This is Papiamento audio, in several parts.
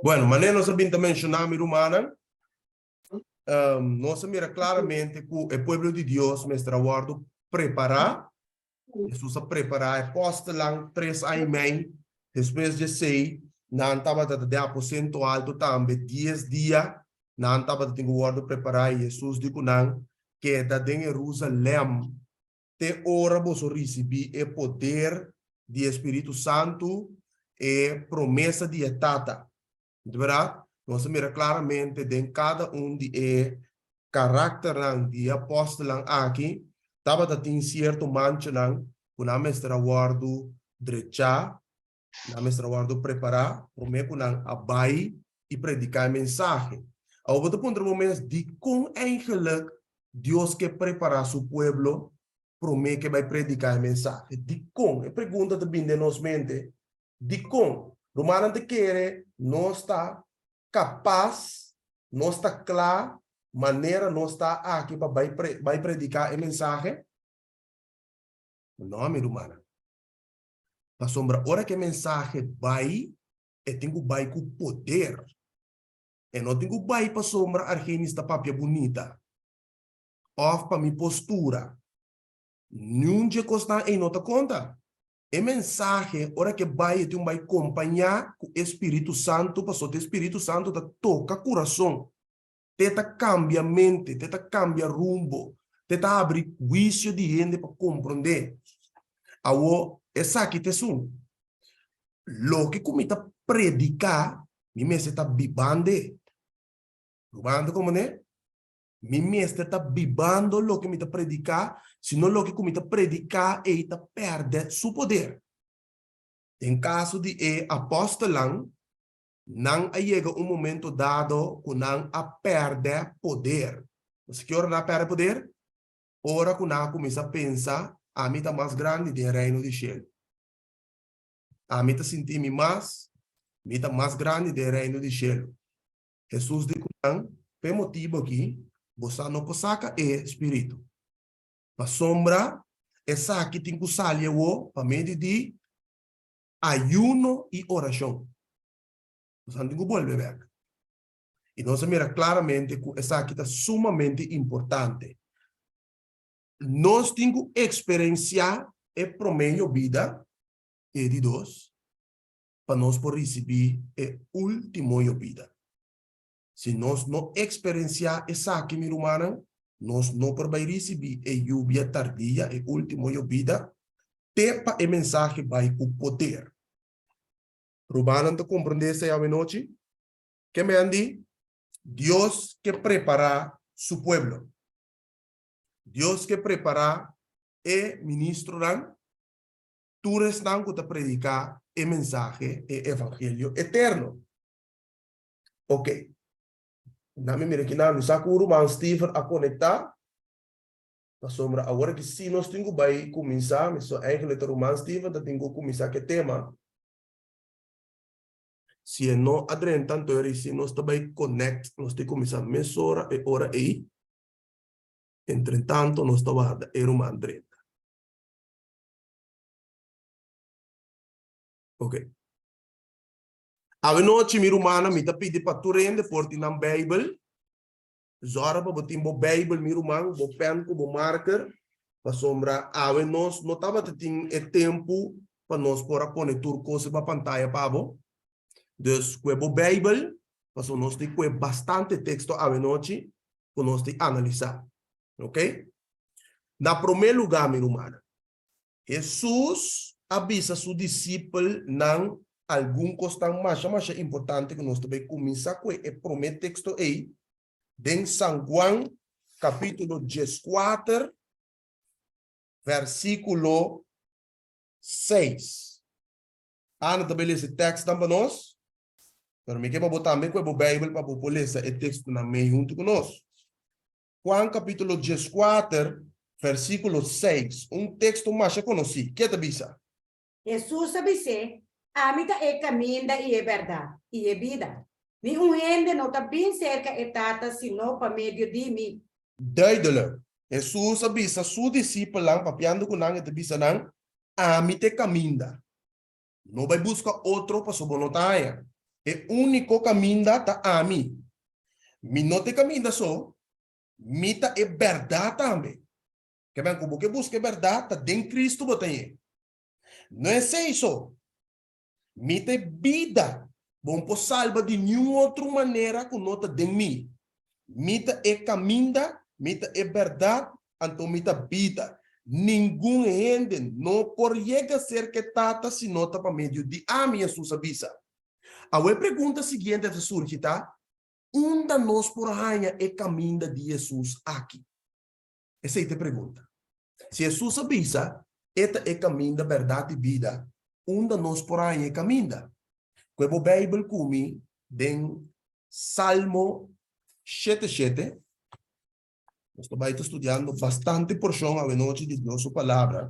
Bueno, manera nos a bin ta menshoná, mi rumannan, nos a mira klaramente ku e pueblo di Dios mester a wòrdu prepará. Hesus a prepará e apòstelnan tres aña i mei. Despues di esei, nan tabata den aposento alto tambe dies dia. Nan tabata tin ku wòrdu prepará i Hesus di ku nan, Keda den Herusalèm te ora boso risibí e poder di e Spiritu Santu, e promesa di e Tata. Di bèrdat, nos a mira klaramente den kada un di e karakternan di e apòstelnan aki, tabata tin sierto manchanan ku nan mester a wòrdu drechá, nan mester a wòrdu prepará promé ku nan a bai i prediká e mensahe. Awor bo ta puntra bo mes, dikon eigenlik Dios ke prepará su pueblo promé ku e bai prediká e mensahe? Dikon? E pregunta ta bini den nos mente. Dikon? Rumannan ta kere nos ta kapas, nos ta kla manera nos ta aki pa bai bai prediká e mensahe? No, mi rumannan. Pasobra ora ku e mensahe bai, e tin ku bai ku poder. E no tin ku bai pasobra Argenis ta papia bunita òf pa mi postura. Niun dje kosnan ei no ta konta. E mensahe ora ku e bai e tin un bai kompañá ku e Spiritu Santu pasobra e Spiritu Santu ta toka kurason. Te ta kambia mente, te ta kambia rumbo, te ta habri huisio di hende pa komprondé. Awor, esaki ta esun. Loke ku mi ta prediká, mi mester ta biband'e. Rubando komo ne? Mi mester ta bibando loke mi ta prediká, sino loke ku mi ta prediká ei ta pèrdè su poder. Den kaso di e apòstelnan, Nan a yega un momento dado ku nan a pèrdè poder. Nos ki ora nan a pèrdè poder? Ora ku nan a kuminsá pensa, Ami ta mas grandi den Reino di shelu. Ami ta sinti mi mas, mi ta mas grandi den Reino di shelu. Hesus di ku nan, Pa e motibu aki, boso no por saka e spiritu. Pasobra esaki tin ku sali awor pa medio di ayuno i orashon. Nos nan tin ku bolbe bèk. I nos a mira klaramente ku esaki ta sumamente importante. Nos tin ku eksperensiá e promé yobida, e di dos, pa nos por risibí e último yobida. Si nos no eksperensiá esaki, mi rumannan, nos no por bai risibí e yubia tardia, e último yobida, te pa e mensahe bai ku poder. Rumannan ta komprendé esei awenochi? Ke men di? Dios ke prepará su pueblo. Dios ke prepará e ministronan, tur esnan ku ta prediká e mensahe, e evangelio eterno. Ok. Na mi mira kinan, mi sa ku ruman Steven a konektá. Pasobra awor aki si nos tin ku bai kuminsá, mi so eigenlijk ta ruman Steven ta tin ku kuminsá ku e tema. Si e no a drenta anto e si nos ta bai connect, nos tin kuminsá mesora e ora ei. Entretanto nos ta warda e ruman drenta. Ok. Awenochi mi rumannan mi ta pidi pa tur hende por tin nan Bijbel. Zòrg pa bo tin bo Bijbel mi ruman, bo pèn ku bo marker, pasobra awe nos no tabata tin e tempu pa nos por a pone tur kos riba pantaya pa bo. Dus kue bo Bijbel, pasobra nos tin kue bastante teksto awenochi ku nos tin analisá. Ok? Na promé lugá mi rumannan, Hesus a bisa su disipelnan algun kosnan masha masha importante ku nos ta bai kuminsá ku e promé teksto ei den San Juan kapítulo dieskuater vèrsikulo seis. Ana ta bai lesa e tèkstnan pa nos, pero mi ke pa bo tambe ku e bo Beibel pa bo por lesa e tekstonan mei huntu ku nos. Juan capítulo dieskuater, versículo seis, un teksto masha konosí. Ke ta bisa? Hesus a bis'é, Ami ta e kaminda i e bèrdat i e bida. Ni un hende no ta bin serka e Tata sino pa medio di mi. Duidelijk, Hesus a bisa su disipelnan, papiando ku nan, e ta bisa nan, Ami ta e kaminda. No bai buska otro pasobra bo no ta haña. E úniko kaminda ta ami. Mi no ta e kaminda so, mi ta e bèrdat tambe. Ke men ku bo ke buska e bèrdat, ta den Kristu bo ta hañ'é. No esei so, mi ta e bida. Bo no por salba di niun otro manera ku no ta den mi. Mi ta e kaminda, mi ta e bèrdat, anto mi ta bida. Ningun hende no por yega serka e Tata si no ta pa medio di ami, Hesus a bisa. Awe e pregunta siguiente ta surgi ta, Unda nos por haña e kaminda di Hesus aki? Esei ta e pregunta. Si Hesus a bisa, E ta e kaminda, bèrdat i bida, unda nos por haña e kaminda? Kue bo Beibel ku mi den Salmo 77. Nos ta bai ta studiando bastante porshon awenochi di Dios su Palabra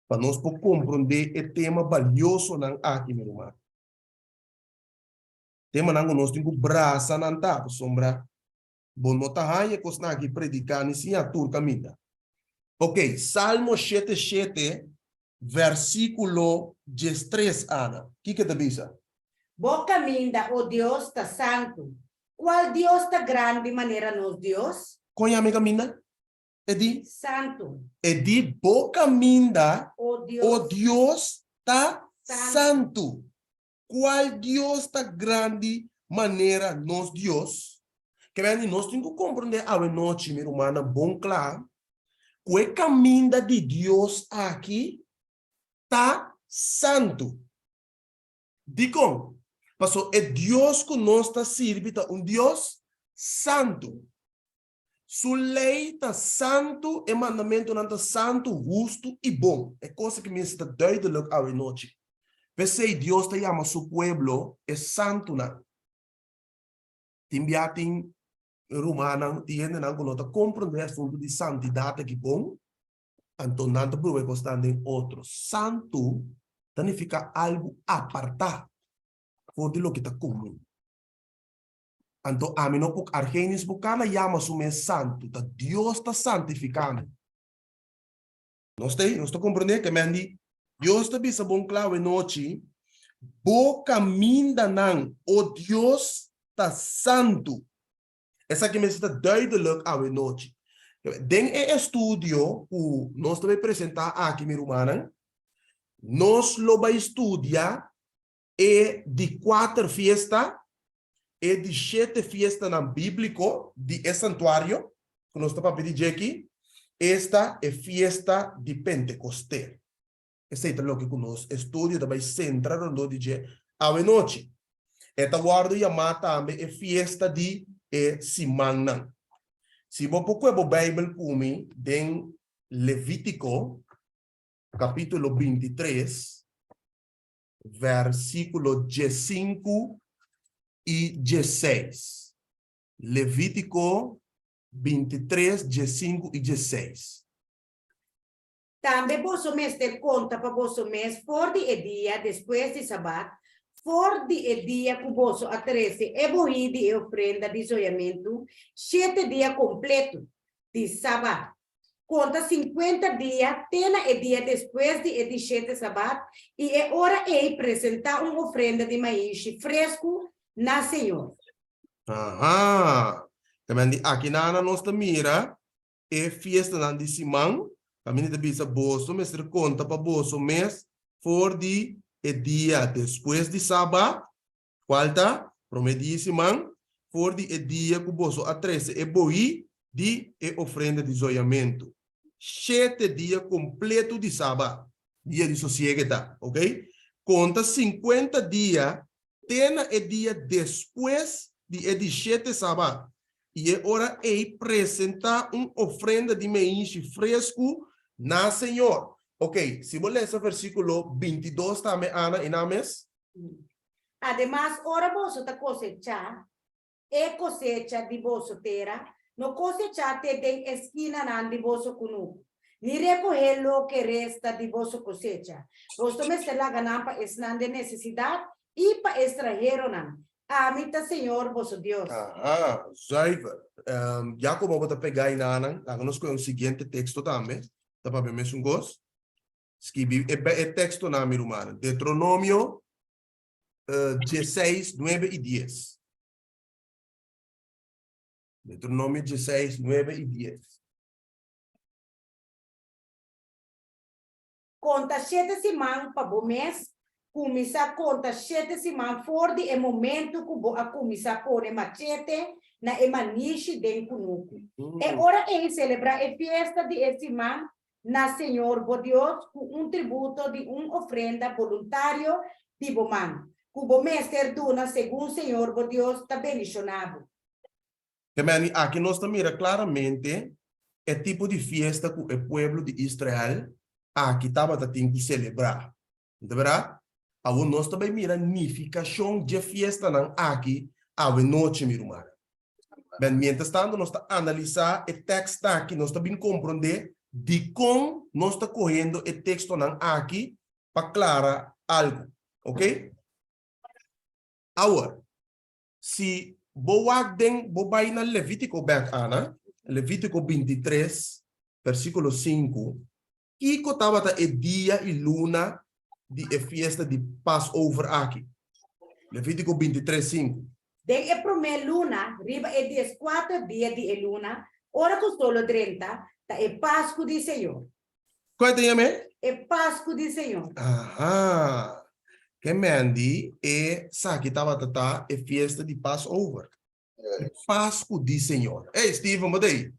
pa nos por komprondé e tema baliosonan aki, mi ruman. Temanan ku nos tin ku brasa nan ta, pasobra bo no ta haña e kosnan aki prediká ni siña tur kaminda. Ok, Salmo 77, versíkulo 13, Ana, kiko e ta bisa? Bo kaminda, o Dios, ta santu. Kual Dios ta grandi manera nos Dios? Kon yama e kaminda? E di? Santu. E di, Bo kaminda, O Dios, o Dios, ta Santu. santu. Kual Dios ta grandi manera nos Dios? Ke nos tin ku komprondé awe nochi, mi rumannan, bon kla, ku e kaminda di Dios aki ta santu. Dikon? Pasobra e Dios ku nos ta sirbi ta un Dios santu. Su lei ta santu, e mandamentunan ta santu, hustu i bon. E kos aki mester ta duidelijk awe nochi. P'esei Dios ta yama su pueblo e santunan. Tin bia tin rumannan, tin hendenan ku no ta komprondé e asuntu di santidat aki bon, anto nan ta prueba e kosnan den otro. Santu ta nifiká algu apartá for di loke ta komun. Anto ami no por, Argenis por kana yama su mes santu, ta Dios ta santifiká mi. Nos ta ei? Nos ta komprendé? Ke men di, Dios ta bisa bon kla awenochi, Bo kamindanan, o Dios, ta santu. Esaki mester ta duidelijk awenochi. Den e estudio ku nos ta bai presentá aki, mi rumannan, nos lo bai studia e di kuater fiesta, e di shete fiestanan bíbliko di e santuario ku nos ta papia di dje aki, esta e fiesta di Pentekoste. Esei ta loke ku nos estudio ta bai sentra rondó di dje awenochi. E ta wòrdu yamá tambe e fiesta di e simannan. Si bo por kue bo Beibel ku mi den Levítiko kapítulo 23, versíkulo 15 i 16. Levítiko 23, 15 i 16. Tambe boso mester konta pa boso mes for di e dia despues di Sabat, for di e dia ku boso a trese e bohí di e ofrenda di zoyamentu, shete dia kompletu di Sabat. Konta sinkuenta dia te na e dia despues di e di shete Sabat, i e ora ei presentá un ofrenda di maishi fresku na señor. Aha! Tamen di aki nana nos ta mira e fiestanan di siman, kaminda ta bisa boso mester konta pa boso mes for di e dia despues di Sabat, Kual ta promé dia di siman for di e dia ku boso a trese e boí di e ofrenda di zoyamentu? Shete dia kompletu di Sabat, dia di sosiegu e ta, oke? Konta 50 dia te na e dia despues di e di shete Sabat, i e ora ei presentá un ofrenda di meishi fresku na Señor. Oke, si bo lesa versíkulo 22 tambe, Ana, i nan mes. Ademas, ora boso ta kosechá e kosecha di boso tera, no kosechá te den e skinanan di boso kunuku, ni rekohé loke resta di boso kosecha. Boso mester laga nan pa esnan den nesesidat i pa e stranheronan. Ami ta señor boso Dios. Aha, zuiver. Ya komo bo ta pegá i nanan, laga nos kohe un siguiente teksto tambe, ta papia mesun kos. Skibi e, e tekstonan, mi rumannan. Deuteronomio. 16, 9 i 10. Deuteronomio 16, 9 i 10. Konta shete siman pa bo mes, Kuminsá konta shete siman for di e momentu ku bo a kuminsá pone machete na e manishi den kunuku. E ora ei selebrá e fiesta di e siman na señor bo Dios ku un tributo di un ofrenda boluntario di bo man, ku bo mester duna segun señor bo Dios ta bendishoná bo. Kemeni, aki nos ta mira klaramente e tipo di fiesta ku e pueblo di Israel aki tabata tin ku selebrá. No ta bèrdat? Awor nos ta bai mira nifikashon dje fiestanan aki awe nochi, mi rumannan. Ben, mientras tanto nos ta analisá e tèkst aki, nos ta bin komprondé dikon nos ta kohendo e tekstonan aki pa klara algu. Oké? Awor, Si bo wak den, bo bai na Levítiko bèk, Ana, Levítiko 23, versíkulo 5, kiko tabata e dia i luna di e fiesta di Passover aki? Levítiko 23, 5. Den e promé luna, riba e dieskuater dia di e luna, ora ku solo drenta, ta e Pasku di Señor. Kua ta yam'é? E Pasku di Señor. Aha! Ke Mandy e saki tabata ta e fiesta di Passover. E Pasku di Señor. Ey, Steven, bo ta ei?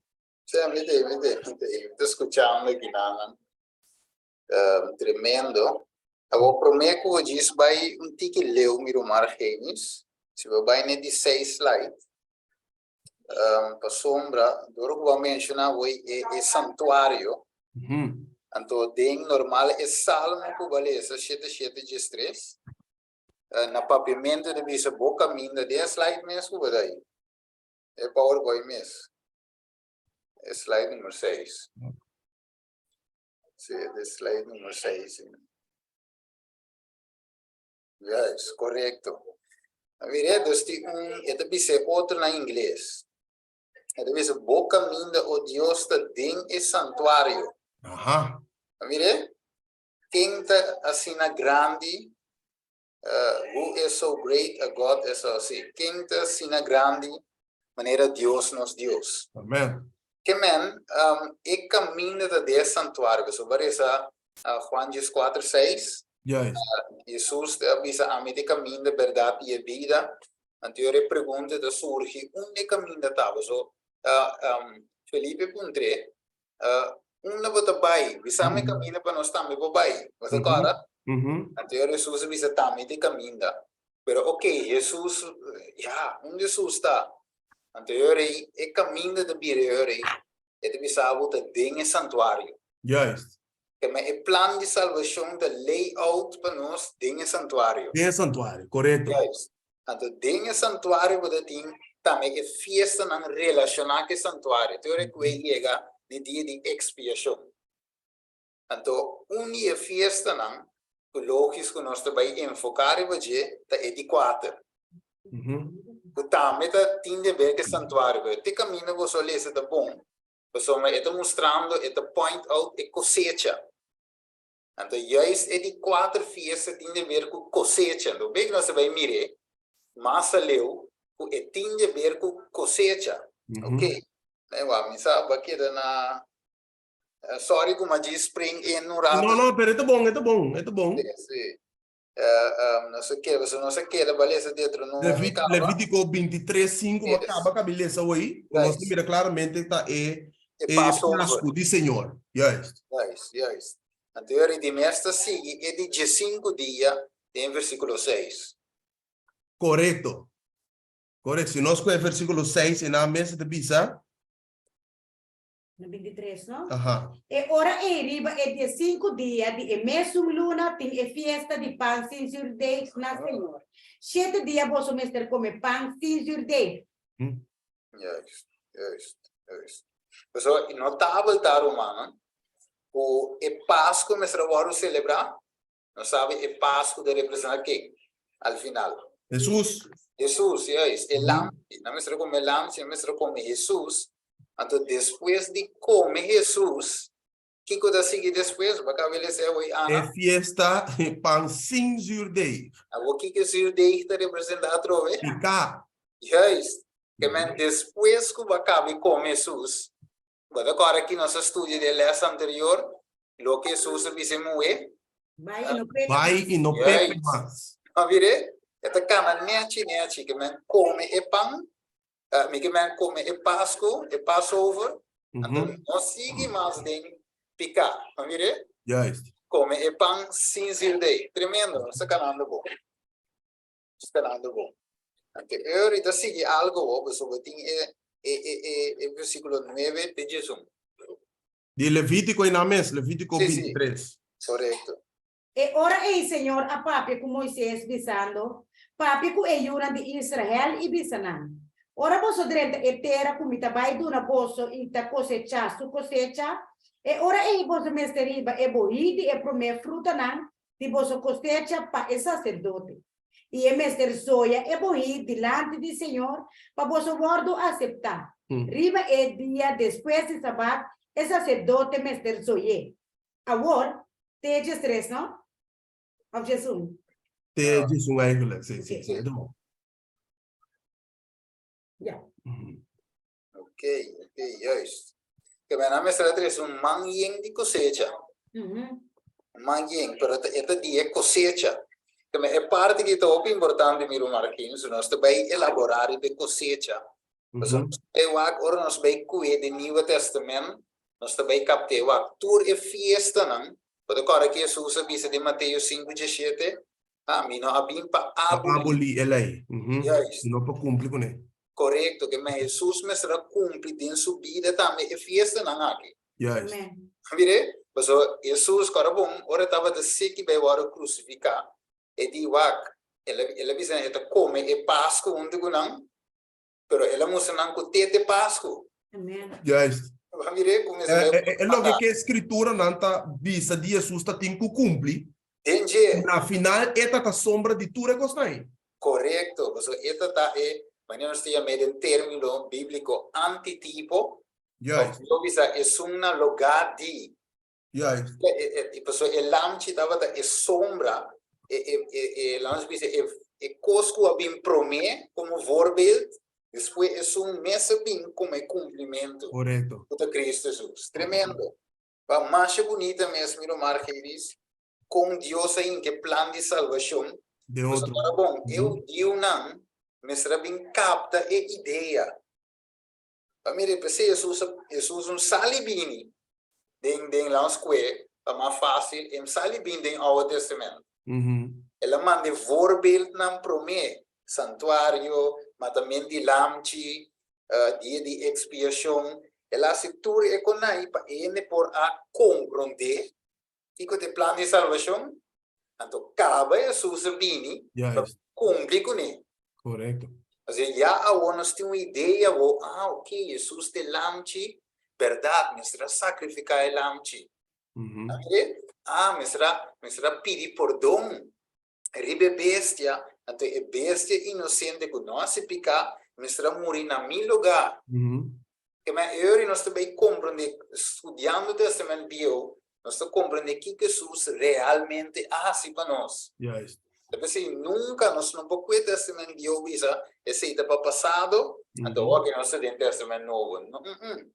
Sí, mi ta ei, mi ta ei, mi ta ei. Mi ta skuchando kinanan. Tremendo. Awor promé ku bo djis bai un tiki leu mi ruman Argenis, si bo bai n'e di seis slide, Pasobra dor ku bo a menshoná awor e e santuario, anto den normal e salmo ku bo a lesa shete shete diestres, na papiamentu ta bisa bo kaminda den e slide mes ku bo ta ei, e powerpoint mes, e slide numero seis. Si, e slide numero seis. Juist, korekto. Mira, dus tin un, e ta bisa e otro na ingles. E ta bisa, bo kaminda, o Dios, ta den e santuario. Aha. Mira, ken ta asina grandi? Who is so great a God as us? Sí, ken ta asina grandi manera Dios nos Dios? Amen. Ke men, e kaminda ta den e santuario. Pasobra bo a resa Juan 14, 6. Juist. Jesus a bisa, Ami ta e kaminda, bèrdat i e bida. Anto ora e pregunta ta surgi, Unda e kaminda ta? Paso Felipe puntr'é, Unda bo ta bai? Bisa mi e kaminda pa nos tambe por bai. Bo ta kòrda? Anto ora Jesus a bisa, T'ami ta e kaminda. Pero ok, Jesus, ya, unda Jesus ta? Anto ora ei e kaminda ta bira ora ei E ta bisa bo ta den e santuario. Juist. Keme e plan di salbashon ta lay out pa nos den e santuario. Den e santuario, korekto. Juist. Anto den e santuario bo ta tin tambe e fiestanan relashoná ku e santuario, te ora ku e yega di dia di ekspiashon. Anto un di e fiestanan ku logis ku nos ta bai enfoká riba dje ta e di kuater, ku tambe ta tin de ber ku e santuario. Pero te kaminda boso a lesa ta bon, pasobra e ta mustrando, e ta point out e kosecha. Anto juist e di kuater fiesta tin de ber ku kosecha. Anto bek nos ta bai mir'é mas aleu ku e tin de ber ku kosecha. Oke, mi sa bo a keda na Sorry ku ma djis spring in un rato. No, no, pero e ta bon, e ta bon, e ta bon. Sí, sí. Nos a keda, so nos a keda ba lesa Deuteronomio kaba. Levítiko 23, 5, ma kaba kabi lesa hoy, ku nos ta mira klaramente ta e E Passover. Pasku di Señor. Juist. Juist, juist. Anto e di mes ta sigui e di diesinku dia den versíkulo 6. Korekto. Korekto. Si nos kohe versíkulo 6 e nan mes ta bisa. Na 23, no? Aha. E ora ei riba e diesinku dia di e mesun luna tin e fiesta di pan sin zuurdeeg na Señor. Shete dia boso mester kome pan sin zuurdeeg. Juist, juist, juist. Pasobra e notabel ta, rumannan, ku e Pasku mester a wòrdu selebrá. Nos sabi e Pasku ta representá ken al final? Hesus. Hesus, juist. E lamchi. Nan mester a kome lamchi, nan mester a kome Hesus. Anto despues di kome Hesus. Kiko ta sigui despues? Bo a kaba di lesa awor, E Ana. fiesta pan sin zuurdeeg. Awor kiko zuurdeeg ta representá atrobe? Piká. Juist. Ke men despues ku bo a kaba di kome Hesus, bo ta kòrda ki nos a studia den les anterior, loke Hesus a bisa e muhé? Bai i no peka Bai mas. i no peka Juist. mas. A mir'é? E ta kana nèchi nèchi, ke men kome e pan, mi ke men kome e Pasku, e Passover, anto no sigui mas den piká. A mir'é? Juist. Kome e pan sin zuurdeeg. Tremendo, nos ta kanando bon. Nos ta kanando bon. Anto e ahorita sigui algo bo, pasobra bo tin e e e e e versíkulo nuebe te diesun. Di Levítico einan mes, Levítico Sí, sí. 23. Korekto. E ora ei Señor a papia ku Moises, bisando, Papia ku e yunan di Israel i bisa nan, Ora boso drenta e tera ku mi ta bai duna boso i ta kosechá su kosecha, e ora ei boso mester riba e bohí di e promé frutanan di boso kosecha pa e saserdote. I e mester zoya e bohí dilanti di Señor pa boso wòrdu aseptá. Riba e dia despues di Sabat e saserdote mester zoy'é. Awor, te djestres, no? Of djesun? Te djesun eigenlijk, sí, sí, sí. Ja. Ok, ok, juist. Ke men a mester a trese un man yen di kosecha. Un man yen, pero e ta di e kosecha. Ke men e parti ki ta hopi importante, mi ruman Marquinhos, nos ta bai elaborá riba e kosecha. Pasobra nos ta bai wak, ora nos bai ku'e den Nieuwe Testament, nos ta bai kapt'é wak tur e fiestanan. Bo ta kòrda ki Hesus a bisa den Mateo sinku diesshete? Ah, mi no a bin pa Pa abolí. abolí e lei. Juist. Sino pa kumpli kuné. Korekto, ke men Hesus mester a kumpli den su bida tambe e fiestanan aki. Juist. Amen. Mir'é, pasobra Hesus, kòrda bon, ora e tabata siki bai wòrdu krusifiká, e di wak, el a el a bisa nan e ta kome e Pasku huntu ku nan, Pero el a mustra nan ku te te Pasku. Amen. Juist. Bo a mir'é ku mester E, e, e loke ke skrituranan ta bisa di Hesus ta tin ku kumpli. Den dje. Na final e ta ta sombra di tur e kosnan ei. Korekto. Pasobra e ta ta e, manera nos ta yam'é den término bíbliko, antitipo. Juist. Òf lo bisa esun na lugá di. Juist. E, pasobra e lamchi tabata e sombra, e, e, e, e, laat ons bisa, e, e kos ku a bin promé komo voorbeeld, despues esun mes a bin komo e kumplimentu. Korekto. Ku ta Kristu Hesus. Tremendo. Pa masha bunita mes, mi ruman Argelis, kon Dios a hinka e plan di salbashon. Den otro. Pasobra bon, e hudiunan mester a bin kapta e idea. Pa mira, p'esei Hesus a, Hesus un sali bini den, den lans kue, pa mas fásil, e un sali bini den Oude Testament. El a manda e voorbeeldnan promé, santuario, matament di lamchi, dia di ekspiashon. El a hasi tur e konai pa hende por a komprondé kiko ta e plan di salbashon. Anto kaba Hesus a bini pa kumpli kuné. Korekto. Asina ya awor nos tin un idea awor, ah ok, Hesus ta e lamchi, bèrdat, mester a sakrifiká e lamchi. Ah, mester a, mester a pidi pordon riba e bestia, anto e bestia inosente ku no hasi piká, mester a muri na mi lugá. Ke men euri nos ta bai komprendé, studiando Testament Bieu, nos ta komprendé kiko Hesus realmente a hasi pa nos. Juist. Ta p'esei nunka nos no por kue Testament Bieu bisa esei ta pa pasado, anto awor ke nos ta den Testament Nobo. No, mm.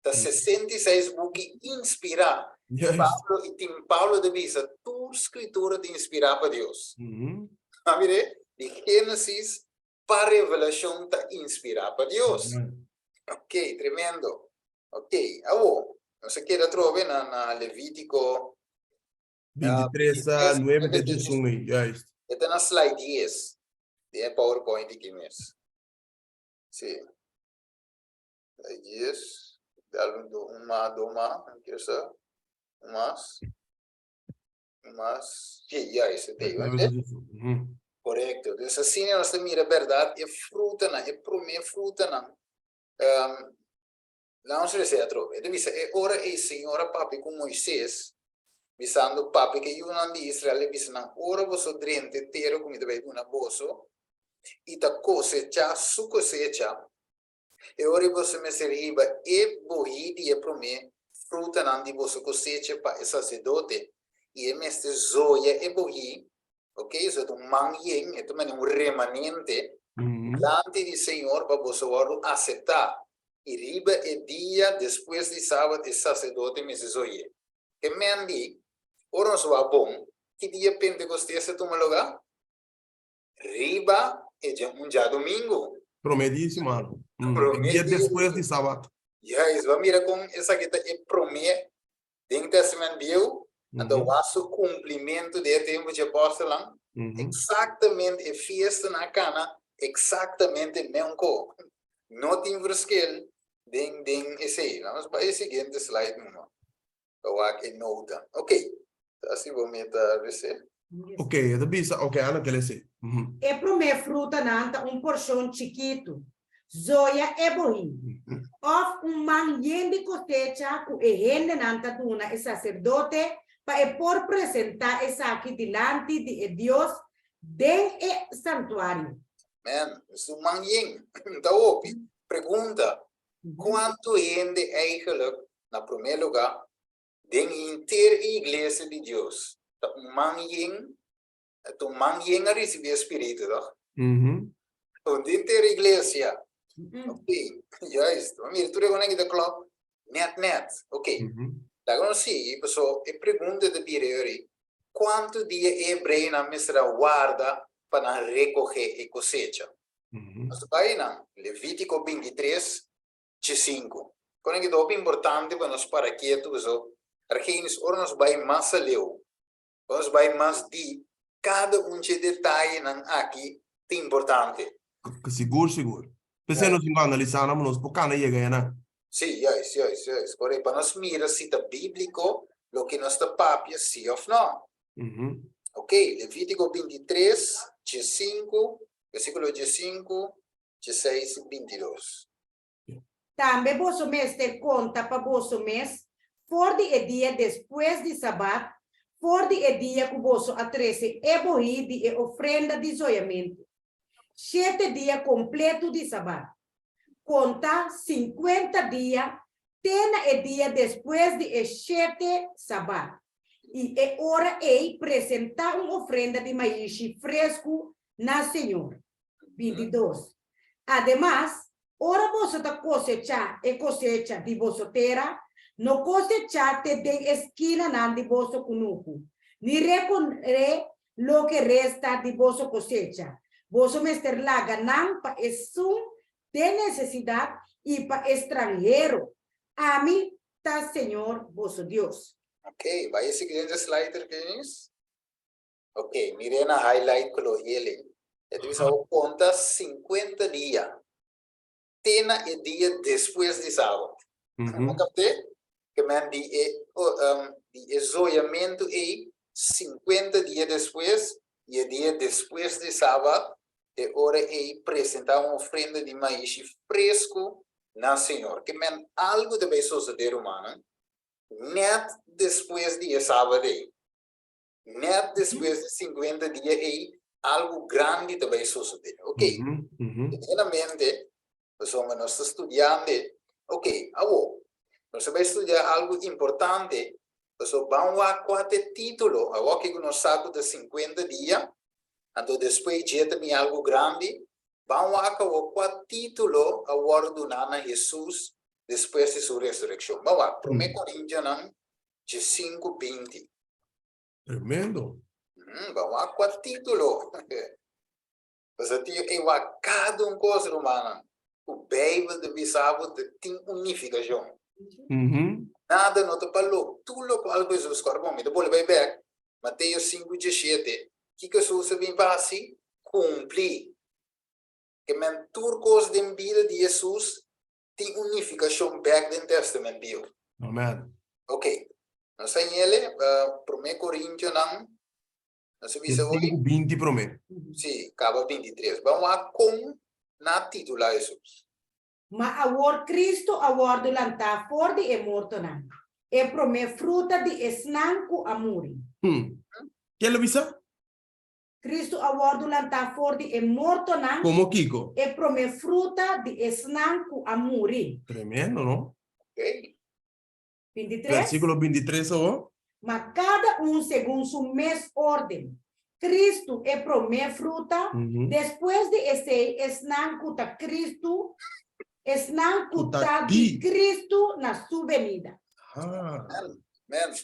Ta 66 buki inspirá. Juist. Pablo, i tin Pablo ta bisa, tur skritura ta inspirá pa Dios. A mir'é? Di Génesis pa Revelashon ta inspirá pa Dios. Ok, tremendo. Ok, awo, nos a keda atrobe na, na Levítiko. 23 a 9 te 11 ei, juist. E ta na slide 10 di e PowerPoint aki mes. Sí. Slide 10. Dal un, un mas, dos mas, un kier sa. Un mas. Mas, sí, ya, ese te iba. Correcto. Dus asina nos ta mira berdad e frutanan, e prome frutanan. Um, laat ons lezen atrobe. E ta bisa, e ora ei Señor a papia ku Moisés, bisando, Papia ku e yunan di Israel, e bisa nan, Ora boso drenta e tera ku mi ta bai duna boso, i ta kosechá su kosecha, e ora ei boso mester hiba e bohí di e prome. frutanan di boso kosecha pa e saserdote, i e mester zoya e bohí, ok, so ta un man yen, e ta mane un remanente, dilanti di Señor pa boso wòrdu aseptá, i riba e dia despues di sabat e saserdote mester zoy'é. E men di, ora nos wak bon, ki dia Pentekostes ta tuma lugá? Riba e dja un djadumingu. Promé dia di simana. E dia despues di sabat. Juist, bo a mira kon esaki ta e promé den Testament Bieu, anto wak su kumplimentu den e tempu dje apòstelnan, eksaktamente e fiestanan a kana eksaktamente meunko. No tin verschil den den esei. Vamos bai e siguiente slide numa. Pa wak e nota. Ok, ta asi bo meta rese. Ok, e ta bisa, ok, ana kel esei. E promé frutanan ta un porshon chikitu, zoya e bohí, òf un man yen di kosecha ku e hendenan ta duna e saserdote pa e por presentá esaki dilanti di e Dios den e santuario. Amen. Su man yen. Ta hopi. Pregunta, Kuantu hende eigenlijk, na promé lugá, den henter e iglesia di Dios ta un man yen, ta un man yen a risibí e spiritu, toch? Den henter e iglesia. Ok, juist. Bo mira tur e konan aki ta klòp nèt nèt. Ok, laga nos sigui, paso e pregunta ta bira yori, kuantu dia e hebreonan mester a warda pa nan rekogé e kosecha? Nos ta bai nan Levítiko 23, 5. Konan ki ta hopi importante pa nos para ketu paso Argenis ora nos bai mas aleu, ora nos bai mas dip, kada un dje detayenan aki ta importante. Sigur, sigur. P'esei nos tin ku analisá nan pa nos por kana yega enan. Sí, juist, juist, juist. Kore, pa nos mira si ta bíbliko loke nos ta papia, sí òf nò. Ok, Levítiko 23, 5, versíkulo 15, 16 i 22. Tambe boso mester konta pa boso mes for di e dia despues di Sabat, for di e dia ku boso a trese e bohí di e ofrenda di zoyamentu, shete dia kompletu di Sabat. Konta sinkuenta dia te na e dia despues di e shete Sabat, i e ora ei presentá un ofrenda di maishi fresku na Señor. 22. Ademas, ora boso ta kosechá e kosecha di boso tera, no kosechá te den e skinanan di boso kunuku, ni rekoné loke resta di boso kosecha. Boso mester laga nan pa esun den nesesidat i pa e stranhero. Ami ta Señor boso Dios. Ok, bai e siguiente slide, Denise. Ok, mir'é na highlight ku lo hel ei. E ta bisa bo konta sinkuenta dia te na e dia despues di sabat. Bo kapt'é? Ke men di e di e zoyamentu ei sinkuenta dia despues i e dia despues di sabat e ora ei presentá un ofrenda di maishi fresku na Señor. Ke men algu ta bai sosodé, rumannan, nèt despues di e sabat ei. Net despues di 50 dia ei, algu grandi ta bai sosodé. Ok, tene na mente, pasobra nos ta studiando, ok, awo, nos ta bai studia algu importante, pasobra ban wak kua ta e título, awor ke ku nos sa ku ta 50 dia, anto despues dje ta bin algu grandi, ban wak awor kua título a wòrdu duná na Hesus despues di su resurekshon. Ban wak, Promé Korintionan 15, 20. Tremendo. Ban wak kua título. Pasobra tin e wak kada un kos, rumannan, ku Beibel ta bisa bo ta tin un nifikashon. Nada no ta pa lok. Tur lokual ku Hesus kòrda. Bon, mi ta bolbe bai bèk. Mateo 5, 17. Kiko Hesus a bin pa hasi? Kumpli. Ke men tur kos den bida di Hesus tin un nifikashon bèk den Tèstamènt Bieu. Amen. Ok. Nos a ñele Promé Korintionan, nos a bisa hoy. 5, 20 promé. Sí, kaba 23. Ban wak kon nan a titulá Hesus. Ma awor Kristu a wòrdu lantá for di e mortonan, e promé fruta di esnan ku a muri. Ken lo bisa? Kristu a wòrdu lantá for di e mortonan. Komo kiko? E promé fruta di esnan ku a muri. Tremendo, no? Ok. 23. Versíkulo 23 awor. Ma kada un segun su mes orden. Kristu e promé fruta, despues di esei esnan ku ta Kristu, esnan ku ta di Kristu na su benida. Amen. Amen.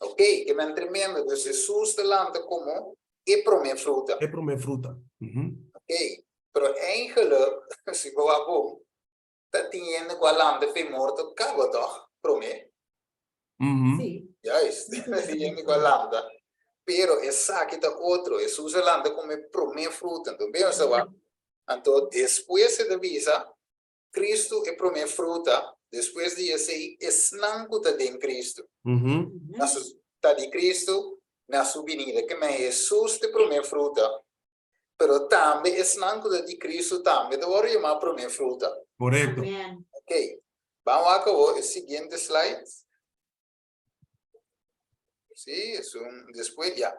Ok, ke men tremendo. Dus Hesus ta lanta komo e promé fruta. E promé fruta. Ok, pero eigenlijk, si bo wak bon, ta tin hende ku a lanta fe morto kaba tòg promé? Sí. Juist, tin hende ku a lanta. Pero esaki ta otro, Hesus a lanta komo e promé fruta. Anto bem nos ta wak. Anto despues e ta bisa, Kristu e promé fruta, despues di esei esnan ku ta den Kristu. Na su ta di Kristu na su binida. Ke men Hesus ta e promé fruta. Pero tambe esnan ku ta di Kristu tambe ta wòrdu yamá promé fruta. Korekto. Amen. Ok, ban wak awor e siguiente slide. Sí, esun despues, ya.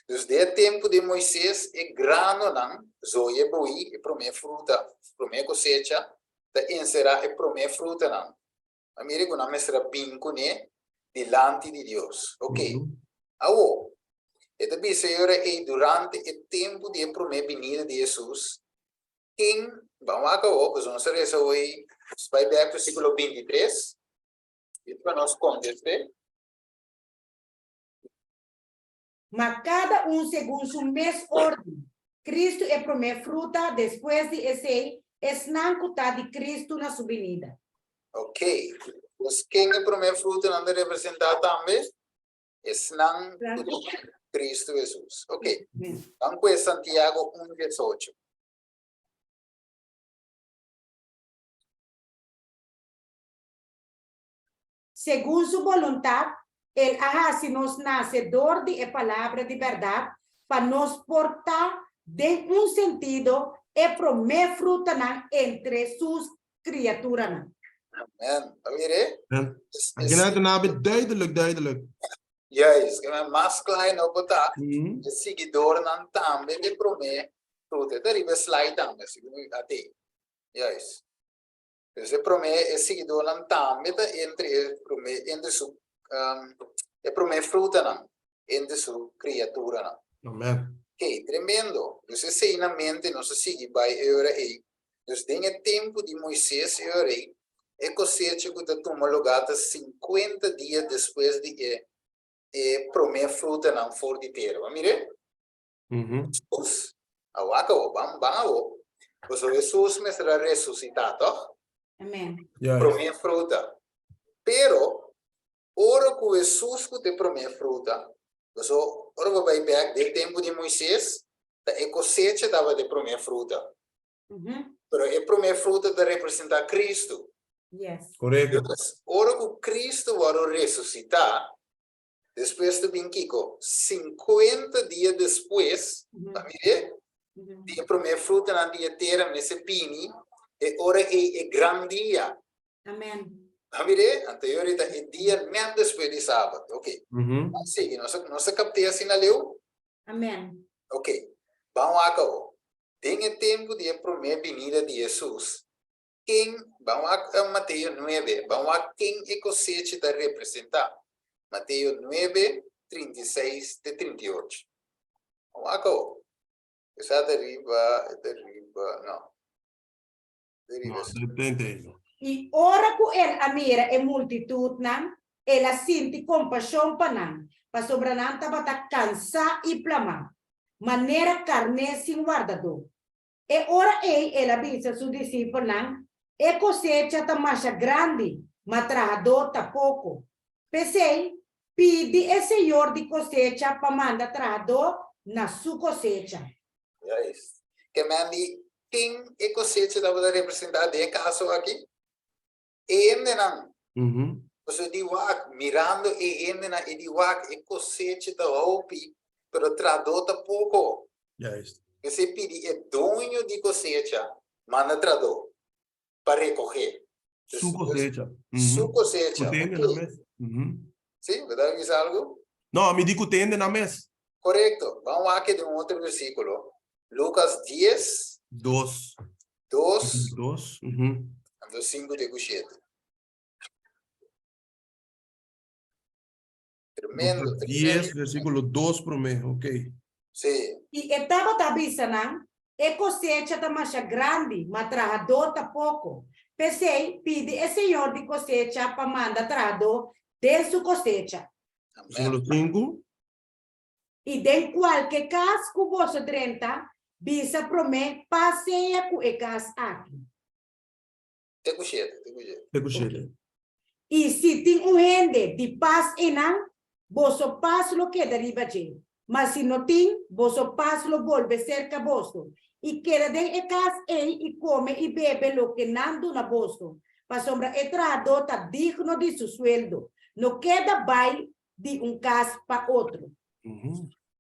Dus den e tempu di Moises e granonan, zoya e boí, e promé fruta, promé kosecha, ta enserá e promé frutanan. A mira ku nan mester a bin kuné dilanti di Dios. Ok. Awor, e ta bisa e ora ei durante e tempu di e promé binida di Hesus, ken, ban wak awor, pasobra nos a resa hoy, nos bai bèk versíkulo bintitres, i pa nos kontest'é. Ma kada un segun su mes orden, Kristu e promé fruta, despues di esei, esnan ku ta di Kristu na su binida. Ok, pues ken e promé frutanan ta representá tambe? Esnan ku ta di Kristu Hesus. Ok, ban kue Santiago un diesocho. Segun su boluntat, el a hasi nos nase dor di e palabra di bèrdat pa nos por ta, den un sentido, e promé frutanan entre sus kriaturanan. Amen. A mir'é? Amen. Akinan ta nabi duidelijk, duidelijk. Juist, ke men mas kla e no por ta, e siguidornan tambe di promé fruta. E ta riba e slide tambe, segun mi a te. Juist. Dus e promé e siguidónan tambe ta entre e promé entre su e promé frutanan entre su kriaturanan. Amen. Kei, tremendo! Dus esei na mente nos a sigui bai e ora ei. Dus den e tempu di Moises e ora ei, e kosecha ku ta tuma lugá ta sinkuenta dia despues di e e promé frutanan for di tera. Bo a mir'é? Hesus, a wak awo, ban, ban awo. Pasobra Hesus mester a resusitá, tòg? Amen. Juist. Promé fruta. Pero, ora ku Hesus ku ta e promé fruta, pasobra ora bo bai bèk den tempu di Moises, ta e kosecha tabata e promé fruta. Pero e promé fruta ta representá Kristu. Yes. Korekto. Dus, ora ku Kristu wòrdu resusitá, Despues ta bin kiko? Sinkuenta dia despues, ta mir'é? Di e promé frutanan di e tera mester bini, e ora ei e gran dia. Amen. Ta mir'é? Anto e ora ei ta e dia nèt despues di sabat. Oké. Ban sigui. Nos a, nos a kapt'é asina leu? Amen. Oké. Ban wak awor. Den e tempu di e promé binida di Hesus, Ken, ban wak Mateo nuebe, ban wak ken e kosecha ta representá. Mateo nuebe, 36 te 38. Ban wak awor. Esa ta riba, e ta riba, no. Ta riba. No, 31. I ora ku el a mira e multitutnan, el a sinti kompashon pa nan, pasobra nan tabata kansá i plamá, manera karné sin wardadó. E ora ei el a bisa su disipelnan, E kosecha ta masha grandi, ma trahadó ta poko. P'esei, pidi e Señor di kosecha pa manda trahadó na su kosecha. Juist. Ke men di ken e kosecha tabata representá den e kaso aki? E hendenan. Pasobra e di wak, mirando e hendenan, e di wak, e kosecha ta hopi, pero trahadó ta poko. Juist. P'esei pidi e doño di kosecha manda trahadó pa rekohé. Su kosecha. Su kosecha. Ku tende nan mes. Sí, bo ta bisa algu? No, mi di ku tende nan mes. Korekto. Ban wak den un otro versíkulo. Lukas dies. Dos. Dos. Dos. Anto sinku te ku shete. Tremendo, Lucas tremendo. 10, versíkulo 2 promé, ok. Sí. I e tabata bisa nan, E kosecha ta masha grandi, ma trahadó ta poko. P'esei, pidi e Señor di kosecha pa manda trahadó den su kosecha. Amèn. Versíkulo 5. I den kualke kas ku boso drenta, bisa promé, Pas sea ku e kas aki. Te ku shete, te ku shete. Te ku shete. I si tin un hende di pas einan, boso pas lo keda riba dje, ma si no tin, boso pas lo bolbe serka boso. I keda den e kas ei i kome i bebe loke nan duna boso, pasobra e trahadó ta digno di su sueldo. No keda bai di un kas pa otro.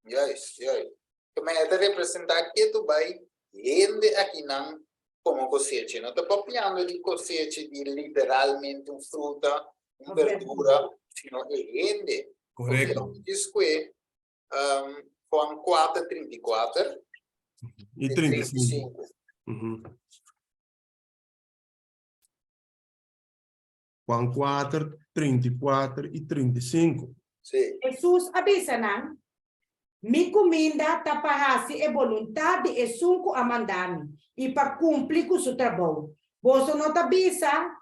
Juist, juist. Ke men e ta representá ketu bai hende akinan komo kosecha. No ta papiando di kosecha di literalmente un fruta, un berdura, sino e hende. Korekto. Djis kue Juan 4, 34 i 35. Juan 4, 34 i 35. Sí. Hesus a bisa nan, Mi kuminda ta pa hasi e boluntat di esun ku a manda mi i pa kumpli ku su trabou. Boso no ta bisa,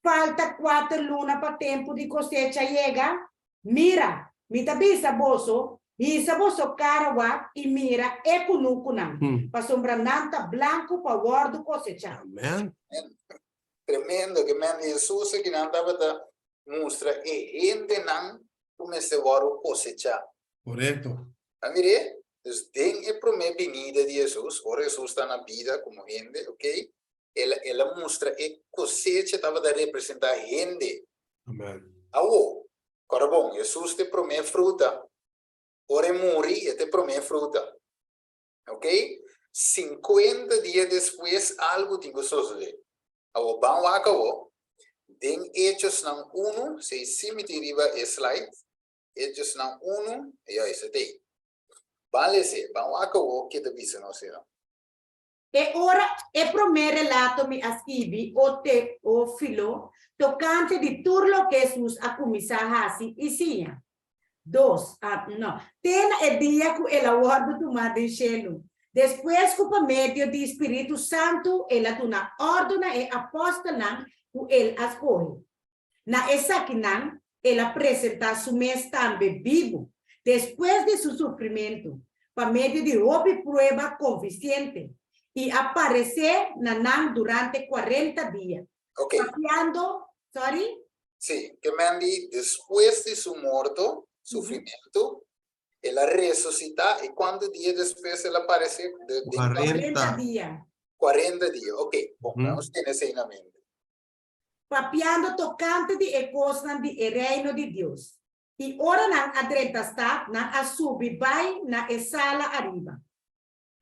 Falta kuater luna pa tempu di kosecha yega? Mira, mi ta bisa boso, hisa boso kara wak i mira e kunukunan, pasobra nan ta blanku pa wòrdu kosechá. Amen. Tremendo, ke men di Hesus aki nan tabata mustra e hendenan ku mester wòrdu kosechá. Korekto. A mir'é? Dus den e promé binida di Hesus, ora Hesus ta na bida komo hende, okey, el el a mustra e kosecha tabata representá hende. Amen. Awo, kòrda bon, Hesus ta e promé fruta. Ora e muri, e ta e promé fruta. Ok? 50 dia despues algu tin ku sosodé. Awor ban wak awor den Hechosnan unu, si si mi tin riba e slide, Hechosnan unu, ya esa ta ei. Ban les'é, ban wak awor ke ta bisa nos ei no. E ora e promé relato mi a skibi, o Teófilo, tokante di tur loke Hesus a kuminsá hasi i siña. Dos, ah, no, te na e dia ku el a wòrdu tumá den shelu, despues ku pa medio di Spiritu Santu el a duna òrdu na e apòstelnan ku el a skohe. Na esakinan el a presentá su mes tambe bibu, despues di su sufrimentu, pa medio di hopi prueba konvisiente, i a paresé na nan durante kuarenta dia, papiando, sorry? Sí, ke men di despues di su morto, sufrimentu, el a resusitá i kuantu dia despues el a paresé? 40. Dia. 40 dia, ok. Bon, nos tene esei na mente. Papiando tokante di e kosnan di e Reino di Dios. I ora nan a drenta stat, nan a subi bai na e sala ariba.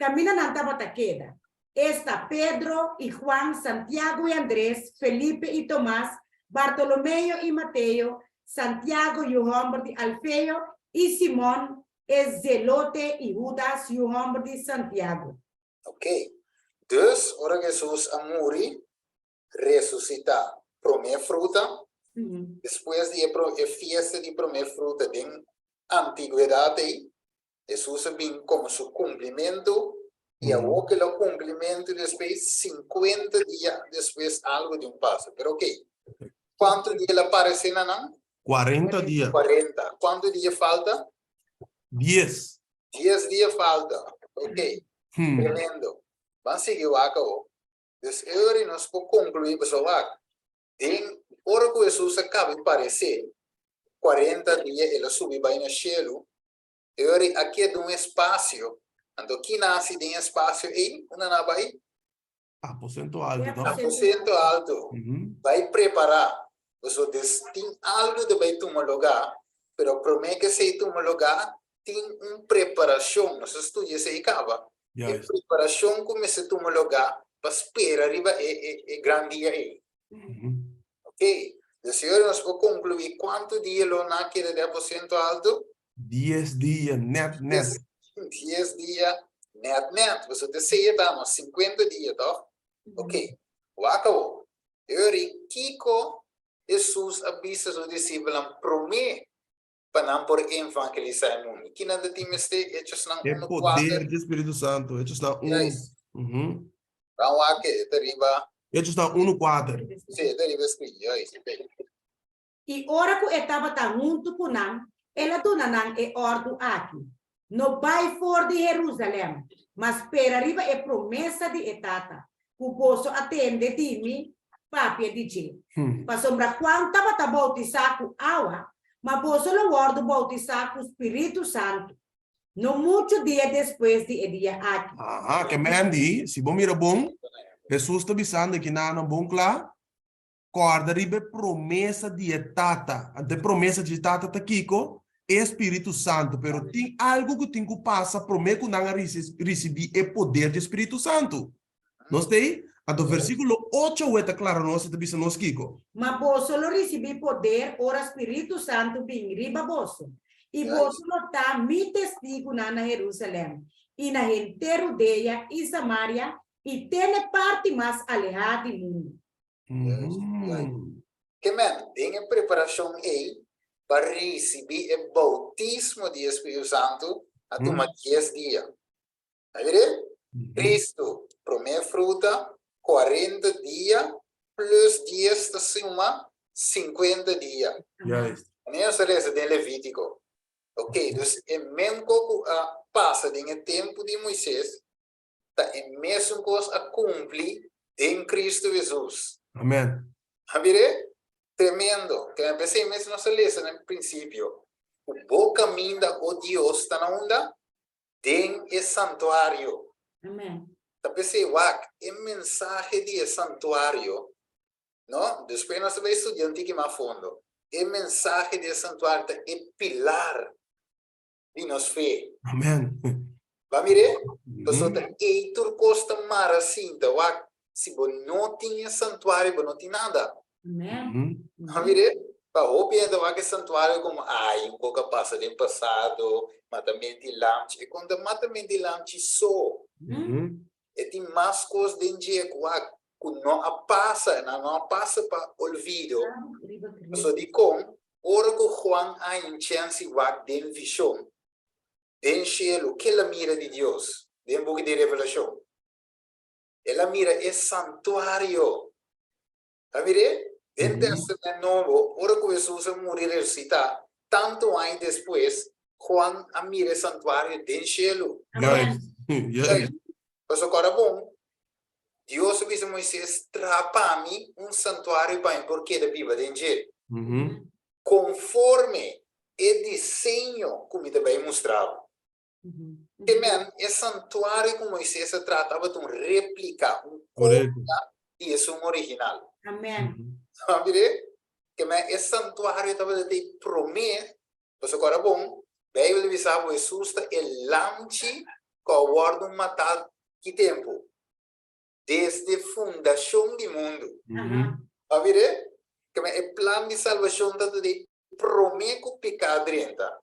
Kaminda nan tabata keda, esta Pedro i Juan, Santiago i Andres, Felipe i Tomas, Bartolomeo i Mateo, Santiago yu hòmber di Alfeo, i Simon e Zelote i Hudas yu hòmber di Santiago. Ok. Dus, ora Hesus a muri, resusitá, promé fruta, despues di e fiesta di promé fruta den antigwedat ei, Hesus a bin komo su kumplimentu, i awor ku el a kumplimentu despues, sinkuenta dia despues algu di un pasa. Pero okey, kuantu dia el a paresé na nan? 40 dia. 40. Kuantu dia falta? 10. 10 dia falta. Okey, tremendo. Ban sigui wak awor. Dus e ora nos por konkluí pasobra wak, den ora ku Hesus a kaba di paresé, 40 dia el a subi bai na shelu, E ora ei a keda un espasio. Anto ki nasi den e espasio ei? Unda nan a bai? Aposento alto, no? Aposento alto. Bai prepará. Pasobra des tin algu ta bai tuma lugá, pero promé ku esei tuma lugá, tin un preparashon. Nos a studia esei kaba. E preparashon ku mester tuma lugá pa spera riba e e gran dia ei. Ok, dus e ora nos por konkluí kuantu dia lo nan a keda den aposento alto? 10 dia nèt nèt. 10 dia nèt nèt. Pasobra te seya ta nos 50 dia, tòg? Ok, wak awor. E ora ei kiko Hesus a bisa su disipelnan promé? pa nan por evangelisá e mundu. Ki nan ta tin mester? Hechosnan E 1, poder 4. di Spiritu Santu. Hechosnan 1. Juist. Uhum. Ban wak, e ta riba. Hechosnan 1, 4. Sí, e ta riba screen. Juist. I ora ku e tabata huntu ku nan, el a duna nan e òrdu aki, No bai for di Herusalèm, ma spera riba e promesa di e Tata, ku boso a tende di mi papia di dje. Pasobra Juan tabata boutisá ku awa, ma boso lo wòrdu boutisá ku spiritu santu, no muchu dia despues di e dia aki. Aha, ke Mandy, si bo mira bon, Hesus ta bisando aki nan bon kla, Kòrda riba e promesa di e Tata. Anto e promesa dje Tata ta kiko? E Spiritu Santu. Pero tin algu ku tin ku pasa promé ku nan a risibí e poder dje Spiritu Santu. Nos ta ei? Anto versíkulo ocho awe ta klara nos i ta bisa nos kiko? Ma boso lo risibí poder ora Spiritu Santu bin riba boso, i boso lo ta mi testigunan na Herusalèm, i na henter Hudea i Samaria, i te n'e parti mas alehá di mundu. Ke men, den e preparashon ei pa risibí e boutismo di e Spiritu Santu a tuma dies dia. Ta mir'é? Kristu, promé fruta, kuarenta dia plus dies ta suma sinkuenta dia. Manera nos ta lesa den Levítiko. Oke, dus e menko ku a pasa den e tempu di Moisés ta e mesun kos a kumpli den Kristu Hesus. Amen. A mir'é? Tremendo! Ke p'esei mes nos a lesa na prinsipio, ku bo kaminda, o Dios, ta na unda? Den e santuario. Amen. Ta p'esei wak e mensahe di e santuario, no? Despues nos ta bai studia un tiki mas fondo. E mensahe di e santuario ta e pilar di nos fe. Amen. Ba mir'é? Pasobra ta ei tur kos ta mara sinta. Wak, si bo no tin e santuario, bo no tin nada. Amen. Ba mir'é? Pa hopi hende wak e santuario komo, ai, un kos a pasa den pasado, matament di lamchi. E konta matament di lamchi so. E tin mas kos den dje ku wak ku no a pasa, nan no a pasa pa olvido. Pasobra dikon? Ora ku Juan a haña un chèns di wak den vishon, den shelu, ke el a mira di Dios den buki di Revelashon? El a mira e santuario. Ta mir'é? Den Tèstamènt Nobo, ora ku Hesus a muri i resusitá, tantu aña despues, Juan a mira e santuario den shelu. Pasobra kòrda bon, Dios a bisa Moises, Traha pa mi un santuario pa mi por keda biba den dje, konforme e diseño ku mi ta bai mustra bo. Te men, e santuario ku Moises a traha tabata un réplika, un kopia di esun original. Amen. Sa mir'é? Te men, e santuario tabata di promé, pasobra ku ora bon, Beibel ta bisa bo Hesus ta e lamchi ku a wòrdu matá Ki tempu? Desde fundashon di mundu. A mir'é? Keme e plan di salbashon ta di promé ku piká drenta.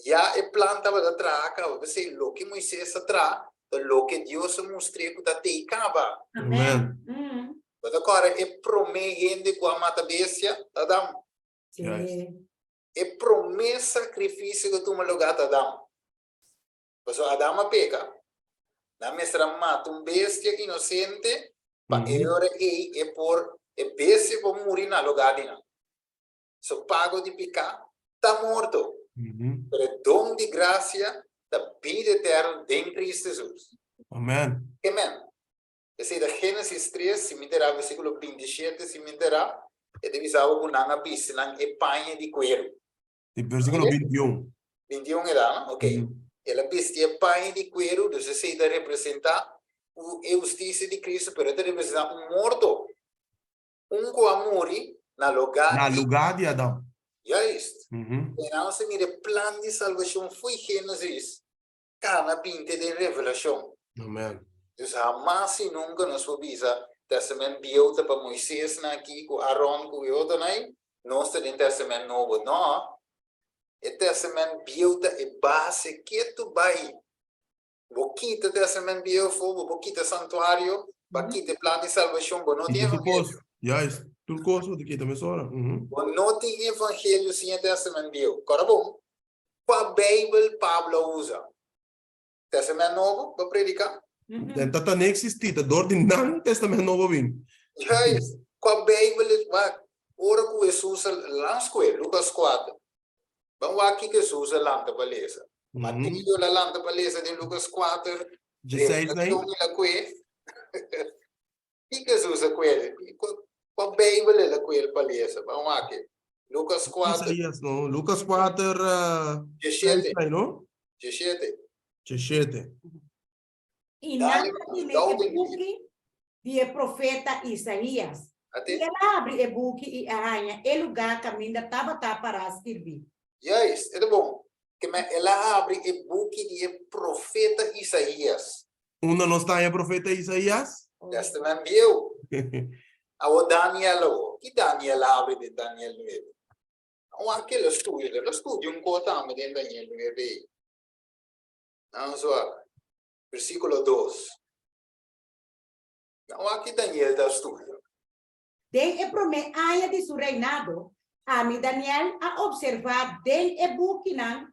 Ya e plan tabata traha kaba, p'esei loke Moisés a traha ta loke Dios a mustr'é ku ta tei kaba. Amen. Bo ta kòrda e promé hende ku a mata bestia? Ta Adam. E promé sakrifisio ku a tuma lugá ta Adam. Pasobra Adam a peka. Nan mester a mata un bestia inosente pa e ora ei e por e bestia por muri na lugá di nan. So pago di piká ta morto, pero e don di grasia ta bida eterno den Cristo Hesus. Amen. Amen. Esei ta Génesis 3, si mi ta era, versíkulo 27, si mi ta era, e ta bisa bo ku nan a bisti nan e paña di kueru. Di versíkulo 21. 21 e da, no? Ok. El a bisti e paña di kueru, dus esei ta representá ku e hustisia di Cristo, pero e ta representá un morto. Un ku a muri na lugá Na di. lugá di Adam. Juist. E nan nos ta mira e plan di salbashon fo'i Génesis kana binti den Revelashon. Amen. Dus hamas i nunka nos por bisa Tèstamènt Bieu ta pa Moisesnan aki ku Aron ku e otronan ei, nos ta den Tèstamènt Nobo. No. E Tèstamènt Bieu ta e base ketu bai. Bo kita Tèstamènt Bieu afó, bo por kita santuario. B'a kita e plan di salbashon, bo no tin Kita tur kos. evangelio. Juist, tur kos bo ta kita mesora. Mhm. Bo no tin evangelio sin e Testament Bieu. Kòrda bon, kua Beibel Pablo a usa? Testament Nobo pa prediká? Den ta ta no eksistí, ta dor di nan Testament Nobo bin. Juist, kua Beibel e wak ora ku Hesus a lans ku e, Lukas kuater. Ban wak kiko Hesus a lanta pa lesa. Mateo la lanta pa lesa den Lukas kuater, Dieseis nai. Revelacion el a kue. Kiko Hesus a kue? Kua Beibel el a kue pa lesa? Ban wak. Lukas kuater. Isaías, no? Lukas kuater, Diesshete. seis nai, no? Diesshete. Diesshete. I nan a tene e buki di e profeta Isaías. I el a habri e buki i a haña e lugá kaminda tabata pará skirbí. Juist, e ta bon. Keme el a habri e buki di e profeta Isaías. Unda nos ta haña profeta Isaías? Testament Bieu. Awor Daniel awor. Ki Daniel a habri den Daniel nuebe? Awor akil a studia, el a studia un kos tambe den Daniel nuebe ei. Nan wak, versíkulo dos. Nan wak ki Daniel ta studia. Den e promé aña di su reinado, ami Daniel a opservá den e bukinan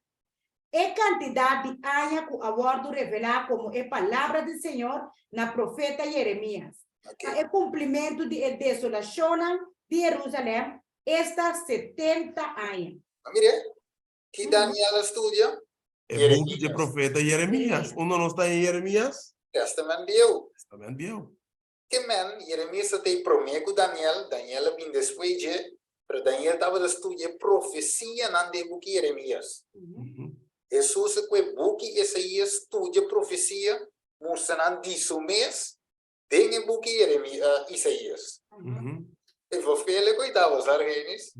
e kantidat di aña ku a wòrdu revelá komo e palabra di Señor na profeta Yeremías, pa e kumplimentu di e desolashonnan di Herúsalèm, esta setenta aña. A mir'é, Ki Daniel a studia? E buki dje profeta Jeremias. Unda nos ta den Jeremias? Testament Bieu. Testament Bieu. Ke men, Jeremias ta tei promé ku Daniel, Daniel a bin despues dje, pero Daniel tabata studia e profesianan den e buki Jeremias. Hesus a ku e buki Esaías studia profesia, mustra nan di su mes den e buki Jeremias, Isaías. E vervele ku e tabata sa, Argenis,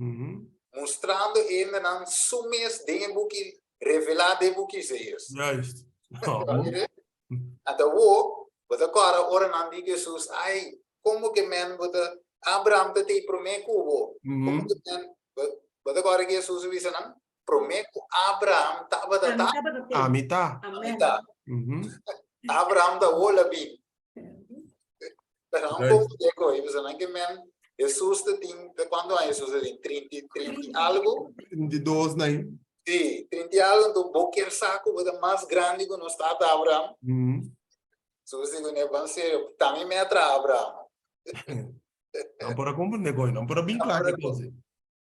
mustrando hendenan su mes den e buki, revelá den e buki Isaías. Juist. Anto awor, bo ta kòrda ora nan di Hesus, Ai, komo ke men bo ta, Abraham ta tei promé ku bo. Komo ke men, bo ta kòrda ke Hesus a bisa nan? Promé ku Abraham tabata ta, Ami ta. Ami ta. Abraham ta awor la bin. Pero un poco de ko, y nan ke men, Jesús te tin, de cuánto años Jesús te tin? 30, 30 y algo? 32 na ahí. Sí, 30 y algo, entonces bo kier saco, bo ta más grande que nos tata Abraham. Jesús digo, ne, van serio, también me atra Abraham. No por a comprende koy, no por a bin klaar ke cosa.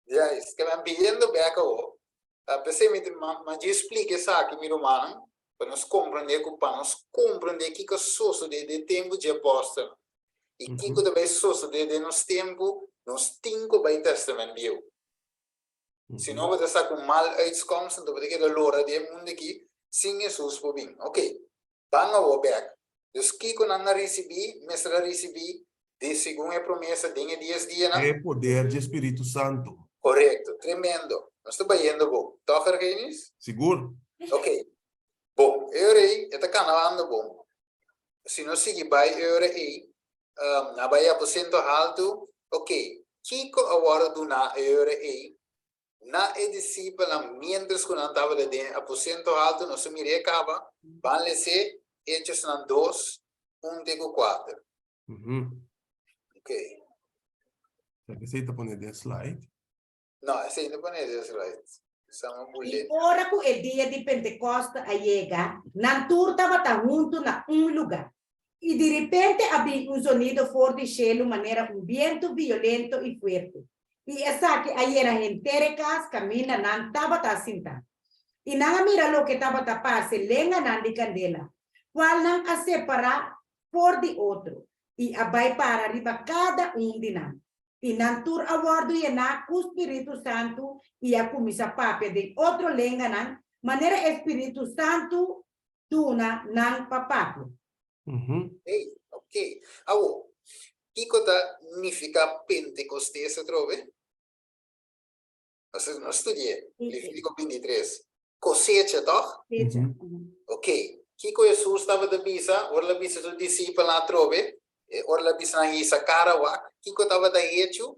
Juist, ke men biyendo bek awo, p'esei mi ta ma dje splika esaki mi rumannan, pa nos komprendé ku pa nos komprendé kiko a sosodé den tempu dje apòstelnan i kiko ta bai sosodé den nos tempu, nos tin ku bai Tèstamènt Bieu. Si no bo ta sa ku mal uitskomst, anto bo ta keda lora den e mundu aki sin Hesus por bin. Oke, Ban awor bek. Dus kiko nan a risibí, mester a risibí di segun e promesa den e dies dianan? E poder dje Spiritu Santu. Korekto. Tremendo. Nos ta bayendo bon. Tòg, Argenis? Sigur. Ok. Bon. E ora ei, e ta kanabando bon. Si nos sigui bai e ora ei, na bai aposento haltu. Ok. Kiko a wòrdu duná e ora ei Na e disipelnan, miéntras ku nan tabata den e aposento haltu, nos a mir'é kaba, ban les'é Hechosnan dos, un te ku kuater. Oké. Sa esei ta pone den slide? No, esei no pone den slide. Sama I bullet. ora ku e dia di Pentekòste a yega, nan tur tabata huntu na un lugá. I diripente a bin un zonido for di shelu manera un bientu violento i fuerte, i esaki a yena henter e kas kaminda nan tabata sintá. I nan a mira loke tabata parse lenganan di kandela, kualnan a separá for di otro, i a bai para riba kada un di nan. I nan tur a wòrdu yená ku Spiritu Santu i a kuminsá papia den otro lenganan, manera e Spiritu Santu duna nan pa papia. Hey, ok. Awo, kiko ta nifiká Pentekostes atrobe? Nos a studi'é, Levítico bintitres. Kosecha, tòg? Kosecha. Ok. Kiko Hesus tabata bisa ora el a bisa su disipelnan atrobe? Ora el a bisa nan hisa kara wak, kiko tabata hechu?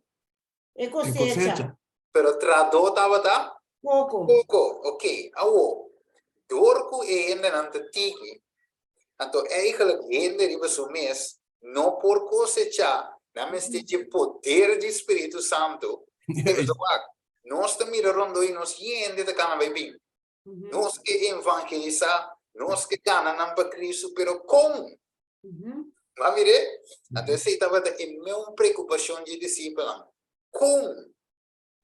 E kosecha. Pero trahadó tabata? Poko. Poko, ok. Awor, dor ku e hendenan ta tiki, anto eigenlijk hende riba su mes. no por kosechá, nan mester dje poder di Spiritu Santu. Wak, nos ta mira rondó i nos hende ta kana bai bin. Nos ke evangelisá, nos ke gana nan pa Kristu, pero kon? Bo a mir'é? Anto esei tabata e meun preokupashon di e disipelnan. Kon?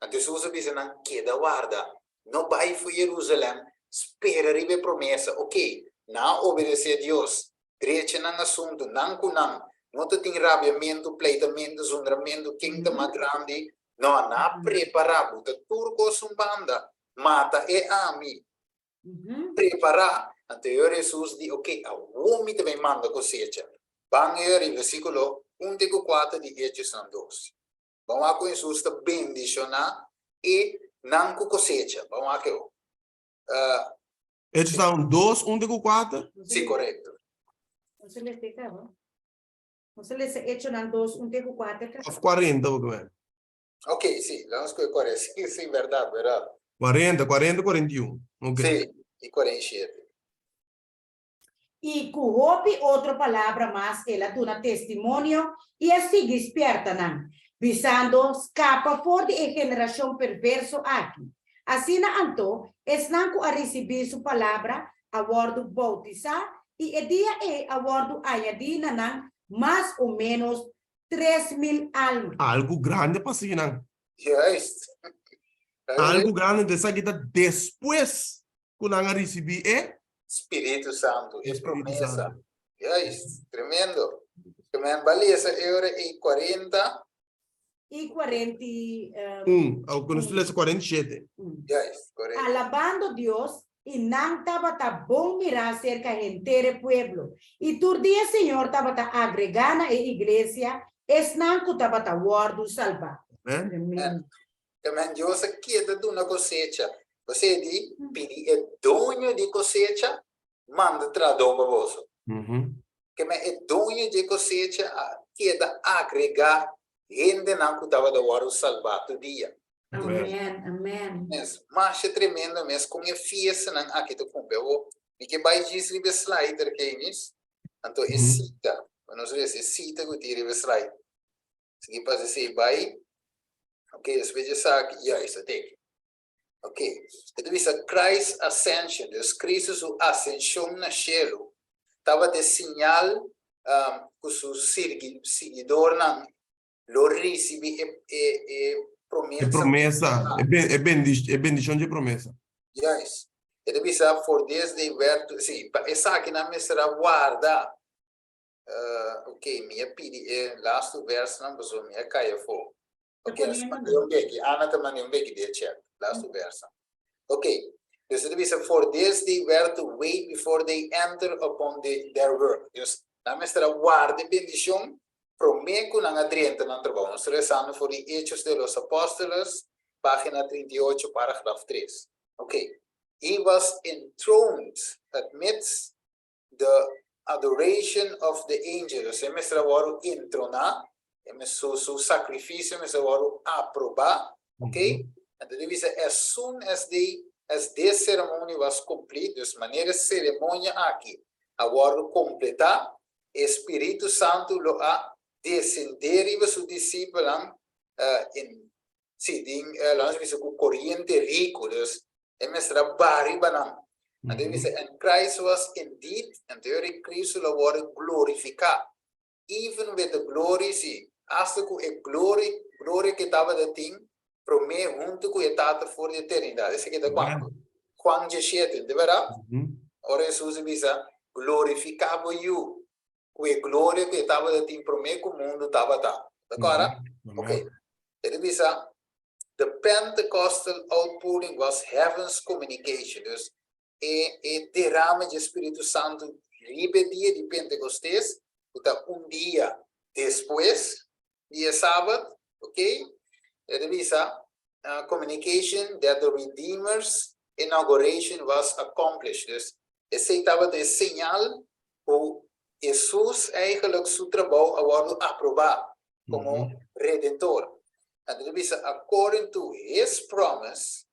Anto Hesus a bisa nan, Keda warda, no bai for Jerusalèm, spera riba e promesa. Oké, nan a obedesé Dios, drecha nan asuntu, nan ku nan, no ta tin rabiamentu, pleitamentu, zundramentu, ken ta mas grandi. No, nan a prepará, buta tur kos un banda, mata e ami, prepará. Anto e ora Hesus di, Oké, awor mi ta bai manda kosecha. Ban e ora i versíkulo un te ku kuater di Hechosnan dos. Ban wak ku Hesus ta bendishoná e nan ku kosecha. Ban wak e o. Hechosnan 2, 1 te ku 4? Sí, korekto. Nos a lesa e kaba. Nos a lesa Hechonan 2, 1 te ku 4 kaba. Of 40 bo ke men? Ok, sí, laat nos koe 40. Sí, sí, bèrdat, bèrdat. 40, 40, 41. Ok. Sí, i 47. I ku hopi otro palabra mas el a duna testimonio i a sigui spièrta nan, bisando, Skapa for di e generashon perverso aki. Asina anto, esnan ku a risibí su palabra a wòrdu boutisá, i e dia ei a wòrdu añadí na nan mas o ménos 3000 alma. Algu grandi pa sinan. Juist. Algu grandi, esaki ta despues ku nan a risibí e Spiritu Santu, e Spiritu promesa. Santu. Juist, tremendo. Kemen ba lesa e ora ei 40. I 40 i, Un, au ku nos lesa 47. un. Juist, korekto. Alabando Dios, i nan tabata bon mirá serka henter e pueblo. I tur dia Señor tabata agregá na e iglesia esnan ku tabata wòrdu salbá. Amen. Tremendo. Kemen Dios a keda duna kosecha. Bosé di pidi e doño di kosecha manda trahadó pa boso. Kemen e doño di e kosecha a keda agregá hendenan ku tabata wòrdu salbá tur dia. Amen, amen. Mes, masha tremendo mes kon e fiestanan aki ta kumpli. Awor, mi ke bai djis riba e slide Argenis, anto e sita, nos lesa e sita ku tin riba e slide. Sigui pasa esei bai. Ok, despues di esaki, ya, esta teki. Ok, e ta bisa Christ ascension, dus Cristo su ascension na shelu tabata e siñal ku su siguidornan lo risibi e e e promesa. E promesa, e e bendishon dje promesa. Juist. E ta bisa for this they were to, si, pa esakinan mester a warda. Ok, mi a pidi e lastu versnan pasobra mi a kai afó. Ok, nos manda un beki. Ana ta manda un beki di e chat. Lastu versnan. Ok, dus e ta bisa, For this they were to wait before they enter upon the, their work. Dus, nan mester a warda e bendishon promé ku nan a drenta nan trabou. Nos ta lesando for di Hechos de los Apóstoles, página 38, paragraf 3. Ok, He was enthroned amidst the adoration of the angels. E mester a wòrdu entroná, e mes su su sakrifisio mester a wòrdu aprobá, ok? Anto di bisa as soon as they as this ceremony was complete, dus manera e seremonia aki a wòrdu kompletá, e Spiritu Santu lo a desendé riba su disipelnan in Sí, den laat nos bisa ku koriente riku, dus e mester a baha riba nan. Anto e bisa, and Christ was indeed, anto e ora e Cristo lo wòrdu glorifiká, even with the glory, sí, asta ku e glory, gloria ku e tabata tin promé huntu ku e Tata for di eternidat. Esaki ta Juan, Juan 17, di bèrdat? Ora Hesus a bisa, glorifiká bo Yu, ku e gloria ku e tabata tin promé ku mundu tabata. Ta kòrda? Ok. E ta bisa, The Pentecostal outpouring was heaven's communication. Dus, e e derame dje Spiritu Santu riba e dia di Pentecostes, ku ta un dia despues di e Sabat, ok? E ta bisa, communication that the Redeemer's inauguration was accomplished. Dus, esei tabata e señal ku Hesus eigenlijk su trabou a wòrdu aprobá komo Redentor. Anto ta bisa, according to his promise,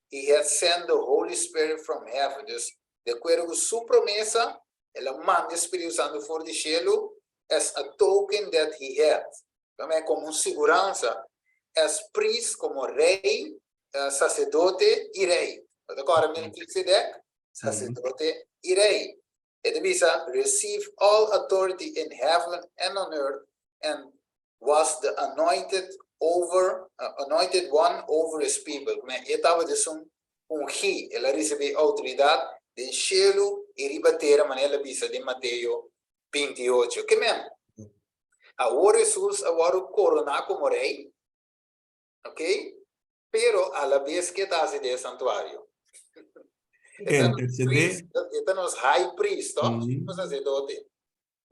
he had sent the Holy Spirit from heaven. Dus, di akuerdo ku su promesa, el a manda e Spiritu Santu for di shelu. as a token that he had. Tambe komo un siguransa, as priest, komo rei, saserdote i rei. Bo ta kòrda Melkisedek? Saserdote i rei. E ta bisa, receive all authority in heaven and on earth and was the anointed over, anointed one over his people. Kume e tabata esun ungí, el a risibí outoridat den shelu i riba tera, manera el a bisa den Mateo 28. Ke men? Awor Hesus a wòrdu koroná komo rei, ok, pero alabes ke ta hasi den e santuario? E ta nos priest, e ta nos high priest, to? Sumo saserdote.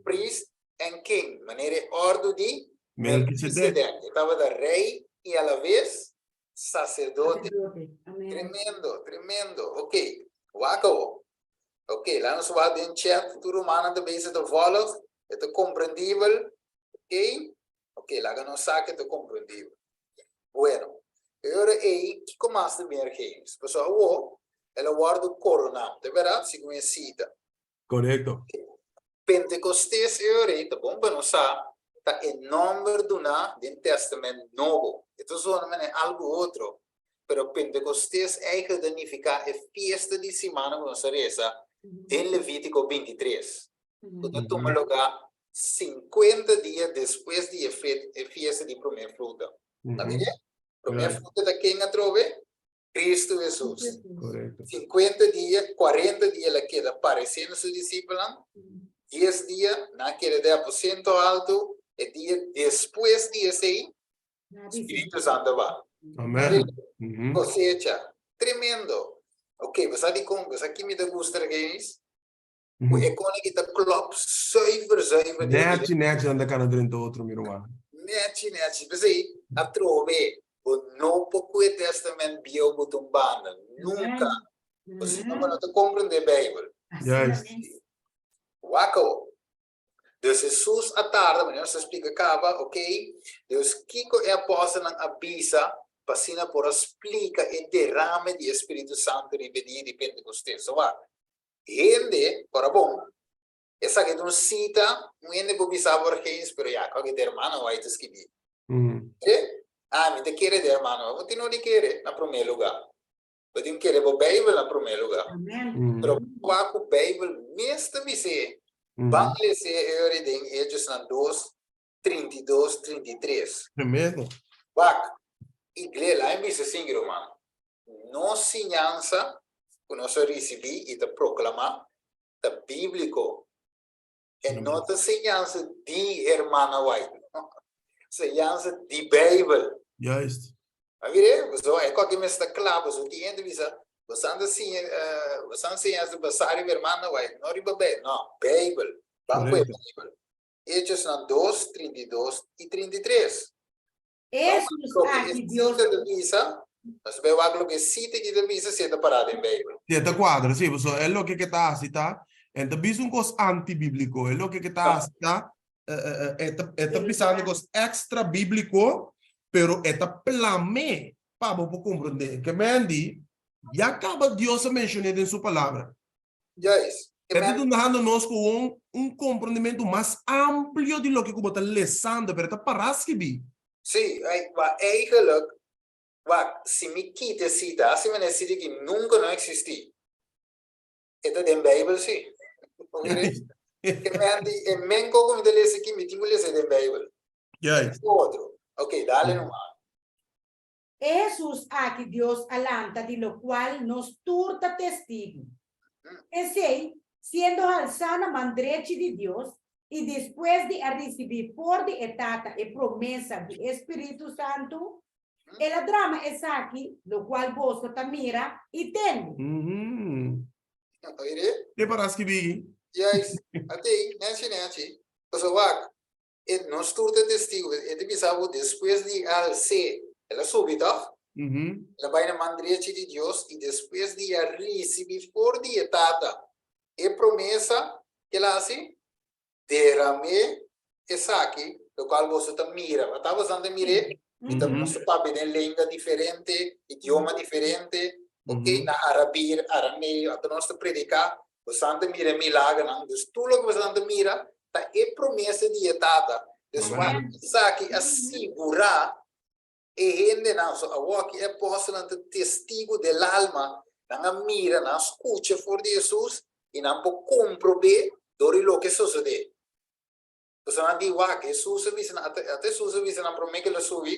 Priest and king, manera e òrdu di Melkisedek. E tabata rei i alabes saserdote. Tremendo, tremendo. Ok, wak awo. Ok, laat nos wak den chat. Tur rumannan ta bezig ta volg. E ta komprendibel. Ok, ok, laga nos sa ku e ta komprendibel. Bueno, e ora ei, kiko mas ta bin James? Pasobra awo el a wòrdu koroná, ta bèrdat? Segun e sita. Korekto. Pentekostes e ora ei ta bon pa nos sa ta e nòmber duná den Tèstamènt Nobo. E ta zona manera algu otro, pero Pentekostes eigentlik ta nifiká e fiesta di simana ku nos a resa den Levítiko 23, ku ta tuma lugá 50 dia despues di e fiesta di promé fruta. Ta mira? Promé fruta ta ken atrobe? Kristu Hesus. 50 dia, 40 dia el a keda paresé na su disipelnan, 10 dia nan a keda den aposento altu, e dia despues di esei, Spiritu Santu a baha. Amen. Kosecha. Tremendo. Ok, bo sa dikon, bo sa ki mi ta gusta Regenis? Ku e kone ki ta klòp zuiver, zuiver. Nèchi, nèchi nan ta kana drenta otro, mi ruman. Nèchi, nèchi. P'esei, atrobe, bo no por ku e Tèstamènt Bieu bo ta un banda. Nunka. Pasobra bo no ta komprendé Beibel. Juist. Wak awo. Dus Hesus a tarda, manera nos a splika kaba, ok, dus kiko e apòstelnan a bisa pa asina por a splika e derame di e Spiritu Santu riba e dia di Pentekostes? So wak, hende, ora bon, esaki ta un sita, un hende por bisa bo Argenis, pero ya, kòke ta hermano White a skibí. Mire, ah, mi ta kere di hermano White, bo tin no di kere na promé lugá. Bo tin kere bo Bijbel na promé lugá. Pero wak ku Bijbel mes ta bis'é, ban les'é e ora den Hechosnan 2, 32, 33. Tremendo. Wak, igle, la'a bisa sigui ruman, nos siñansa ku nos a risibí i ta proklamá ta bíbliko. E no ta siñansa di Hermana White, no. Siñansa di Bijbel. Juist. A mire, boso e koki mes ta kla, boso tin hende bisa, boso anda siña, boso anda siña basá riba Hermana White, no riba Bijbel. No, Bijbel. Ban ku e Bijbel. Hechosnan 2, 32 i 33. Esus aki Dios. Loke e cita ta bisa, nos ta bay wak loke e cita aki ta bisa si e ta pará den Bijbel. Si e ta cuadra, si, pasobra e loke ke ta hasi ta, e ta bisa un cos antibiblico, e loke ke ta hasi ta, e ta, e ta bisando cos extra biblico, pero e ta plam'é pa bo por comprendé. Ke men di, ya caba Dios a mencion'é den su palabra. Juist. E ta dunando nos ku un un komprondimentu mas amplio di loke ku bo ta lesando, pero e ta pará skibí. Sí, ma eigenlijk, wak, si mi kita e sita, hasi manera e sita aki nunka no eksistí. E ta den Beibel sí. E men di, e men koko ku mi ta lesa aki, mi tin ku lesa den Beibel. Juist. Otro. Ok, dale nomás. E Hesus aki Dios a lanta di lokual nos tur ta testigu. P'esei, siendo halsá na man drechi di Dios, i despues di a risibí for di e Tata e promesa di e Spiritu Santu, el a drama esaki, lokual boso ta mira i tende. Ke para skibí? Juist, atei, nechi nechi. Pasobra wak, E nos tur ta testigo. E ta bisa bo despues di al se, el a subi tòg? El a bai na man drechi di Dios i despues di a risibi for di e Tata e promesa, ke el a hasi? Deram'é esaki, lokual boso ta mira. Bo ta boso ta mir'é? Mi ta mustra papia den lenga diferente, idioma diferente, ok, na arabir, arameo, anto nos ta prediká, boso ta mira e milagernan. Dus tur loke boso ta mira. Ta e promesa di e Tata. Dus Amen. wak esaki a sigurá e hendenan. So awor aki e apòstelnan ta testigu del alma. Nan a mira, nan a skucha for di Hesus i nan por komprobé dor di loke sosodé. Pasobra nan di, Wak, Hesus a bisa nan, ata ata Hesus a bisa nan promé ku el a subi,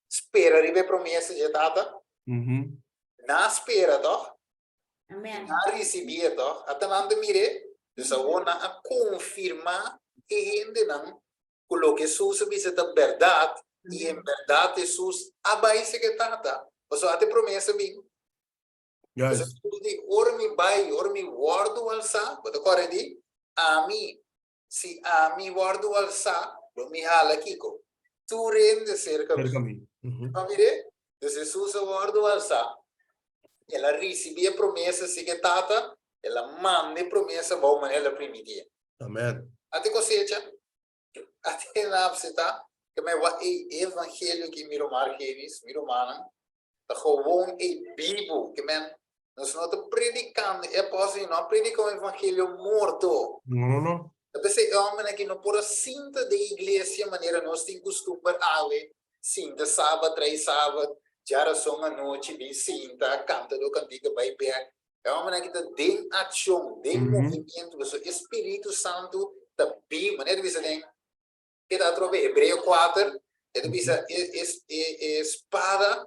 spera riba e promesa dje Tata. Nan a spera tòg? Amen. Nan a risibié tòg? Ata nan ta mir'é. Dus awor nan a konfirmá e hendenan ku loke Hesus a bisa ta bèrdat, i en bèrdat Hesus a bai serka e Tata, pasobra ata e promesa bin. Juist. Hesus di, Ora mi bai, ora mi wòrdu alsá, bo ta kòrda di? Ami Si ami wòrdu alsá, lo mi hala kiko? Tur hende serka mi. Serka mi. Mhm. Pa mir'é? Dus Hesus a wòrdu alsá. El a risibí e promesa si ku e Tata, el a manda e promesa bou manera el a primitié. Amen. Ate kosecha, ate napse ta, ke mi wak e evangelio ki mi ruman Argenis, mi rumannan, ta gewoon e bibu, ke men nos no ta predicando, e apostel no a predica un evangelio morto. No, no, no. Ta p'esei e hombernan aki no por a sinta den iglesia manera nos tin custumber awe, sinta sabat trai sabat, djarason anochi bin sinta, canta do cantica bai bek. E hombernan aki ta den accion, den movimiento, pasobra e Spiritu Santu ta bibu, manera ta bisa den E ta atrobe Hebreo 4, e ta bisa e, e, e, e spada,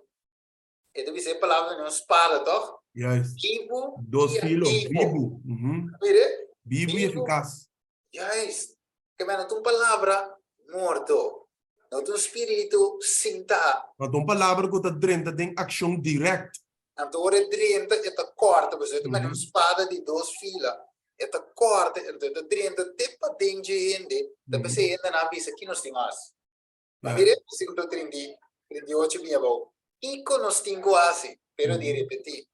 e ta bisa e palabra di un spada, toch? Juist. Vivo Dos y filo, activo. bibu. Mhm. Mire? Bibu y Bibu. eficaz. Juist. Ke men no ta un palabra morto. No ta un spiritu sintá. No ta un palabra ku ta drenta den akshon direct. Anto ora e drenta e ta kòrta, pasobra e ta manda un spada di dos fila, e ta kòrta, anto e ta drenta te paden dje hende, ta p'esei e hendenan a bisa, Ki nos tin hasi? Ma mira e versíkulo 38 bin abou, Kiko nos tin ku hasi? Pero di repetí.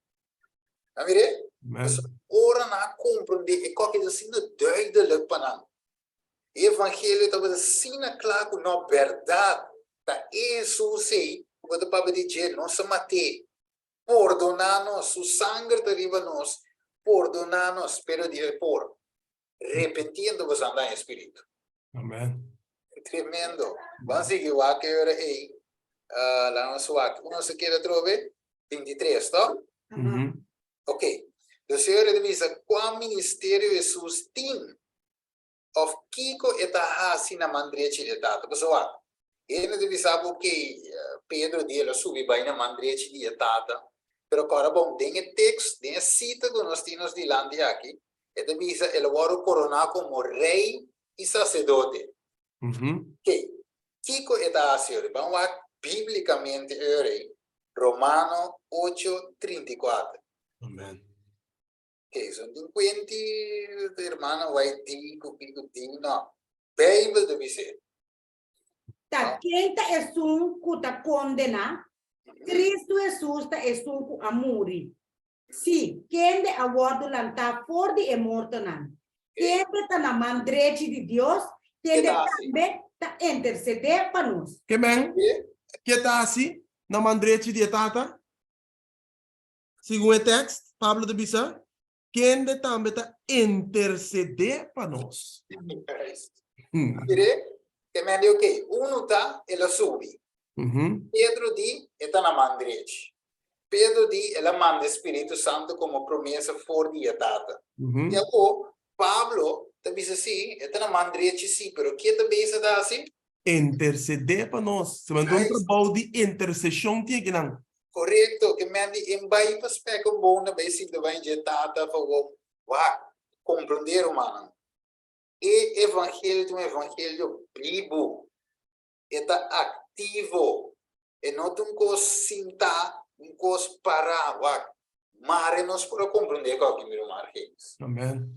A mira? Pasobra ora nan a komprondé e kòke ta asina duidelik pa nan. E evangelio tabata asina kla ku no bèrdat ta e Hesus ei ku bo ta papia di dje, nos a mat'é. Pordoná nos, su sanger ta riba nos, pordoná nos, pero di e por. Repentiendo boso anda den e spiritu. Amen. Tremendo. Ban sigui wak e ora ei. Laga nos wak. Uno se keda atrobe? 23, to? Ok. Dus e ora ta bisa kua ministerio Hesus tin of kiko e ta hasi na man drechi di e Tata. Pasobra wak, hende ta bisa bo ke Pedro di el a subi bai na man drechi di e Tata, pero kòrda bon, den e tekst, den e sita ku nos tin nos dilanti aki, e ta bisa el a wòrdu koroná komo rei i saserdote. Ke, kiko e ta hasi ora? Ban wak bíblikamente e ora ei, Romano ocho, 34. Amen. Oké, so tin kuenti hermano wai di ku kiko di no. Bijbel ta bis'é. Ta ken ta esun ku ta kondená? Kristu Hesus ta esun ku a muri. Sí, kende a wòrdu lantá for di e mortonan. Kende ta na man drechi di Dios, kende tambe ta intersedé pa nos. Ke men ke ta hasi na man drechi di e Tata? Segun e tekst, Pablo ta bisa, Kende tambe ta intersedé pa nos. Mire, e men di, Oké, unu ta, el a subi. Pedro di, E ta na man drechi. Pedro di, El a manda e Spiritu Santu komo promesa for di e Tata. I awor, Pablo ta bisa, Sí, e ta na man drechi, sí, pero ke ta bisa ta hasi? Intersedé pa nos. Se manda un trabou di interseshon tin akinan. Korekto, ke men di en bai pa spek un bon na bai sinta bai dje tata pa wou. Wak, komprondé rumannan. E evangelio ta un evangelio bibu. E ta aktivo. E no ta un kos sintá, un kos pará. Wak, mare nos por a komprondé ku aki, mi ruman Argenis. Amen.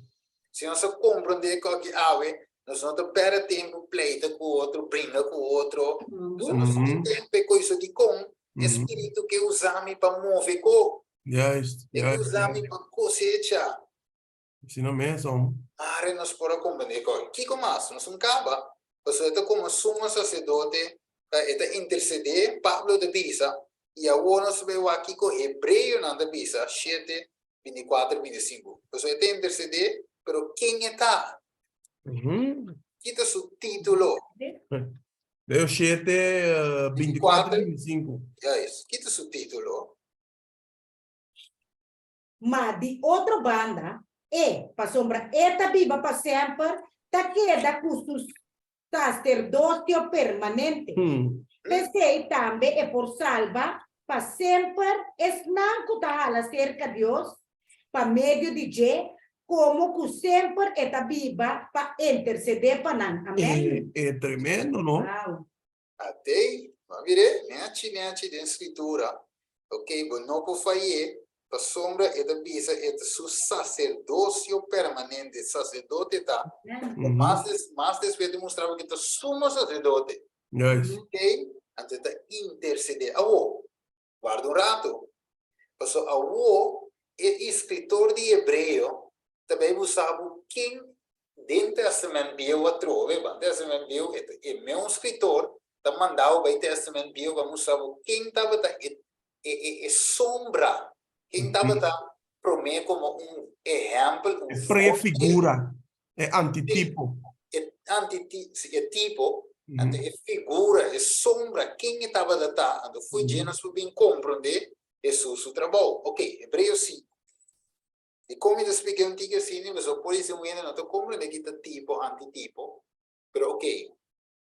Si nos a komprondé ku aki awe, nos no ta pèrdè tempu pleita ku otro, bringa ku otro. Nos no tin tempu e koiso dikon e spiritu ke usa mi pa move ko. Juist, E ke usa mi pa kosecha. Asina mes, hom. Mare nos por a komprendé ku aki. Kiko mas? Nos un kaba. Pasobra e ta komo sumo saserdote, e ta intersedé, Pablo ta bisa, i awor nos ta bai wak kiko Hebreonan ta bisa, shete, 24, 25. Pasobra e ta intersedé, pero ken e ta? Ki ta su título? Hebreo 7, 24 i 25. Juist. Ki ta su título? Ma di otro banda, e, pasobra e ta biba pa semper, ta keda ku su saserdosio permanente. P'esei tambe e por salba pa semper esnan ku ta hala serka Dios pa medio di dje, komo ku semper e ta biba pa intersedé pa nan. Amèn. E tremendo, no? Wow. Atei, bo a mir'é? Nechi, nechi den Scritura. Ok, bo no por fay'é, pasobra e ta bisa e ta su sacerdocio permanente. Sacerdote ta, mas des, mas despues ta mustra bo ke ta sumo sacerdote. Juist. Ok, anto e ta intercede. Awo, warda un rato, pasobra awo e escritor di Hebreo ta bay busa bo ken den Testament Bieu atrobe, ban Testament Bieu e ta e meun scritor ta manda bo bay Testament Bieu pa mustra bo ken tabata e e e e sombra, ken tabata prome como un ehempel, un E prefigura, e antitipo. E antiti, si e tipo, anto e figura, e sombra, ken e tabata ta, anto fo'i dje nos por bin comprende Hesus su trabou. Ok, Hebreo 5. Di kon mi ta splika un tiki asina, pasobra por esei un hende no ta komprende ki ta tipo, antitipo. Pero ok,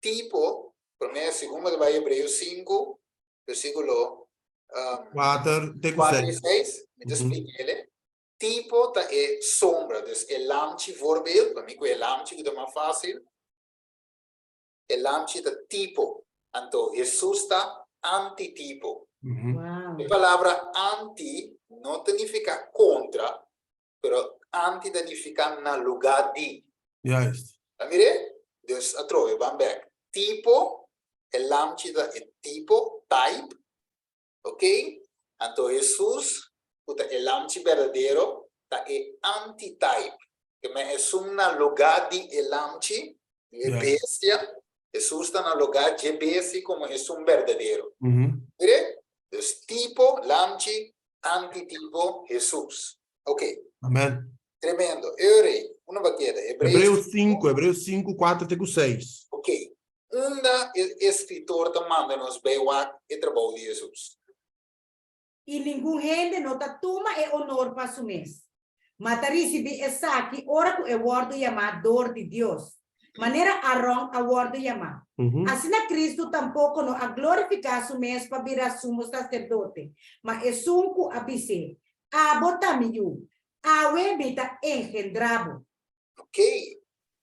tipo, promé, segun bo ta bai Hebreo 5, versíkulo 4 te ku 4 i 6. 6, mi ta splika ele. Tipo ta e sombra, dus e lamchi voorbeeld, pa mi ku e lamchi ku ta mas fásil, e lamchi ta tipo, anto Hesus ta antitipo. Wow. E palabra anti no ta nifiká kontra, pero anti ta nifiká na lugá di. Juist. Ta mir'é? Dus atrobe, ban bèk. Tipo, e lamchi ta e tipo, type, ok? Anto Hesus, ku ta e lamchi berdadero, ta e anti-type. Ke men esun na lugá di e lamchi, di e bestia, Hesus ta na lugá dje bestia komo esun berdadero. Mire? Dus tipo, lamchi, antitipo, Hesus. Ok. Amen. Tremendo. Eure, unda bo a keda? Hebreos Hebreos 5, Hebreos 5, 4 te ku 6. Ok. Unda e eskritor ta manda nos bai wak e trabou di Hesus? I ningun hende no ta tuma e onor pa su mes, ma ta risibí esaki ora ku e wòrdu yamá dor di Dios, manera Aron a wòrdu yamá. Asina Kristu tampoko no a glorifiká su mes pa bira sumo saserdote, ma esun ku a bis'é, Abo ta mi yu, awe mi ta engendrá bo. Ok,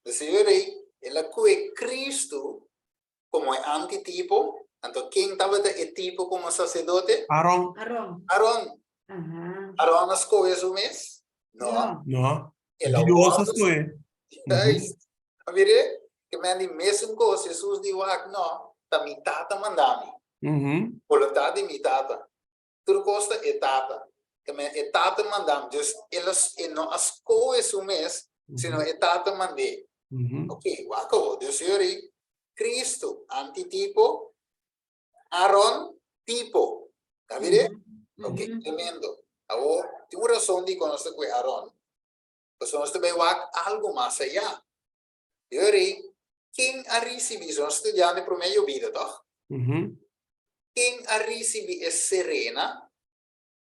de señor ei, el a kohe Kristu komo e antitipo, anto ken tabata e tipo komo saserdote? Aron. Aron. Aron. Aha. Aron a skohe su mes? No. No. No. El a Dios a wòrdu skohe. Juist. A mir'é? Ke men di mesun kos, Hesus di wak, no, ta mi Tata manda mi. Boluntat di mi Tata. Tur kos ta e Tata. Ke men e Tata manda mi. Dus el a, e no a skohe su mes, sino e Tata mand'é. Ok, wak awor. Dus yori, Cristo, antitipo, Aaron, tipo. Ta mir'é? Ok, tremendo. Awor, tin un rason dikon nos ta kohe Aaron. Pasobra nos ta bai wak algu mas ayá. Yori, ken a risibí, so nos studiando e promé yobida, tòg? Ken a risibí e serena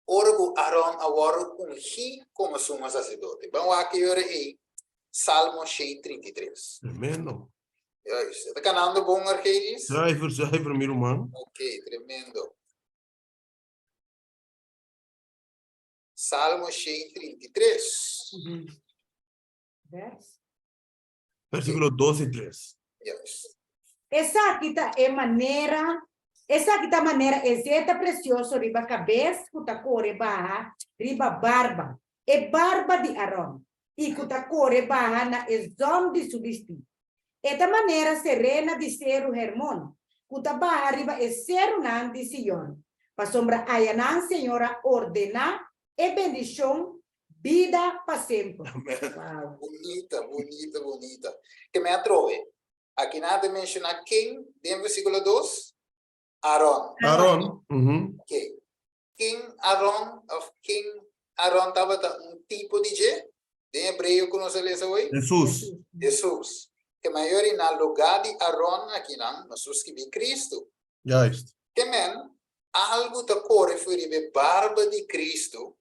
ora ku Aron a wòrdu ungí komo sumo saserdote? Ban wak e ora ei, Salmo 133. Tremendo. Juist. E ta kanando bon, Argenis? Zuiver, zuiver, mi ruman. Ok, tremendo. Salmo 133. Vers. Versículo 2 i 3. Juist. Esaki ta e manera, esaki ta manera e zeta presioso riba kabes ku ta kore baha riba barba, e barba di Aron, i ku ta kore baha na e zòm di su bistí. E ta manera serena di seru Hermon, ku ta baha riba e serunan di Sion, pasobra ayanan Señor a ordená e bendishon Bida pa semper. Amen. Bunita, bunita, bunita. Ke mi atrobe. Aki nan ta menshoná ken den versíkulo dos? Aron. Aron. Mhm. Ok. Ken Aron òf ken Aron tabata un tipo di dje? Den hebreo ku nos a lesa hoy? Hesus. Hesus. Ke mayori na lugá di Aron akinan nos lo skibí Kristu. Juist. Ke men, algu ta kore for riba e barba di Kristu,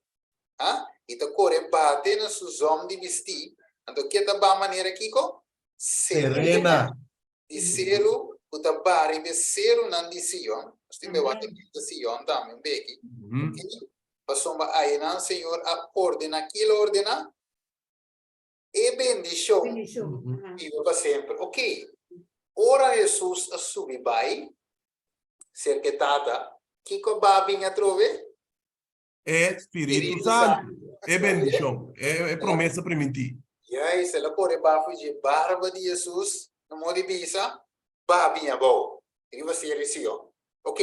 ha, i ta kore bate na su zòm di bistí, anto ke ta ba manera kiko? Serena. Di seru ku ta ba riba e serunan di Sion. Nos tin be wak e ta Sion tambe un beki. Pasobra ayanan Señor a ordená, ki el a ordená? E bendishon biba pa semper. Ok, ora Hesus a subi bai serka e Tata, kiko a ba bin atrobe? E Spiritu Santu, e bendishon, e promesa primintí. Juist, el a kore bafo dje barba di Hesus, no modi bisa, Ba bin abou, riba Seru Sion. Ok,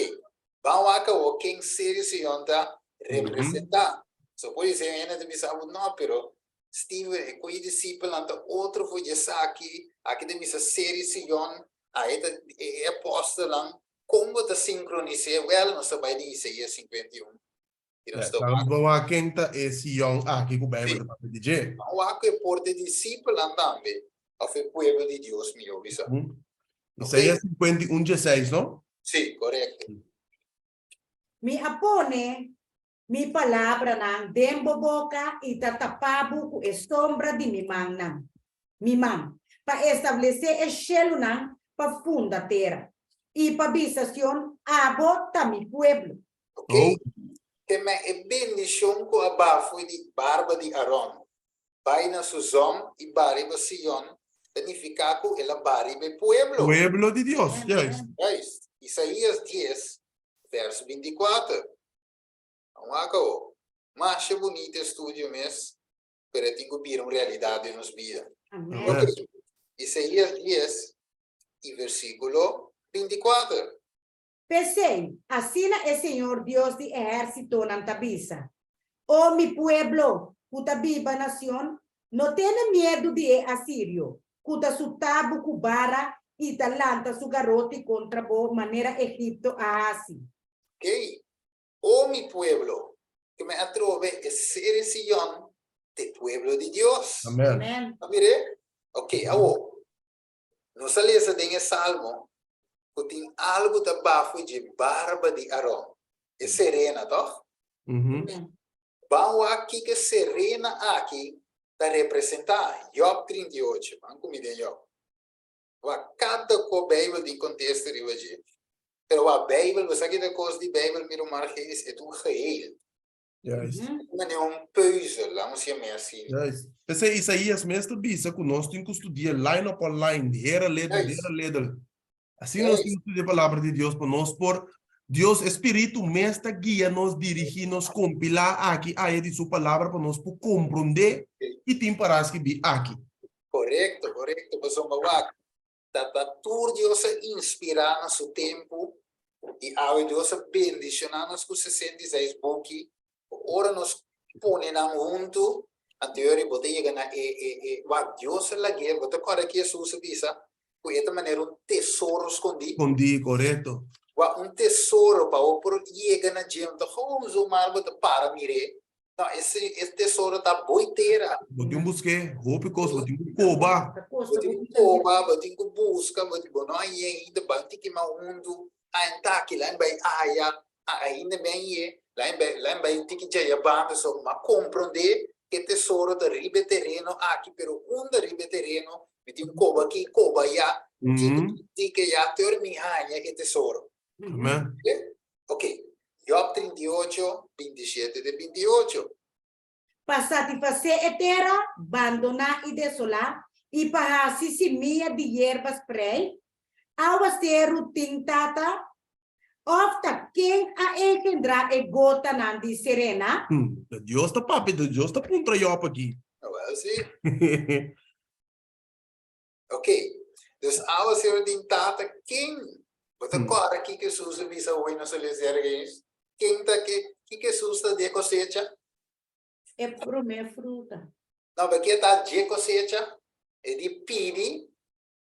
ban wak awor ken Seru Sion ta representá. So por esei un hende ta bisa bo, no, pero Steven, e ku e disipelnan ta otro for dje esaki, aki ta bisa Seru Sion, ahi ta e apostelnan, kon bo ta sinkronis'é? Wèl, nos ta bai di Isaías 51 i nos ta wak. Ban wak ken ta e Sion aki ku Beibel ta papia di dje. Ban wak ku e por ta e disipelnan tambe, òf e pueblo di Dios, mihó bisa. Isaías 51 dieseis, no? Sí, korekto. Mi a pone Mi palabranan den bo boka i ta tapa bo ku e sombra di mi mannan, mi man, pa establesé e shelunan pa funda tera, i pa bisa Sion, Abo ta mi pueblo. Oké, te men e bendishon ku a baha fo'i di barba di Aron, bai na su zòm i baha riba Sion, ta nifiká ku el a baha riba e pueblo. Pueblo di Dios, juist. Juist. Isaías dies, vèrso bintikuater. Nan wak awo. Masha bunita e studio mes, pero e tin ku bira un realidat den nos bida. Amen. Ok, Isaías dies i versíkulo 24. P'esei, asina e Señor Dios di ehérsitonan ta bisa, O mi pueblo ku ta biba na Sion, no tene miedu di e asirio, ku ta suta bo ku bara i ta lanta su garoti kontra bo manera Egipto a hasi. Ok, O mi pueblo, ke mi atrobe e seri Sion t'e pueblo di Dios. Amen. Amen. A mir'é? Ok, awor, nos a lesa den e Salmo ku tin algu ta bafo dje barba di Aron, e serena, tòg? Amen. Ban wak kiko e serena aki ta representá. Job 38, ban ku mi den Job. Wak kada ko Beibel tin kontesta riba dje. Pero wak Beibel, bo sa ki ta kos di Beibel mi ruman Geis? E ta un geheel. Juist. Manera un peuzel, laat ons yam'é asina. Juist. P'esei Isaías mes ta bisa ku nos tin ku studia line upon line, hera ledel, Juist. hera ledel. Asina nos tin ku studia e palabra di Dios pa nos por, Dios, e Spiritu mes ta guia nos, dirigí nos, kompilá aki aya di su palabra pa nos por komprondé ki tin pará skibí aki. Korekto, korekto, pasobra wak, ta ta tur Dios a inspirá na su tempu i awe Dios a bendishoná nos ku 66 buki ku ora nos pone nan huntu, anto yori bo ta yega na e e e wak Dios a lag'é, bo ta kòrda ki Hesus a bisa ku e ta manera un tesoro skondí? Skondí, korekto. Wak un tesoro pa bo por yega na dje, no ta gewoon zomaar bo ta para mir'é, No, ese e tesoro ta boi tera. Bo tin busk'é hopi kos, bo tin ku koba. Bo tin ku koba, bo tin ku buska, bo bo no hañ'é ainda, ban tiki mas hundu, a ta aki, lain bai aya, a ainda mi hañ'é, lain bai lain bai tiki djaya banda, so m'a komprondé ku e tesoro ta riba e tereno aki, pero unda riba e tereno mi tin ku koba aki, koba aya, tiki tiki aya, te ora mi haña e tesoro. Amen. Ok, Job 38, 27 te 28. Pa satisfasé e tera bandoná i desolá i pa hasi simia di yerba sprei, awaseru tin tata? Òf ta ken a engendrá e gotanan di serena? Dios ta papia, Dios ta puntra Job aki. Awel si. Ok, dus awaseru tin tata ken? Bo ta kòrda kiko Hesus a bisa hoy nos a lesa ergens? Ken ta ke, kiko Hesus ta di e kosecha? E promé fruta. No, pero ke ta dje kosecha? E di pidi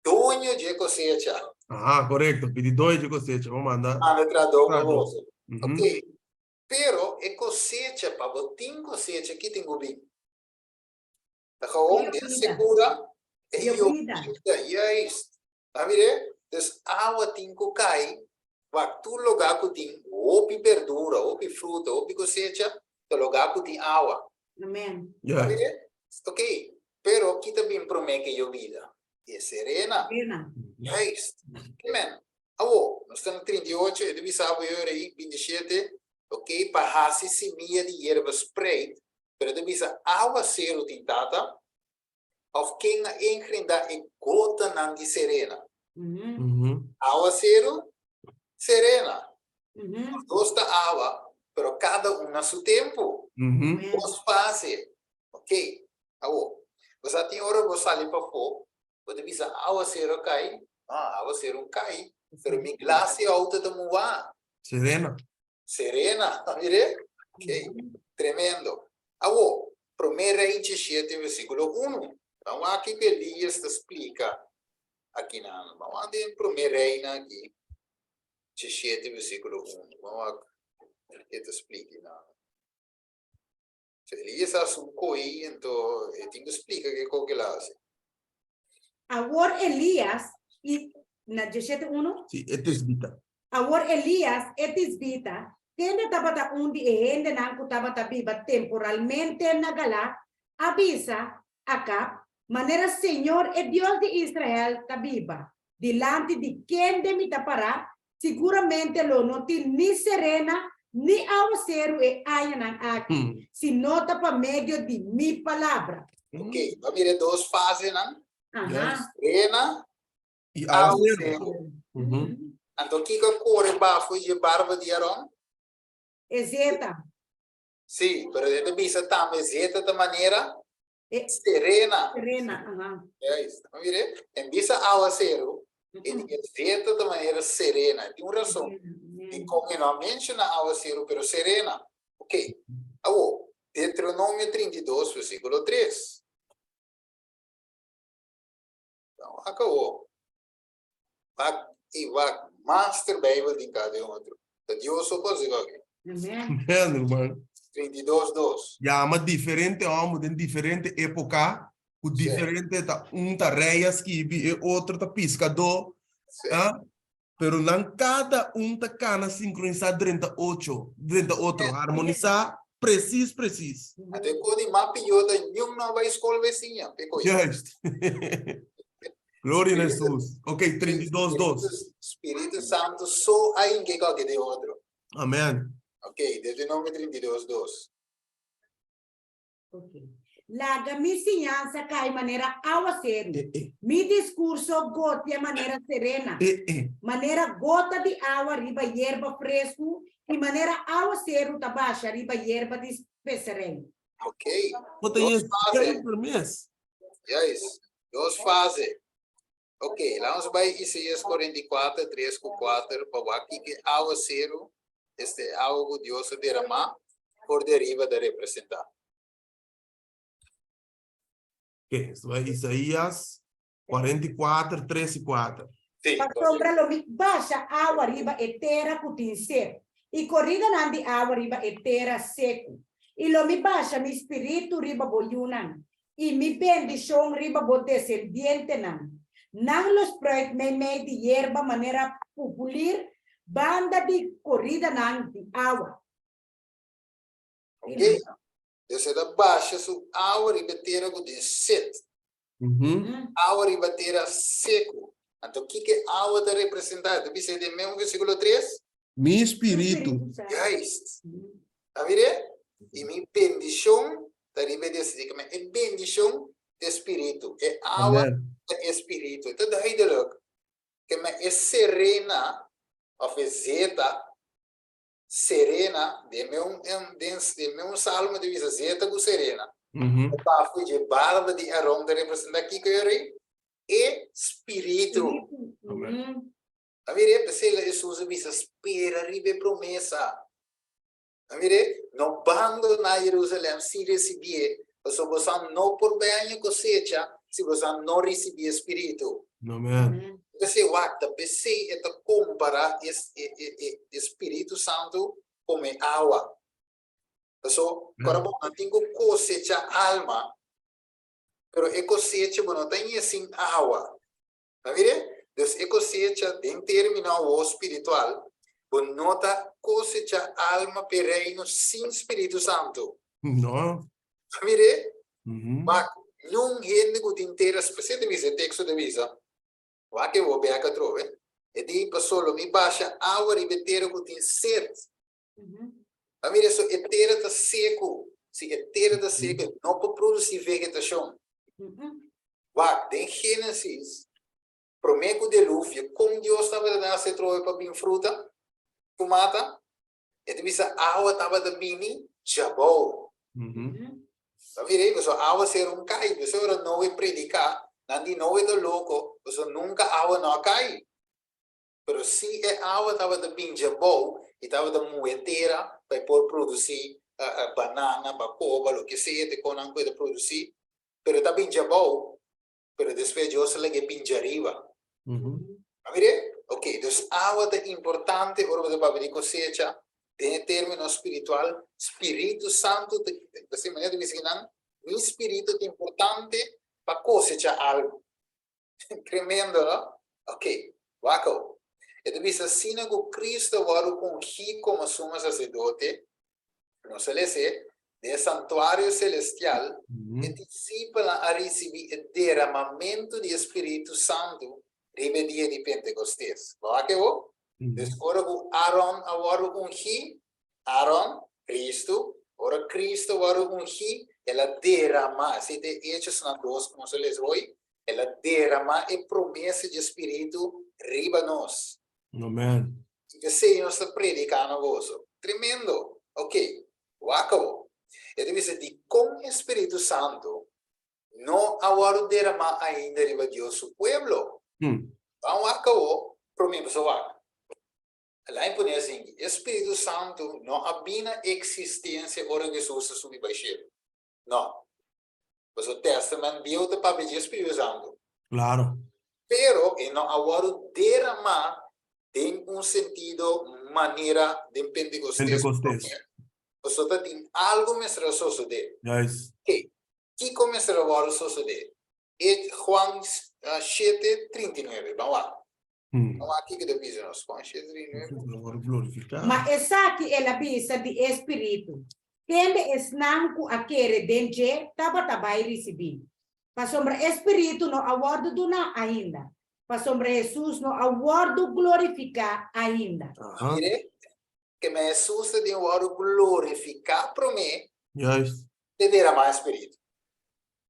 doño dje kosecha. Aha, korekto, pidi doño dje kosecha pa manda. Manda trahadó pa boso. Mhm. Ok, pero e kosecha, pa bo tin kosecha, ki tin ku bin? Ta gewoon den sekura. E Yobida. yobida, juist. A mire? Dus awa tin ku kai, wak tur lugá ku tin hopi berdura, hopi fruta, hopi kosecha, ta lugá ku tin awa. Amen. Juist. Mire? Ok, pero ki ta bin promé ku yobida? E serena. Serena. Juist. Amen. Awo, nos ta na 38, e ta bisa bo yora ei, 27, ok, pa hasi simia di yerba spreit, pero e ta bisa awaseru tin tata, Of ken a engrindá e gotanan di serena? Awaseru, serena. Tur dos ta awa, pero kada un na su tempu. Dos fase. Ok, awor, bo sa tin ora bo sali pafó, bo ta bisa awaseru a kai? No, awaseru kai, pero mi glas di outo ta muwá. Serena. Serena, mir'é? Ok, tremendo. Awor, Promé Rei 17 versíkulo 1. Ban wak kiko Elías ta splika akinan. Ban wak den Promé Reinan aki, 17 versíkulo 1. Ban wak ke ta splika einan. So Elías a hasi un koi, anto e tin ku splika ke kos ke el a hasi. Awor Elías i, na 17 1? Sí, e tisbita. Awor Elías, e tisbita, kende tabata un di e hendenan ku tabata biba temporalmente na Galaad, a bisa Akab, Manera señor e Dios di Israel ta biba, dilanti di kende mi ta pará, siguramente lo no tin ni serena ni awaseru e añanan aki, si no ta pa medio di mi palabra. Ok, bo a mira e dos fasenan? Aha. Serena I awaseru. Anto kiko a kore bafo dje barba di Aron? E zeta. Sí, pero e ta bisa tambe zeta ta manera E serena. Serena, aha. Juist. A mira, en bisa awaseru, e di e zeta ta manera serena. E tin un rason dikon e no a menshona awaseru, pero serena. Ok. Awor, Deuteronomio 32, versíkulo 3. Então, acabou. Wak i wak master Bijbel din cada un otro. Ta Dios so por sigo aki. Amen. Amen, ruman. 32 2. Yama diferente hòmber den diferente époka, ku diferente ta un ta rei a skibi, e otro ta piskadó, ah, pero nan kada un ta kana sinkronisá drenta ocho, drenta otro, harmonisá presis presis. Anto e kos di mas pió ta niun no a bai skol besiña, p'e koe. Juist. Gloria na Hesus. Ok, 32 2. Spiritu Santu so a hinka e koke den otro. Amen. Ok, Deuteronomio 32 2. Ok. Laga mi siñansa kai manera awaseru, Eh, eh. mi diskurso gotia manera serena, Eh, eh. manera gota di awa riba yerba fresku i manera awaseru ta basha riba yerba di speserei. Ok. Bo ta Dos yes fase. semper mes. Juist. Dos fase. Ok, laat ons bai Isaías 44, 3 ku 4, pa wak kiko awaseru, este awa ku Dios a derama for di ariba ta representa. Ok, esto bai Isaías 44, 3 i 4. Sí, Pasobra lo mi basha awa riba e tera ku tin set, i koridanan di awa riba e tera seku. I lo mi basha mi spiritu riba bo yunan, i mi bendishon riba bo desendientenan. Nan lo spruit meimei di yerba manera pupulir banda di koridanan di awa. Ok, dus e ta basha su awa riba e tera ku tin set. Awa riba tera seku. Anto kiko e awa ta representá? E ta bisa den mesmo versíkulo 3? Mi spiritu. Juist. Ta mir'é? I mi bendishon ta riba e desidí. Keme e bendishon ta e spiritu. E awa ta e spiritu. E ta duidelijk. Keme e serena òf e zeta, serena, den meun, den meun salmo ta bisa zeta ku serena. E bafo dje barba di Aron ta representá kiko yori? E spiritu. Amen. A mir'é, p'esei la Hesus a bisa, Spera riba e promesa. A mir'é, no bandoná Jerusalèm sin risibié, pasobra boso no por bai haña kosecha si boso no risibí e spiritu. Amèn. P'esei wak, ta p'esei e ta kompará e e spiritu santu komo e awa. Pasobra ora bo no tin ku kosechá alma. Pero e kosecha bo no ta hañ'é sin awa. Ta mira? Dus e kosecha den término awor spiritual, bo no ta kosecha alma p'e Reino sin Spiritu Santu. No. Ta mira? Wak, niun hende ku tin tera spesial ta bisa, e teksto ta bisa, wak e bo bek atrobe, e di, Paso lo mi basha awa riba e tera ku tin set. Ta mira? So e tera ta seku. Si e tera ta seku, e no por produsí vegetashon. Wak, den Génesis, promé ku deluvio, kon Dios tabata ta hasi atrobe pa bin fruta ku mata? E ta bisa awa tabata bini djabou. Ta mira ei, pasobra awa ser un kai. P'esei ora Noe prediká, nan di Noe ta loko, pasobra nunka awa no a kai. Pero si e awa tabata bin djabou i tabata muhe tera pa e por produsí banana, bakoba, loke sea te kon nan ku e ta produsí, pero e ta bin djabou, pero despues Dios a laga e bin djariba. A mir'é? Ok, dus awa ta importante ora bo ta papia di kosecha den e término spiritual. Spiritu Santu ta, asina manera ta bisa kinan, mi spiritu ta importante pa kosecha algu. Tremendo, no? Ok, wak awo. E ta bisa asina ku Cristo a wòrdu ungí komo Sumo Saserdote, nos a lesa den e santuario selestial, e disipelnan a risibí e deramamentu di e Spiritu Santu riba e dia di Pentekostes. Bo wak awo? Dus ora ku Aron a wòrdu ungí, Aron, Cristo, ora Cristo a wòrdu ungí, el a deramá, esei ta e Hechosnan dos ku nos a lesa hoy, El a derama e promesa dje Spiritu riba nos. Amen. I p'esei nos ta prediká na boso. Tremendo! Ok, wak awor. E ta bisa dikon e Spiritu Santu no a wòrdu deramá ainda riba Dios su pueblo. Ban wak awor, promé boso wak. Lain pone asinki, e Spiritu Santu no a bina eksistensia ora Hesus a subi bai shelu. No. Pasobra Testament Bieu ta papia dje Spiritu Santu. Claro. Pero e no a wòrdu deramá den un sentido manera den Pentecostés. Pentecostés. Pasobra ta tin algu mester a sosodé. Juist. Oké, kiko mester a wòrdu sosodé? E Juan shete, 39. Ban wak. Ban wak kiko ta bisa nos. Juan shete, 39. A wòrdu glorifiká. Ma esaki el a bisa di e Spiritu, kende esnan ku a kere den dje tabata bai risibí, pasobra e Spiritu no a wòrdu duná ainda, pasobra Hesus no a wòrdu glorifiká ainda. Mire, ke men Hesus ta den wòrdu glorifiká promé Juist. te deramá e Spiritu.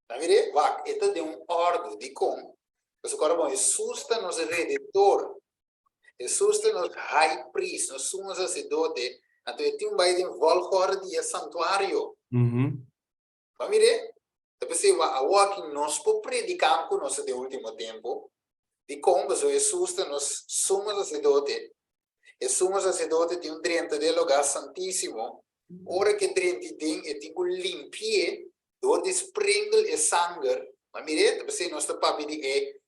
Ta mire, wak, e ta den un òrdu. Dikon? Pasobra kòrda bon, Hesus ta nos Redentor. Hesus ta nos High Priest, nos Sumo Saserdote, anto e tin bai den volgorde di e santuario. Bo a mir'é? Ta p'esei wak awoki nos por prediká ku nos ta den último tempu. Dikon? Pasobra Hesus ta nos Sumo Saserdote. E Sumo Saserdote tin un drenta den e lugá santísimo. Ora ku e drenta den, e tin ku limpi'é dor di sprinkel e sanger. Bo a mir'é? Ta p'esei nos ta papia di e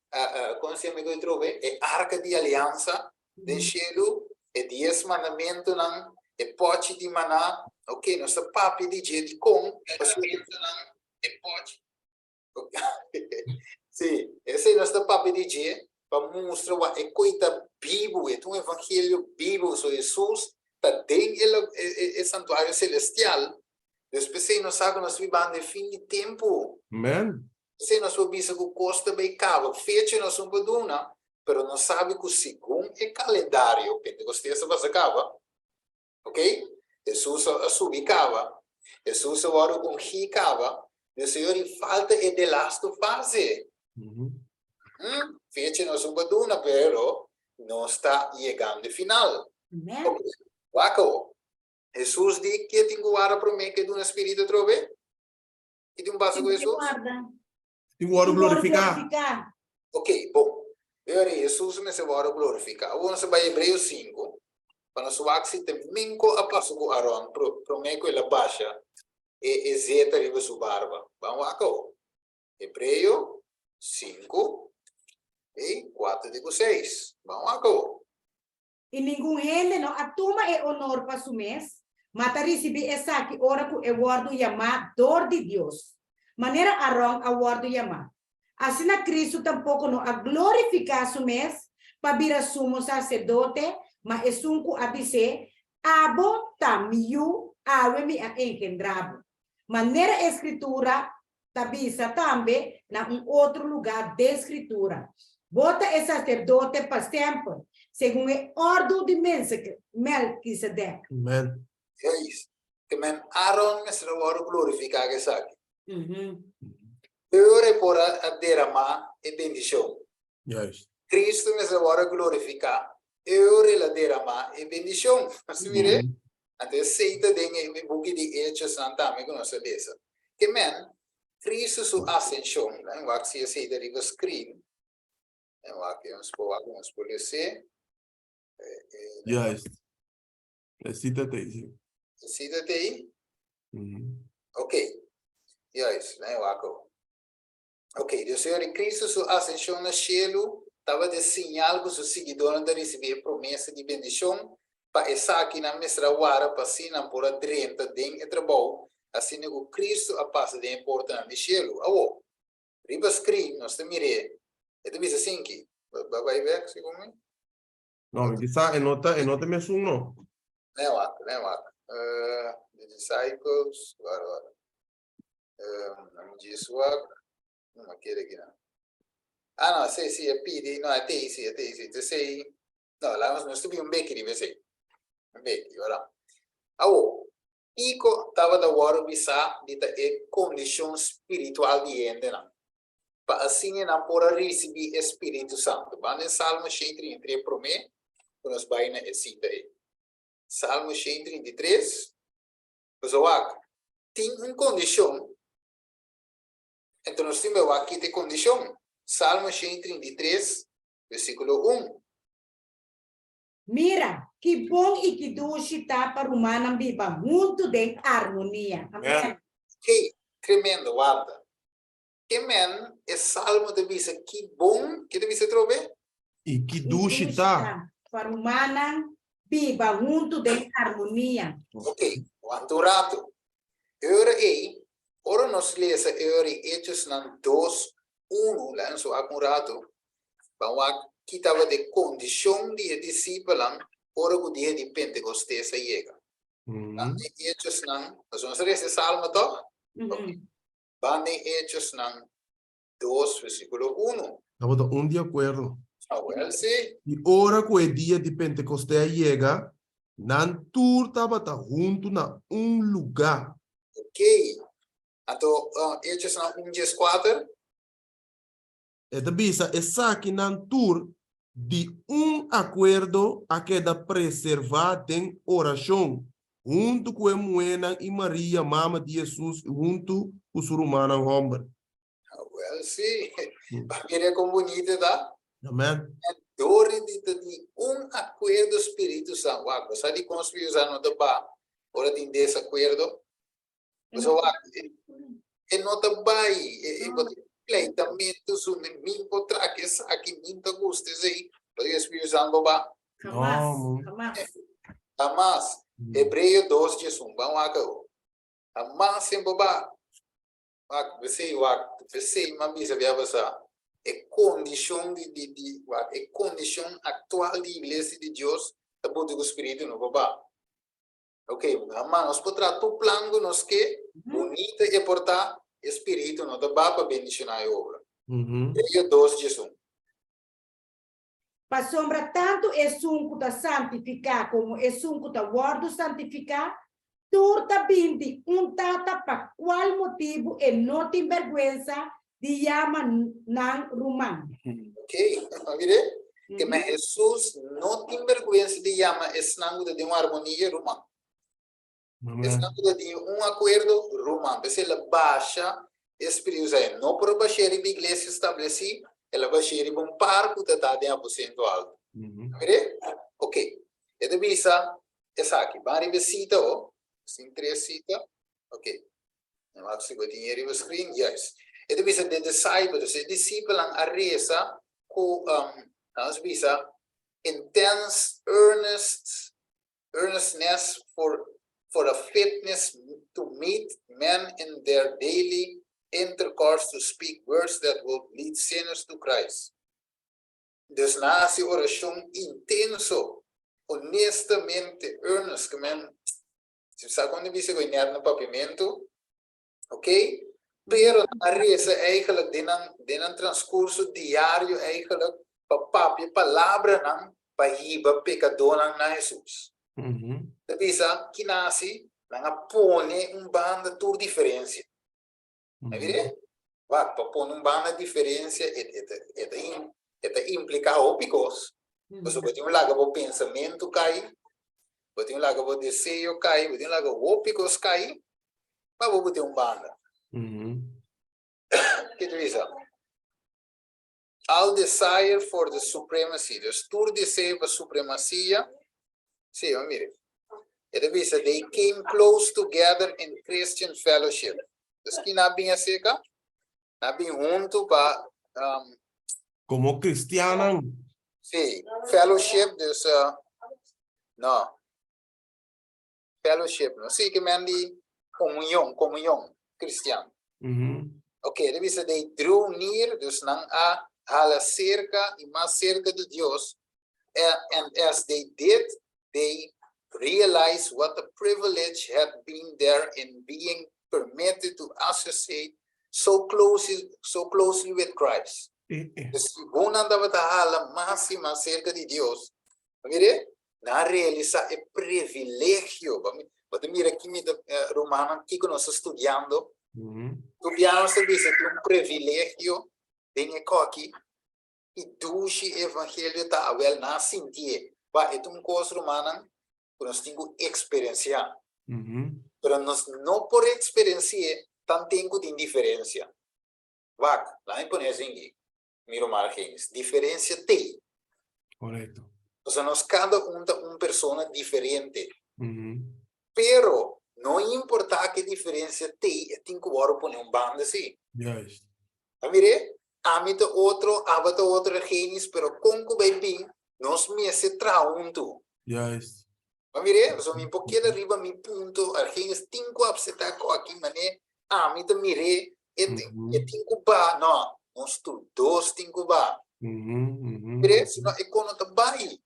Kon se yama e koe trobe? E arka di aliansa den shelu, e dies mandamentunan, e pòchi di maná. Ok, nos ta papia di dje dikon, pasobra e pòchi. Sí, esei nos ta papia di dje pa mustra wak e koe ta bibu, e ta un evangelio bibu. So Hesus ta den e santuario selestial. Dus p'esei nos sa ku nos ta bibando e fin di tempu. Amen. P'esei nos por bisa ku kos ta bai kaba, fecha nos no por duna, pero nos sabi ku segun e kalendario, Pentekostes a pasa kaba, ok, Hesus a subi kaba, Hesus a wòrdu ungí kaba, dus señor i falta e delastu fase. Fecha nos no por duna, pero nos ta yegando e final. Amen. Ok, wak awor. Hesus di ke tin ku wara promé ke duna spiritu atrobe? Ki tin un base ku Hesus? Tin wòrdu glorifiká. Ok, bon. E ora ei Hesus mester wòrdu glorifiká. Awor nos ta bai Hebreo 5, pa nos wak si ta minko a pasa ku Aron promé ku el a basha e e zeta riba su barba. Ban wak awor. Hebreo 5, ei, 4 te ku 6. Ban wak awor. I ningun hende no a tuma e onor pa su mes, ma ta risibí esaki ora ku e wòrdu yamá dor di Dios. manera Aron a wòrdu yamá. Asina Kristu tampoko no a glorifiká su mes pa bira sumo saserdote, ma esun ku a bis'é, Abo ta mi yu, awe mi a engendrá bo. Manera e Skritura ta bisa tambe na un otro lugá den Skritura, Bo ta e saserdote pa semper, segun e òrdu di Melkisedek. Amen. Juist. Ke men Aaron mester a wòrdu glorifiká ku esaki. Ora e por a deramá e bendishon. Juist. Kristu mester a wòrdu glorifiká ora el a deramá e bendishon. Nos ta mira? Anto esei ta den e buki di Hechosnan tambe ku nos a lesa. Ke men Kristu su asenshon, laga mi wak si esei ta riba screen. Laga mi wak, nos por wak, nos por les'é. Juist. E cita ta ei, sí. E cita ta ei? Ok. Juist, laga mi wak awor. Ok, Dios Señor di Cristo su ascension na cielu tabata e señal cu su siguidornan ta ricibi e promesa di bendicion, pa esakinan mester a wara pa asina nan por a drenta den e trabou, asina cu Cristo a pasa den e portanan di cielu. Awor, riba screen nos ta mir'é, e ta bisa asinki. Ba bai bek segun mi. No, mi kisa e no ta, e no ta mesun no. Nee wak, nee wak. The disciples, wara wara. Ah, no, sí, sí, e pidi, no, e tei, sí, e tei, sí, te sei, no, la nos nos tubi un beki riba esei, un beki, ora. Awo, kiko tabata wòrdu bisá di ta e kondishon spiritual di hendenan, pa asina nan por a risibí e Spiritu Santu? Ban den Salmo 133 promé ku nos bai na e sita ei. Salmo 133. Pasobra wak, tin un kondishon, enton nos tin bai wak kita e kondishon. Salmo 133, versíkulo 1. Mira, ki bon i ki dushi ta pa rumannan biba huntu den armonia. Amen. Hey, tremendo, warda. Ke men e salmo ta bisa ki bon, ke ta bisa atrobe? I ki dushi ta. Pa rumannan biba huntu den armonia. Ok, wanta un ratu. E ora ei, ora nos lesa e ora i Hechosnan dos, unu, laga nos wak un ratu, ban wak ki tabata e kondishon di e disipelnan ora ku dia di Pentekostes a yega. Ban den Hechosnan, pasobra nos a lesa e salmo tòg? Ok. Ban den Hechosnan 2, versíkulo 1. Tabata un di akuerdo. Awel si. I ora ku e dia di Pentekosté a yega, nan tur tabata huntu na un lugá. Ok. Anto, Hechosnan 1, 14. E ta bisa, Esakinan tur di un akuerdo a keda preservá den orashon, huntu ku e muhénan i Maria, mama di Hesus, i huntu ku su rumannan hòmber. Awèl sí, bo a mira kon bunita ta? Amèn. Dor di ta di un akuerdo Spiritu Santu. Wak, bo sa dikon Spiritu Santu no ta ba ora tin desakuerdo? Pasobra wak, e no ta bai, e bo tin pleitamentu su min por traha esaki, min ta gusta esei, pasobra e Spiritu Santu bo ba. Hamas, hamas. Hamas. Hebreo 2 11, ban wak awo. Hamas sin bo ba. Wak, p'esei wak, p'esei mi a bisa bia pasá, e kondishon di di di wak, e kondishon aktual di iglesia di Dios ta buti ku spiritu no por ba. Ok, ma nos por traha tur plan ku nos ke, bunita e por ta, e spiritu no ta ba pa bendishoná e obra. Hebreo 2, 11. Pasobra tantu esun ku ta santifiká komo esun ku ta wòrdu santifiká, tur ta bin di un Tata pa kual motibu e no tin bèrgwensa di yama nan ruman. Ok, mire, ke men Hesus no tin bèrgwensa di yama esnan ku ta den un armonia ruman. Esnan ku ta den un akuerdo ruman. P'esei el a basha e spiritu santu. No por a bash'é riba iglesia establesí, el a bash'é riba un par ku ta ta den aposento alto. Mire? Ok. E ta bisa esaki. Ban riba e sita ho. Sin tres sita. Ok. Mi wak si bo tin e riba screen. Yes. E ta bisa the disciples, e disipelnan a resa ku, nan a bisa, intense, earnest, earnestness for, for a fitness to meet men in their daily. intercourse to speak words that will lead sinners to Christ. Dus nan a hasi orashon intenso, honestamente, earnest, ke men, si sa kon di bisa ku e nèt na papiamentu, ok? Pero nan a resa eigenlijk den nan, den nan transcurso diario eigenlijk pa papia palabranan pa hiba pekadónan na Hesus. Ta bisa, ki nan hasi? Nan a pone un banda tur diferensia. A mira? Wak, pa pone un banda diferensia, e, e, ta, e, ta, e ta impliká hopi kos. Pasobra bo tin un laga bo pensamentu kai, bo tin un laga bo deseo kai, bo tin un laga hopi kos kai, pa bo bute un banda. Ke ta bisa? All desire for the supremacy, dus tur deseo pa supremacia, sí, bo mira. E ta bisa, they came close together in Christian fellowship. Dus ki nan a bin acerca? Nan a bin huntu pa um, Como cristianan. Sí, fellowship, dus uh, no. Fellowship, no? Sí, ke men di comunion, comunion cristian. Ok, e ta bisa they drew near, dus nan a hala cerca y mas cerca di Dios, and as they did, they realized what a privilege had been there in being permitted to associate so closely, so closely with Christ. Dus segun nan tabata hala mas y mas cerca di Dios, mire, Nan a realisá e privilegio. Bo ta mira aki mi ta, rumannan, kiko nos ta studiando. Tur bia nos ta bisa tin un privilegio den e koki i dushi evangelio ta. Awel, nan a sintié. Ba, e ta un kos, rumannan, ku nos tin ku eksperensiá. Pero nos no por eksperensi'é tanten ku tin diferensia. Wak, laat mi pone asinki. Mi ruman Argenis, diferencia t'ey. Correcto. Pasobra nos cada un ta un persona diferente. Pero no importa ke diferencia t'ey, e tin cu worde pone un banda si. Juist. A mir'é? Ami ta otro, abo ta otro Argenis, pero con cu bay bin, nos mester traha hunto. Juist. A mir'é? Pasobra mi por keda riba mi punto, Argenis tin cu acepta cu aki manera ami ta mir'é, e e tin cu ba, no, nos tur dos tin cu ba. Mir'é? Sino e con no ta bai.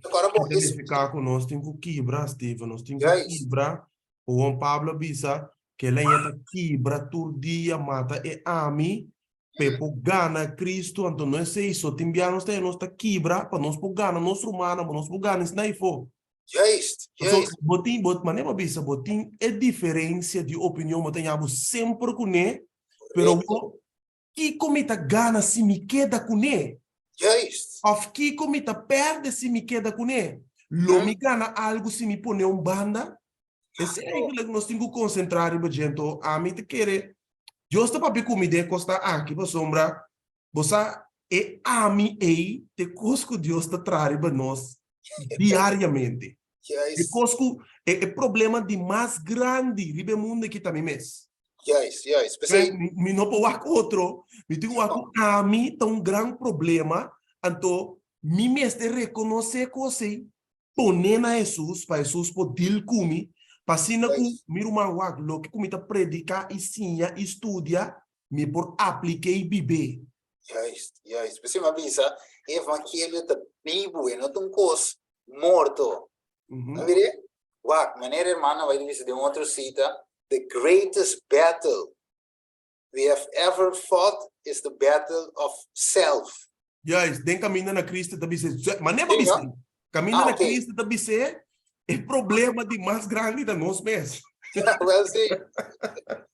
Agora bon, E ta nifica cu nos tin cu kibra, Steven, nos tin cu kibra. Juan Pablo a bisa cu el a ta kibra tur dia, mata e ami, p'e por gana Cristo, anto no esei so, tin bia nos ta nos ta kibra pa nos por gana nos rumannan, pa nos por gana esnan afó. Juist, Paso juist. bo tin, bo, manera bo bisa, bo tin e diferencia di opinion, bo ta ña bo semper kuné, pero Correcto. bo, kiko mi ta gana si mi keda kuné? Juist. Of kiko mi ta perde si mi keda kuné? Lo mi gana algu si mi pone un banda? Esei eigenlijk nos tin ku konsentrá riba dje. Anto ami ta kere Dios ta papia ku mi den e kosnan aki pasobra bo sa e ami ei ta e kos ku Dios ta traha riba nos diariamente. E kos ku e problema di mas grandi riba e mundu aki ta mi mes. Juist, juist. P'esei. Mi no por wak otro, mi tin ku wak ku ami ta un gran problema, anto mi mester rekonosé kos ei Pone na Hesus pa Hesus por deal ku mi, pa asina ku mi ruman wak loke ku mi ta prediká i siña i studia, mi por apliké i bib'é. Juist, juist. P'esei mi a bisa, e evangelio ta bibu, e no ta un kos morto. A mir'é? Wak, manera hermano a bai bisa den otro sita, the greatest battle we have ever fought is the battle of self. Juist, den Caminda na Cristo ta bis'é, ma ne pa bis'é, Caminda na Cristo ta bis'é, e problema di mas grandi ta nos mes. Wel sí.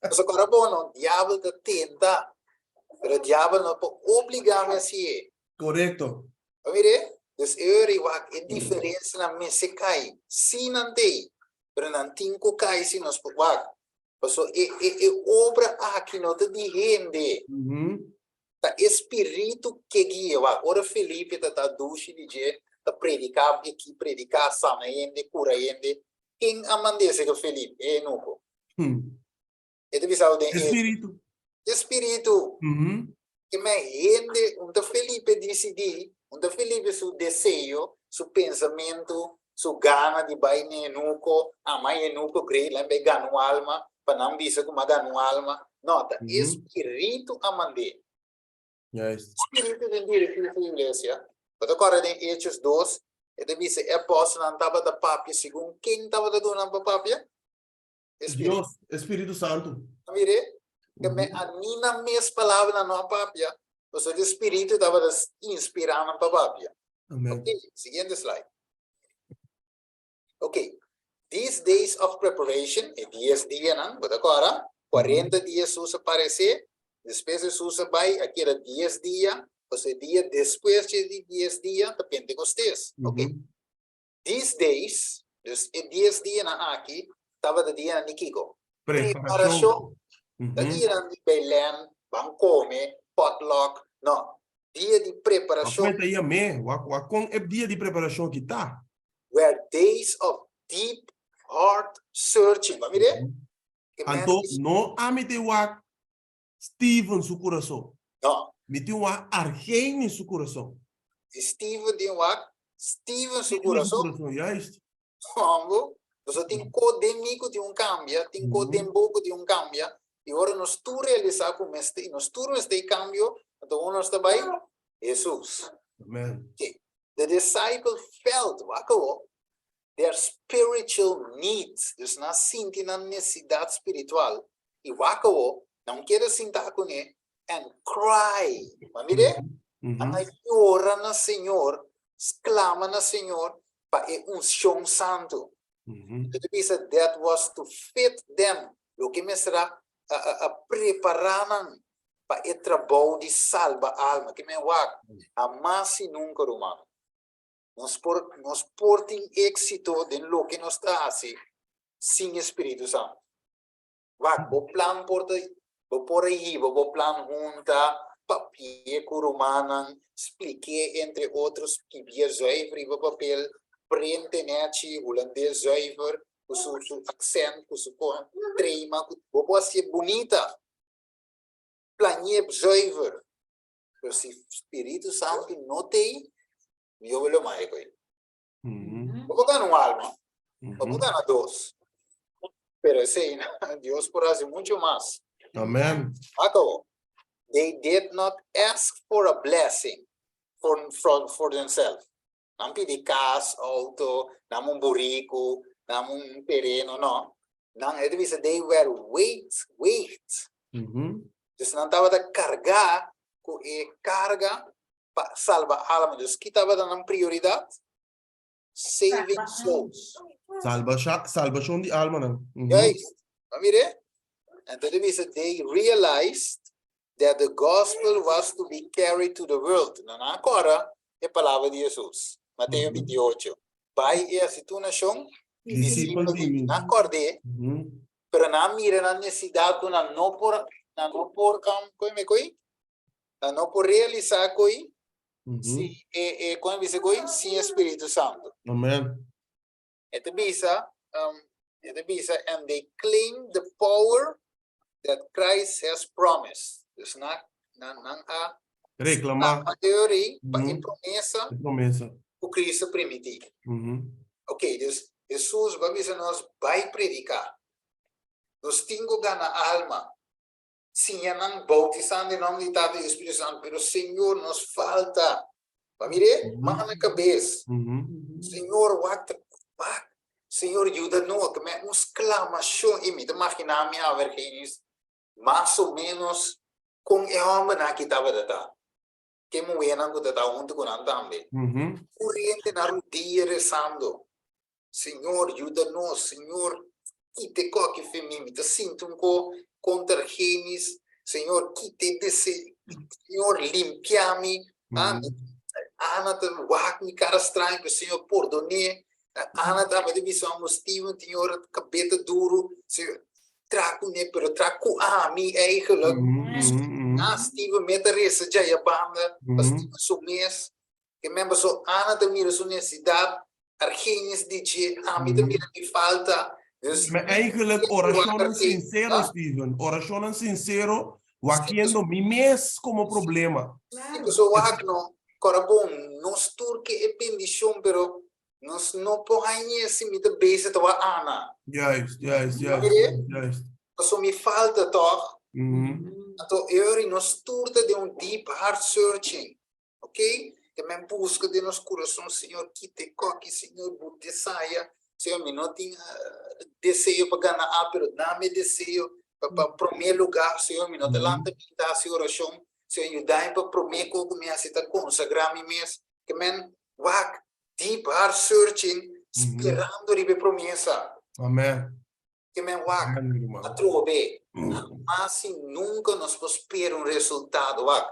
Pasobra ora bo no, diabel ta tenta, pero diabel no por obligá mi hasié. Korekto. Bo mir'é? Dus e ora ei wak e diferensianan mester kai. Sí nan t'ei, pero nan tin ku kai si nos por wak. Paso e e e obra aki no ta di hende. Ta e spiritu ke guia. Wak, ora Felipe ta ta dushi di dje, ta prediká e ki prediká, sana hende, kura hende, ken a mand'é seka Felipe? E enuko. E ta bisa den E spiritu. E spiritu. Ke men hende, un ta Felipe disidí, un ta Felipe su deseo, su pensamentu, su gana di bai na enuko, ama enuko great, lain bai gana un alma. pa nan bisa ku mi a gana un alma. No, ta e Spiritu a mand'é. Juist. Spiritu den dirigí su iglesia. Bo ta kòrda den Hechos 2, e ta bisa e apòstelnan tabata papia segun ken tabata duna nan pa papia? E Spiritu. Dios, e Spiritu Santu. Mire, ke me a ni nan mes palabranan no a papia, pasobra e Spiritu tabata inspirá nan pa papia. Amen. Ok, siguiente slide. Ok, these days of preparation, e dies dianan, bo ta kòrda? 40 dia Hesus a paresé, despues Hesus a bai, a keda dies dia, pasobra e dia despues dje di dies dia ta Pentekostes. Ok, these days, dus e dies dianan aki, tabata dianan di kiko? Preparashon. Ta dianan di Belen, ban kome, potluck, no. Dia di preparashon. Wak meta yam'é, wak wak kon e dia di preparashon aki ta. Were days of deep heart searching. Bo a mir'é? Ke men Anto di. no ami tin wak Steven su kurason. No. Mi tin wak Argeni su kurason. Di Steven tin wak Steven su Steven su kurason. kurason, juist. Hombo, pasobra tin ko den mi ku tin un kambia, tin ko den bo ku tin un kambia, i ora nos tur realisá ku mester, nos tur mester e kambio, anto unda nos ta bai? Hesus. Amen. Okay. The disciple felt, wak awo, their spiritual needs, dus nan a sinti nan nesidat spiritual, i wak awo, nan keda sinta kuné and cry. Bo a mir'é? Nan a yora na Señor, sklama na Señor pa e unshon santu. E ta bisa that was to fit them, loke mester a a prepará nan pa e trabou di salba alma. Ke men wak, hamas i nunka, rumannan, nos por nos por tin éksito den loke nos ta hasi sin e Spiritu Santu. Wak, bo plan por ta, bo por a hiba bo plan hunta, papia ku rumannan, splik'é entre otro, skibié zuiver riba papel, prente nèchi, hulandes zuiver, ku su su aksènt, ku su kon, trema, ku bo por hasié bunita, planié zuiver. Pero si Spiritu Santu no t'ei, mihó bo lo maya ku ei. Bo por gana un alma, bo por gana dos. Pero esei, Dios por hasi mucho mas. Amen. Acabó. They did not ask for a blessing for, for, for themselves. Nan pidi cas, auto, nan un burico, nan un tereno, no. Nan, e ta bisa, they were weight, weight. Dus nan tabata cargá cu e carga pa salba alma. Dus ki tabata nan prioridat? Saving souls. Salbasha, salbashon di almanan. Juist. Bo a mir'é? Anto ta bisa, they realized that the gospel was to be carried to the world. Nan a kòrda e palabra di Hesus, Mateo 28, Bai i hasi tur nashon Disipel di mi. Nan a kòrd'é, pero nan a mira nan nesesidat ku nan no por, nan no por, koe me koe? Nan no por realisá koe si e, e, kon e bisa koe? Sin e Spiritu Santu. Amen. E ta bisa, e ta bisa, and they claim the power that Christ has promised. Dus nan, nan, nan a Reklamá. Nan teorie pa e promesa E promesa. ku Cristo primití. Ok, dus Hesus ba bisa nos bai prediká. Nos tin ku gana alma. Siña nan bautisá den nòmber di Tata, Yu i Spiritu Santu, pero Señor nos falta. Ba mir'é? Manga na kabes. Señor, wak ta wak. Señor, yuda nos. Ke men un sklamashon. I mi ta maginá mi aver Genis, mas o ménos kon e hòmbernan aki tabata ta. Ke muhénan ku ta ta huntu ku nan tambe. Tur hende na rudia resando. Señor, yuda nos. Señor, kita e koki fe mi. Mi ta sinti un ko kontra Genis. Señor, kita e deseo. Señor, limpia mi. Ah, Ana ta wak mi kara straño, pero Señor, pordon'é. Ana ta mi ta bisa amo Steven tin ora kabes ta duru. Señor, tra kuné, pero tra ku ami eigenlijk. Ah, Steven me ta resa djaya banda pa Steven su mes. Ke men paso Ana ta mira su necesidad, Argenis di dje, ami ta mira mi falta. Dus, Maar eigenlijk oracionnan sincero, Steven. Oracionnan sincero, wakiendo mi mes como problema. Sí, paso wak no, kora bon, nos tur ke e bendicion, pero nos no por hañ'e si mi ta bezig ta wak Ana. Juist, juist, juist, Mire? juist. Paso mi falta toch? Mhm. Anto e ora nos tur ta den un deep heart searching. Ok? Ke men buska den nos kurason, Señor, kita e koki, Señor, buta esaya. Señor, mi no tin deseo pa gana A, pero dame deseo pa promé lugá. Señor, mi no ta lanta bin ta hasi orashon. Señor, yuda mi pa promé kos ku mi hasi ta konsagrá mi mes. Ke men wak deep heart searching, sperando riba e promesa. Amen. Ke men wak Amen, mi ruman. Atrobe. Hamas i nunka nos por spera un resultado. Wak,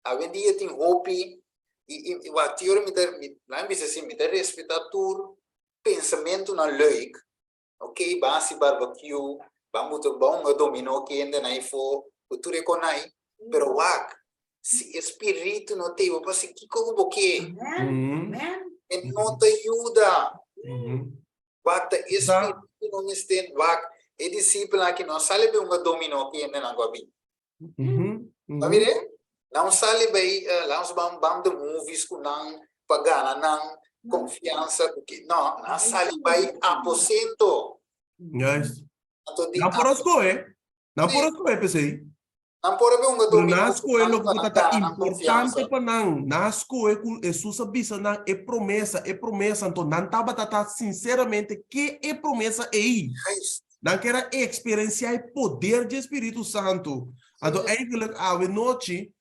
awendia tin hopi i wak, tin ora mi ta, mi, laat mi bisa así, mi ta respetá tur pensamentunan leuk, ok, ban hasi barbecue, ban buta, ban hunga dominó kende na ifó, ku tur e konai, pero wak, si e spiritu no t'ei, bo por hasi kiko ku bo ke. Amen. Amen. E no ta yuda. Wak ta e Sa. spiritu no mester wak e disipelnan aki no a sali bai hunga dominó ku hendenan ku a bin. Ba mira? Nan sali bai laat ons ban ban de movies ku nan pa gana nan konfiansa ku ke no, nan sali bai aposento. Juist. Anto di Nan por a skohe. Nan por a skohe p'esei. Nan por a bai hunga Pero dominó nan a ku skohe nan loke pa ku nan ta ta gana nan importante konfiansa. pa nan. Nan a skohe ku Hesus a bisa nan e promesa, e promesa. Anto nan tabata ta sinseramente ke e promesa ei. Juist. Nan ker a eksperensiá e poder dje Spiritu Santu. Anto eigenlijk awe nochi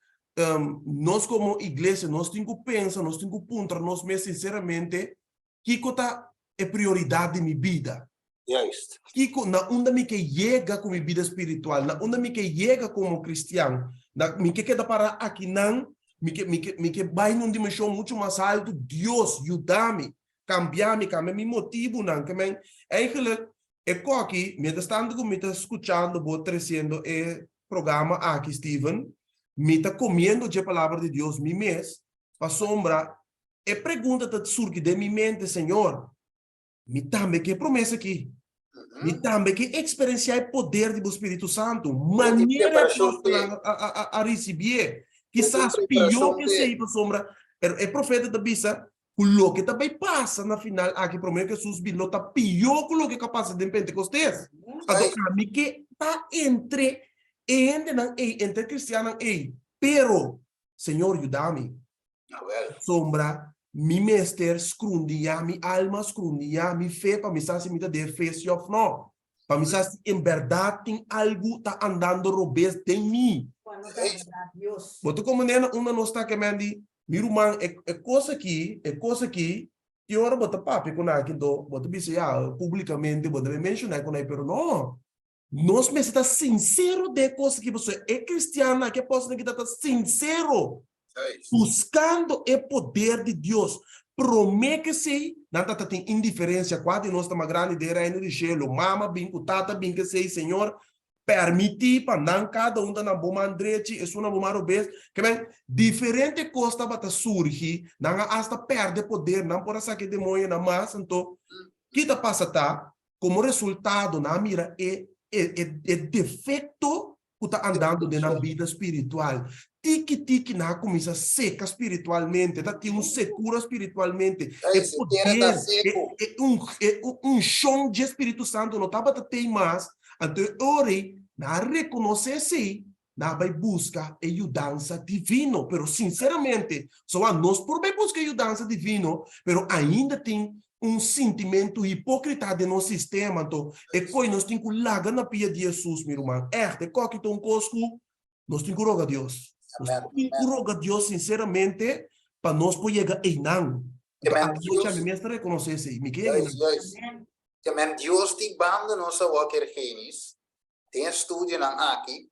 nos komo iglesia nos tin ku pensa, nos tin ku puntra nos mes sinseramente kiko ta e prioridat di mi bida. Juist. Kiko, na unda mi ke yega ku mi bida spiritual, na unda mi ke yega komo kristian, na mi ke keda para akinan, mi ke mi ke mi ke bai na un dimenshon muchu mas altu, Dios yuda mi, kambia mi, kambia mi motibunan, ke men eigenlijk e koki, mientras tanto ku mi ta skuchando bo tresiendo e programa aki Steven, mi ta komiendo dje palabra di Dios mi mes, pasobra e pregunta ta surgi den mi mente, Señor, mi tambe ke e promesa aki. Mi tambe ke eksperensiá e poder di bo Spiritu Santu, manera e apòstelnan a risibié. Kisas pió ke esei, pasobra e profeta ta bisa ku loke ta bai pasa na final aki promé ku Hesus bin lo ta pió ku loke ku a pasa den Pentekostes. Anto ami ke ta entre e hendenan ei, entre e kristiannan ei, pero Señor yuda mi. Pasobra mi mester skrundiñá mi alma, skrundiñá mi fe pa mi sa si mi ta den fe si òf nò. Pa mi sa si en bèrdat tin algu ta andando robes den mi. Bo ta komprendé na unda nos ta kemen di, mi ruman, e e kos aki, e kos aki, tin ora bo ta papia ku nan aki anto bo ta bisa ya públikamente bo ta menshoná ku nan, pero no, nos mester ta sinsero den e kos aki pasobra e kristiannan aki, e apòstelnan aki ta ta sinsero Buskando e poder di Dios. Promé ku esei, nan tabata tin indiferensia. Kua di nos ta mas grandi den e Reino di Shelu? Mama bin ku tata bin ku esei, Señor, pèrmití pa nan kada un ta na bo man drechi, esun na bo man robes. Ke men, diferente kos tabata surgi, nan a asta pèrdè poder, nan por a saka e demoñonan mas. Anto, ki ta pasa ta, komo resultado nan a mira e e defekto ku ta andando den nan bida spiritual. Tiki tiki nan a kuminsá seka spiritualmente, ta tin un sekura spiritualmente. E poder, e e unshon dje Spiritu Santu no tabata tei mas, anto e ora ei nan a rekonosé esei, nan a bai buska e yudansa divino. Pero sinseramente, soa nos por bai buska e yudansa divino, pero ainda tin un sintimentu hipókrita den nos sistema, anto e koi nos tin ku laga na pia di Hesus, mi ruman. Ègt, e koki ta un kos ku nos tin ku roga Dios. Nos tin ku roga Dios sinseramente pa nos por yega einan. Anto ami mes ta rekonosé esei. Mi ke yega einan. Amen. Dios di banda nos awor, Kergenis, den e studionan aki,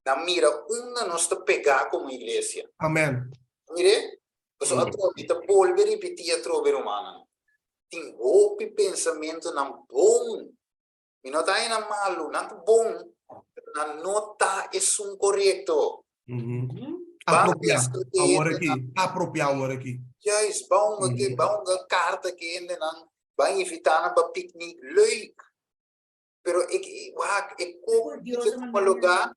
nan mira unda nos ta pegá komo iglesia. Amen. Mir'é? Pasobra atrobe, mi ta bolbe ripití atrobe, rumannan, tin hopi pensamentunan bon. Mi no ta haña nan malu, nan ta bon, pero nan no ta esun korekto. Apropiá awor aki, apropiá awor aki. Juist, ban hunga ke, ban hunga karta ke hendenan, ban invitá nan pa piknik, leuk. Pero e wak, e koko ku ta tuma lugá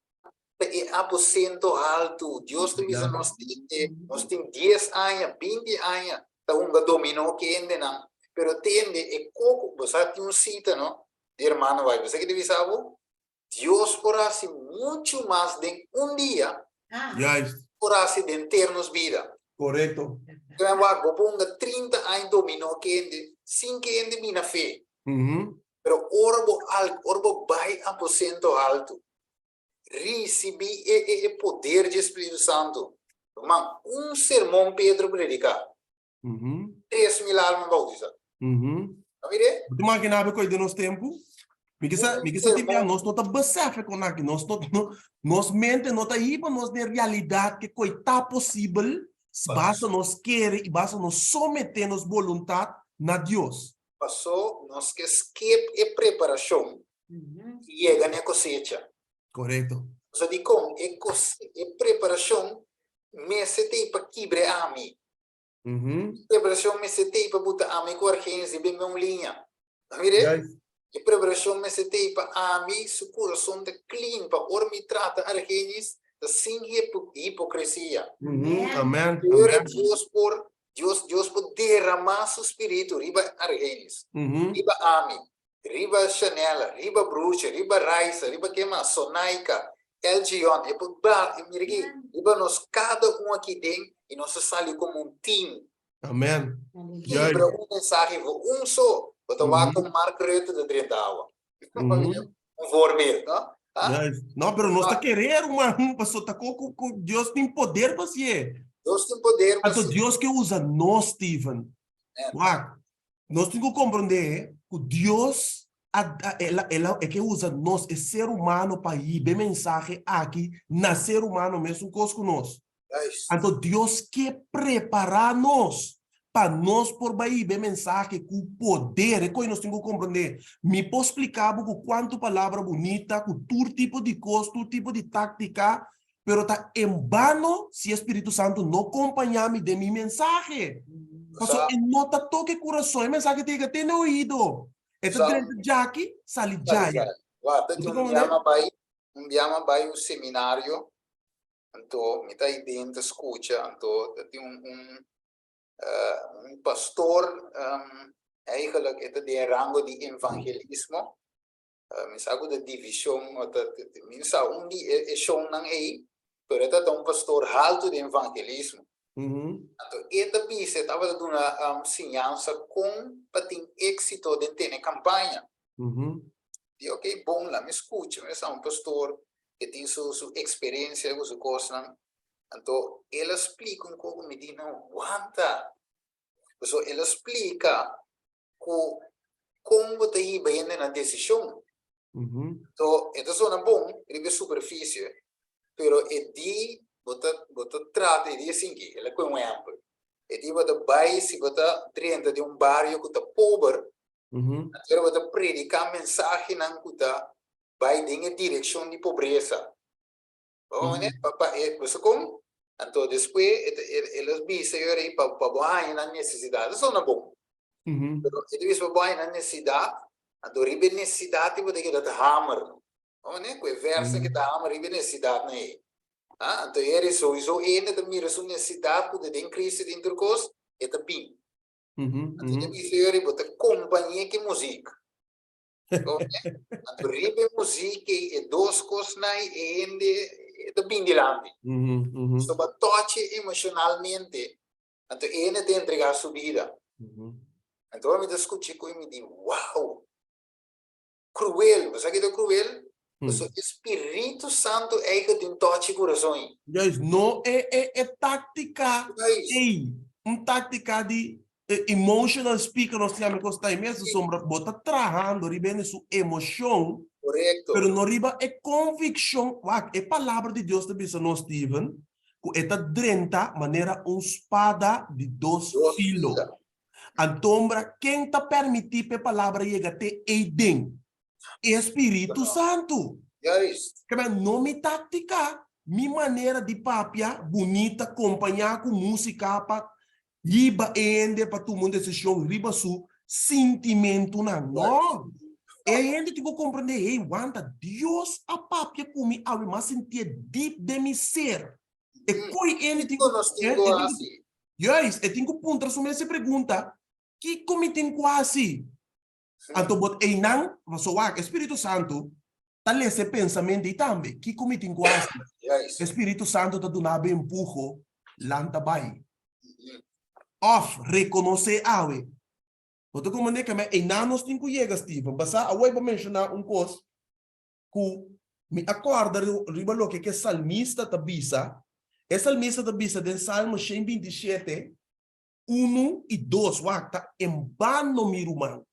ta e aposento haltu. Dios ta bisa nos tende, nos tin dies aña, binti aña ta hunga dominó ku hendenan, pero tende e koko, bo sa tin un sita no, di hermano White, bo sa ke ta bisa bo? Dios por hasi muchu mas den un dia Ah. Juist. por hasi den ter nos bida. Korekto. Kren wak, bo por hunga 30 aña dominó kende sin ke hende bina fe. Pero ora bo al, ora bo bai aposento alto, risibí e, e, e poder dje Spiritu Santu. Ruman, un sermon Pedro prediká, 3000 alma bautisá. No mir'é? Bo ta imaginá bo koe den nos tempu? Mi ke sa, mi ke sa tin bia nos no ta besef kon aki, nos no, no, nos mente no ta hiba nos den realidat ke koe ta posibel basta nos kere i basta nos someté nos boluntat na Dios. Pasó nos ke skip e preparashon i yega na e kosecha. Korekto. Pasobra dikon? E kose, e preparashon mester ta ei pa kibra e ami. Preparashon mester t'ei pa buta ami ku Argenis riba e meun liña. A mir'é? E preparashon mester t'ei pa ami su kurason ta clean, pa ora mi trata Argenis ta sin hipokresia. Amen. Ora Dios por, Dios, Dios por derama su spiritu riba Argenis, riba ami, riba Shanela, riba Bruce, riba Raisa, riba ken mas, Sonaika, Elgion, e por ba, e mira aki, riba nos kada un aki den i nos a sali komo un team. Amen. Kibra un mensahe for un so, bo ta wak kon Mark Rutte ta drenta awa. Un voorbeeld, no? Juist. No, pero nos ta kere, ruman, pasobra ta ku ku Dios tin poder pa hasié. Dios tin poder pa Anto hasié. Dios ke usa nos, Steven. Wak, Nos tin ku komprondé ku Dios a el a el a e ke usa nos e ser humano pa hiba e mensahe aki na ser humano mesun kos ku nos. Anto Dios ke prepará nos pa nos por bai hiba e mensahe ku poder. E kos nos tin ku komprondé. Mi por splika bo ku kuantu palabra bunita, ku tur tipo di kos, tur tipo di táktika, pero ta en bano si e Spiritu Santu no kompañá mi den mi mensahe. Pasobra e no ta toka e kurason, e mensahe ta yega te na e oido. E ta drenta djaki, sali djaya. Wak, ta tin un bia m'a bai, un bia m'a bai un seminario, anto mi ta ei den ta skucha, anto ta tin un un un pastor, eigenlijk e ta den e rango di evangelismo, Mi sa ku ta divishon o ta mi no sa un di e shonnan ei, pero e tabata un pastor haltu den evangelismo. Anto e ta bisa, e tabata duna siñansa kon pa tin éksito den tene kampaña. Di ok, bon, laat mi skucha, mi sa un pastor ke tin su su eksperensia ku su kosnan. Anto el a splika un koko, mi di no wanta. Pasobra el a splika ku kon bo ta hiba hende na desishon. So, e ta sona bon riba e superfisie, pero e di bo ta bo ta trata e di asinki, el a kohe un ehèmpel. E di bo ta bai si bo ta drenta den un bario ku ta pober, anto bo ta prediká mensahenan ku ta bai den e direkshon di pobresa. Bo mane? Pa pa e bo sa kon? Anto despues e ta e el a bisa yo rei pa pa bo haña nan nesesidat. Ta sona bon. Pero e ta bisa pa bo haña nan nesesidat, anto riba e nesesidat ei bo ta keda ta hamer. Bo mane? Ku e vèrsnan ke ta hamer riba e nesesidatnan ei. Ah, anto e rei souiso hende ta mira su nesesidat ku ta den Cristo den tur kos, e ta bin. Anto e ta bisa yo rei bo ta kompañ'é ku e muzik. Anto riba e muziek ei, e dos kosnan ei, e hende e ta bin dilanti. So bo a tochi emoshonalmente, anto e hende ta entregá su bida. Anto ora mi ta skucha e kos mi di, wow! Kruel, bo sa ki ta kruel? Pasobra e Spiritu Santu eigen tin tochi kurason ei. Juist, no e e e táktika ei, un táktika di E emotional speaker nos tin ami kos ta mes sombra bo ta trahando riba hende su emocion. Correcto. Pero no riba e conviccion. Wak, e palabra di Dios ta bisa nos, Steven, cu e ta drenta manera un spada di dos Dos filo. fila. Antombra, ken ta permiti p'e palabra yega te eyden? E Spiritu Santu. Juist. Kema no mi tactica, mi manera di papia bunita compaña cu musica pa Hiba e hende pa tuma un desishon riba su sintimentunan. No! E hende tin ku komprendé, hey, wanta, Dios a papia ku mi awe, m'a sintié dip den mi ser. E koi hende tin ku, e tin ku, juist, e tin ku puntra su mes e pregunta, Kiko mi tin ku hasi? Anto bo einan, pasobra wak, e Spiritu Santu. ta lesa e pensamentu ei tambe. Kiko mi tin ku hasi? E Spiritu Santu ta duna bo empuho, lanta bai. Òf rekonosé awe. Bo ta komprendé ke men einan nos tin ku yega, Steven. Basá awor bo menshoná un kos ku mi a kòrda riba loke ku e salmista ta bisa. E salmista ta bisa den Salmo 127, 1 i 2, wak, ta en bano, mi ruman,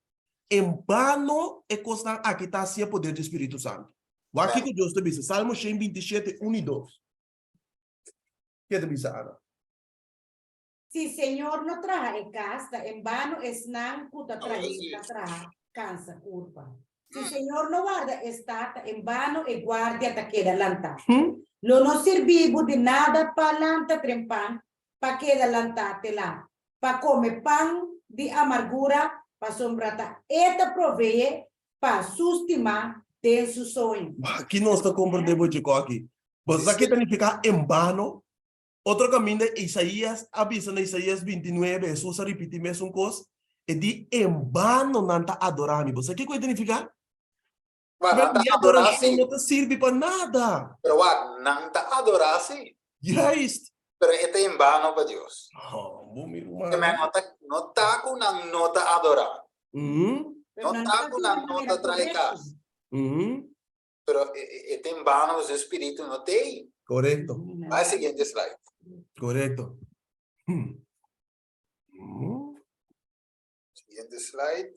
en bano e kosnan aki ta hasi e poder di Spiritu Santu. Wak kiko Dios ta bisa, Salmo 127, 1 i 2. Ke ta bisa, Ana? Si Señor no traha e kas, ta en bano esnan ku ta trah'é ta traha kansa kurpa. Si Señor no warda e stat, ta en bano e guardia ta keda lantá. Lo no sirbi bo di nada pa lanta trempan, pa keda lantá te lat, pa kome pan di amargura, pasobra ta e ta proveé pa su stimá den su soño. Ki nos ta komprendé bo dje koki? Bo sa ke ta nifiká en bano? Otro kaminda Isaías a bisa na Isaías 29, Hesus a ripití mesun kos, e di, En bano nan ta adorá mi. Bo sa kiko e ta nifiká? Wak, nan ta Mi adorá adorashon sí. no ta sirbi pa nada. Pero wak, nan ta adorá sí. Juist. Pero e ta en bano pa Dios. Oh, bo mi Te ruman. men no ta, no ta ku nan no ta adorá. Pero No nan ta no ta ku hasi nan di no manera ta traha korekto. kas. Pero e ta en bano, su spiritu no t'ei. Korekto. Bai siguiente slide. Korekto. Siguiente slide.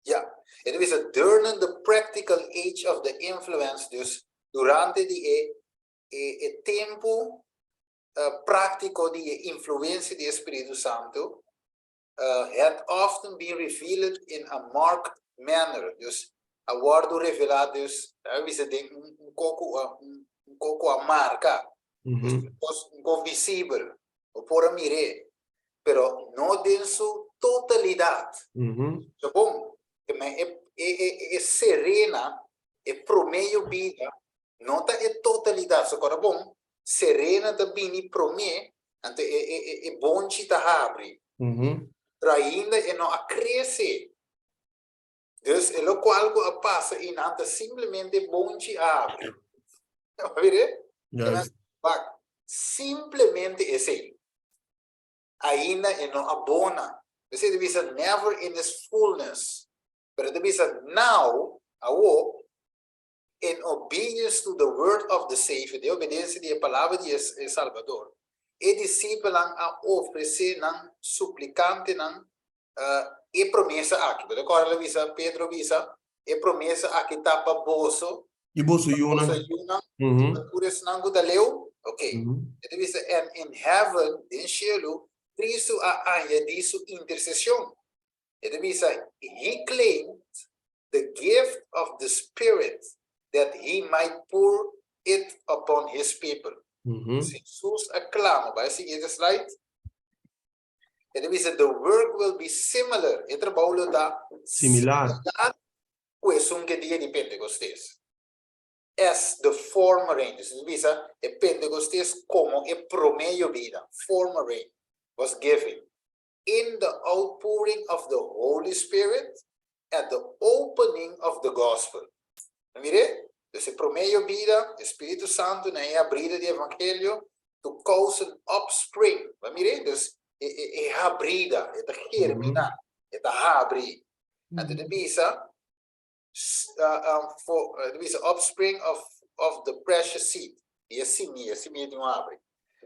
Ja, e ta bisa during the practical age of the influence, dus durante di e e e tempu práktiko di e influensia di e Spiritu Santu, had often been revealed in a marked manner, dus a wòrdu revelá dus a bisa den un koko un koko a marka, dus un kos un kos visibel, bo por a mir'é, pero no den su totalidat. So bon, te men e e e serena, e promé yobida no ta e totalidat, so kòrda bon, serena ta bini promé, anto e e e e bonchi ta habri. Pero ainda e no a krese. Dus e lokual ku a pasa einan ta simplemente e bonchi a habri. Bo mira? Juist. Wak, simplemente esei. Ainda e no a bona. Esei ta bisa never in its fullness. Pero e ta bisa now, awo, in obedience to the word of the Savior, den obedensia di e palabra di e Salbador, e disipelnan a ofresé nan suplikantenan e promesa aki. Bo ta kòrda el a bisa, Pedro a bisa, E promesa aki ta pa boso, I boso pa yunan. boso yunan, pa tur esnan ku ta leu. Ok. E ta bisa, and in heaven, den shelu, Cristo a añadí su intersesion. E ta bisa, He claimed the gift of the Spirit that he might pour it upon his people. Jesus a clama, bai siguiente slide. E ta bisa, the work will be similar, e trabou lo ta similar cu esun ke dia di Pentecostes, as the former rain. Dus e ta bisa, e Pentecostes como e prome yobida, former rain, was given. In the outpouring of the Holy Spirit at the opening of the gospel. No mir'é? Dus e promé yobida, e Spiritu Santu na e abrida di evangelio to cause an upspring. Bo a mir'é? Dus e e e habrida, e ta germiná, e ta habri. Anto ta bisa, for, ta bisa upspring of of the precious seed, di e simia, e simia tin un habri.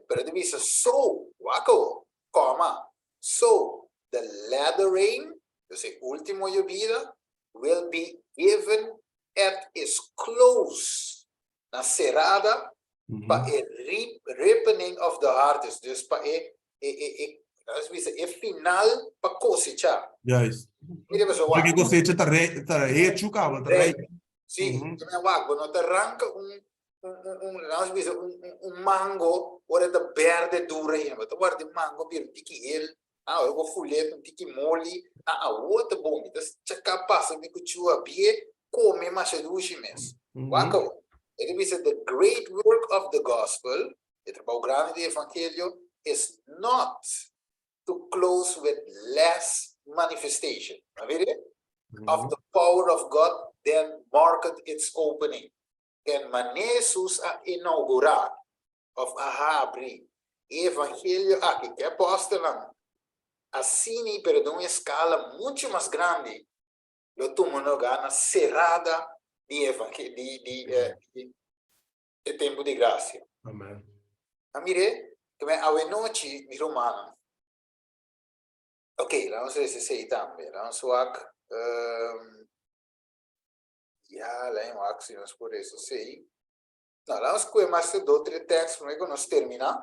Pero ta bisa so, wak awo, kòma, so the latter rain, dus e ultimo yobida, will be given at its close, na serada, pa e ripening of the harvest, dus pa e e e e nos bisa e final pa kosecha. Juist. Mira paso wak. Porque kosecha ta re ta hechu kaba, ta rei. Sí, mm wak, bo no ta ranka un un un un nos bisa un un un mango ora ta berde duro ainda. Bo ta warda e mango bira un tiki hel, ah ora bo fulet un tiki moli, ah awo ta bon. Mi ta chaka pasa mi kuchua bie kome masha dushi mes. Wak awo. E ta bisa the great work of the gospel E trabou grandi di evangelio is not to close with less manifestation, a mira? Of the power of God. then marked its opening. Ken mane Hesus a inougurá òf a habri e evangelio aki ku e apòstelnan, asina pero den un eskala muchu mas grandi lo tuma lugá na serada di di di e tempu di grasia. Amen. A mir'é, ku awenochi mi rumannan. Ok, laat ons lees esei tambe. Laat ons wak. Ja, laat wak si nos por lees esei. No, laat ons kue mas de dos, tres tekst promé ku nos terminá.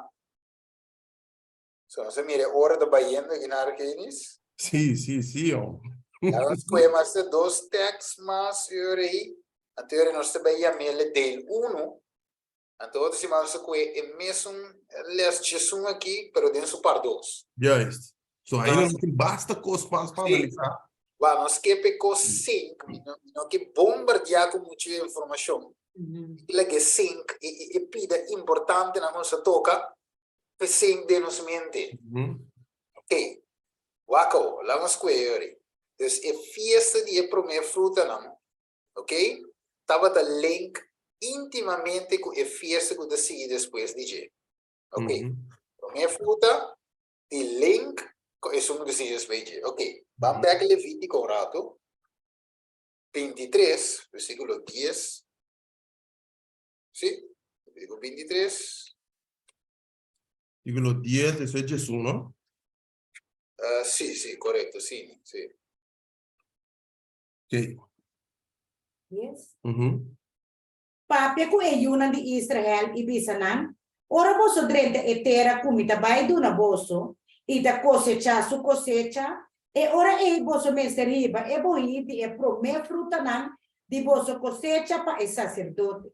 So, nos a mira e ora ta bayendo aki na Argenis. Sí, sí, sí, jong. Laat ons kue mas de dos tekst mas, ora ei. Anto ora nos ta bai yam'é deel 1. Anto otro siman nos ta kue e mesun les 11 aki, pero den su par 2. Juist. So ainda nos tin basta kos mas pa analisá. Wa, nos ke p'e kos sink, mi no, mi no ke bombardiá ku muchu informashon. Mi laga e sink, e, e, e pida importantenan ku nos ta toka, p'e sink den nos mente. Ok, wak awor, laga nos kue yori. Dus e fiesta di e promé frutanan, ok, tabata link íntimamente ku e fiesta ku ta sigui despues di dje. Ok, promé fruta di link ku esun ku ta sigui despues di dje. Ok, ban bèk Levítiko un ratu, 23, versíkulo 10. Sí, Levítiko 23. Versíkulo 10, eso es Jesus, no? Sí, sí, korekto, sí, sí. Ok. Yes. Papia ku e yunan di Israel i bisa nan, Ora boso drenta e tera ku mi ta bai duna boso, i ta kosechá su kosecha, e ora ei boso mester hiba e bohí di e promé frutanan di boso kosecha pa e saserdote.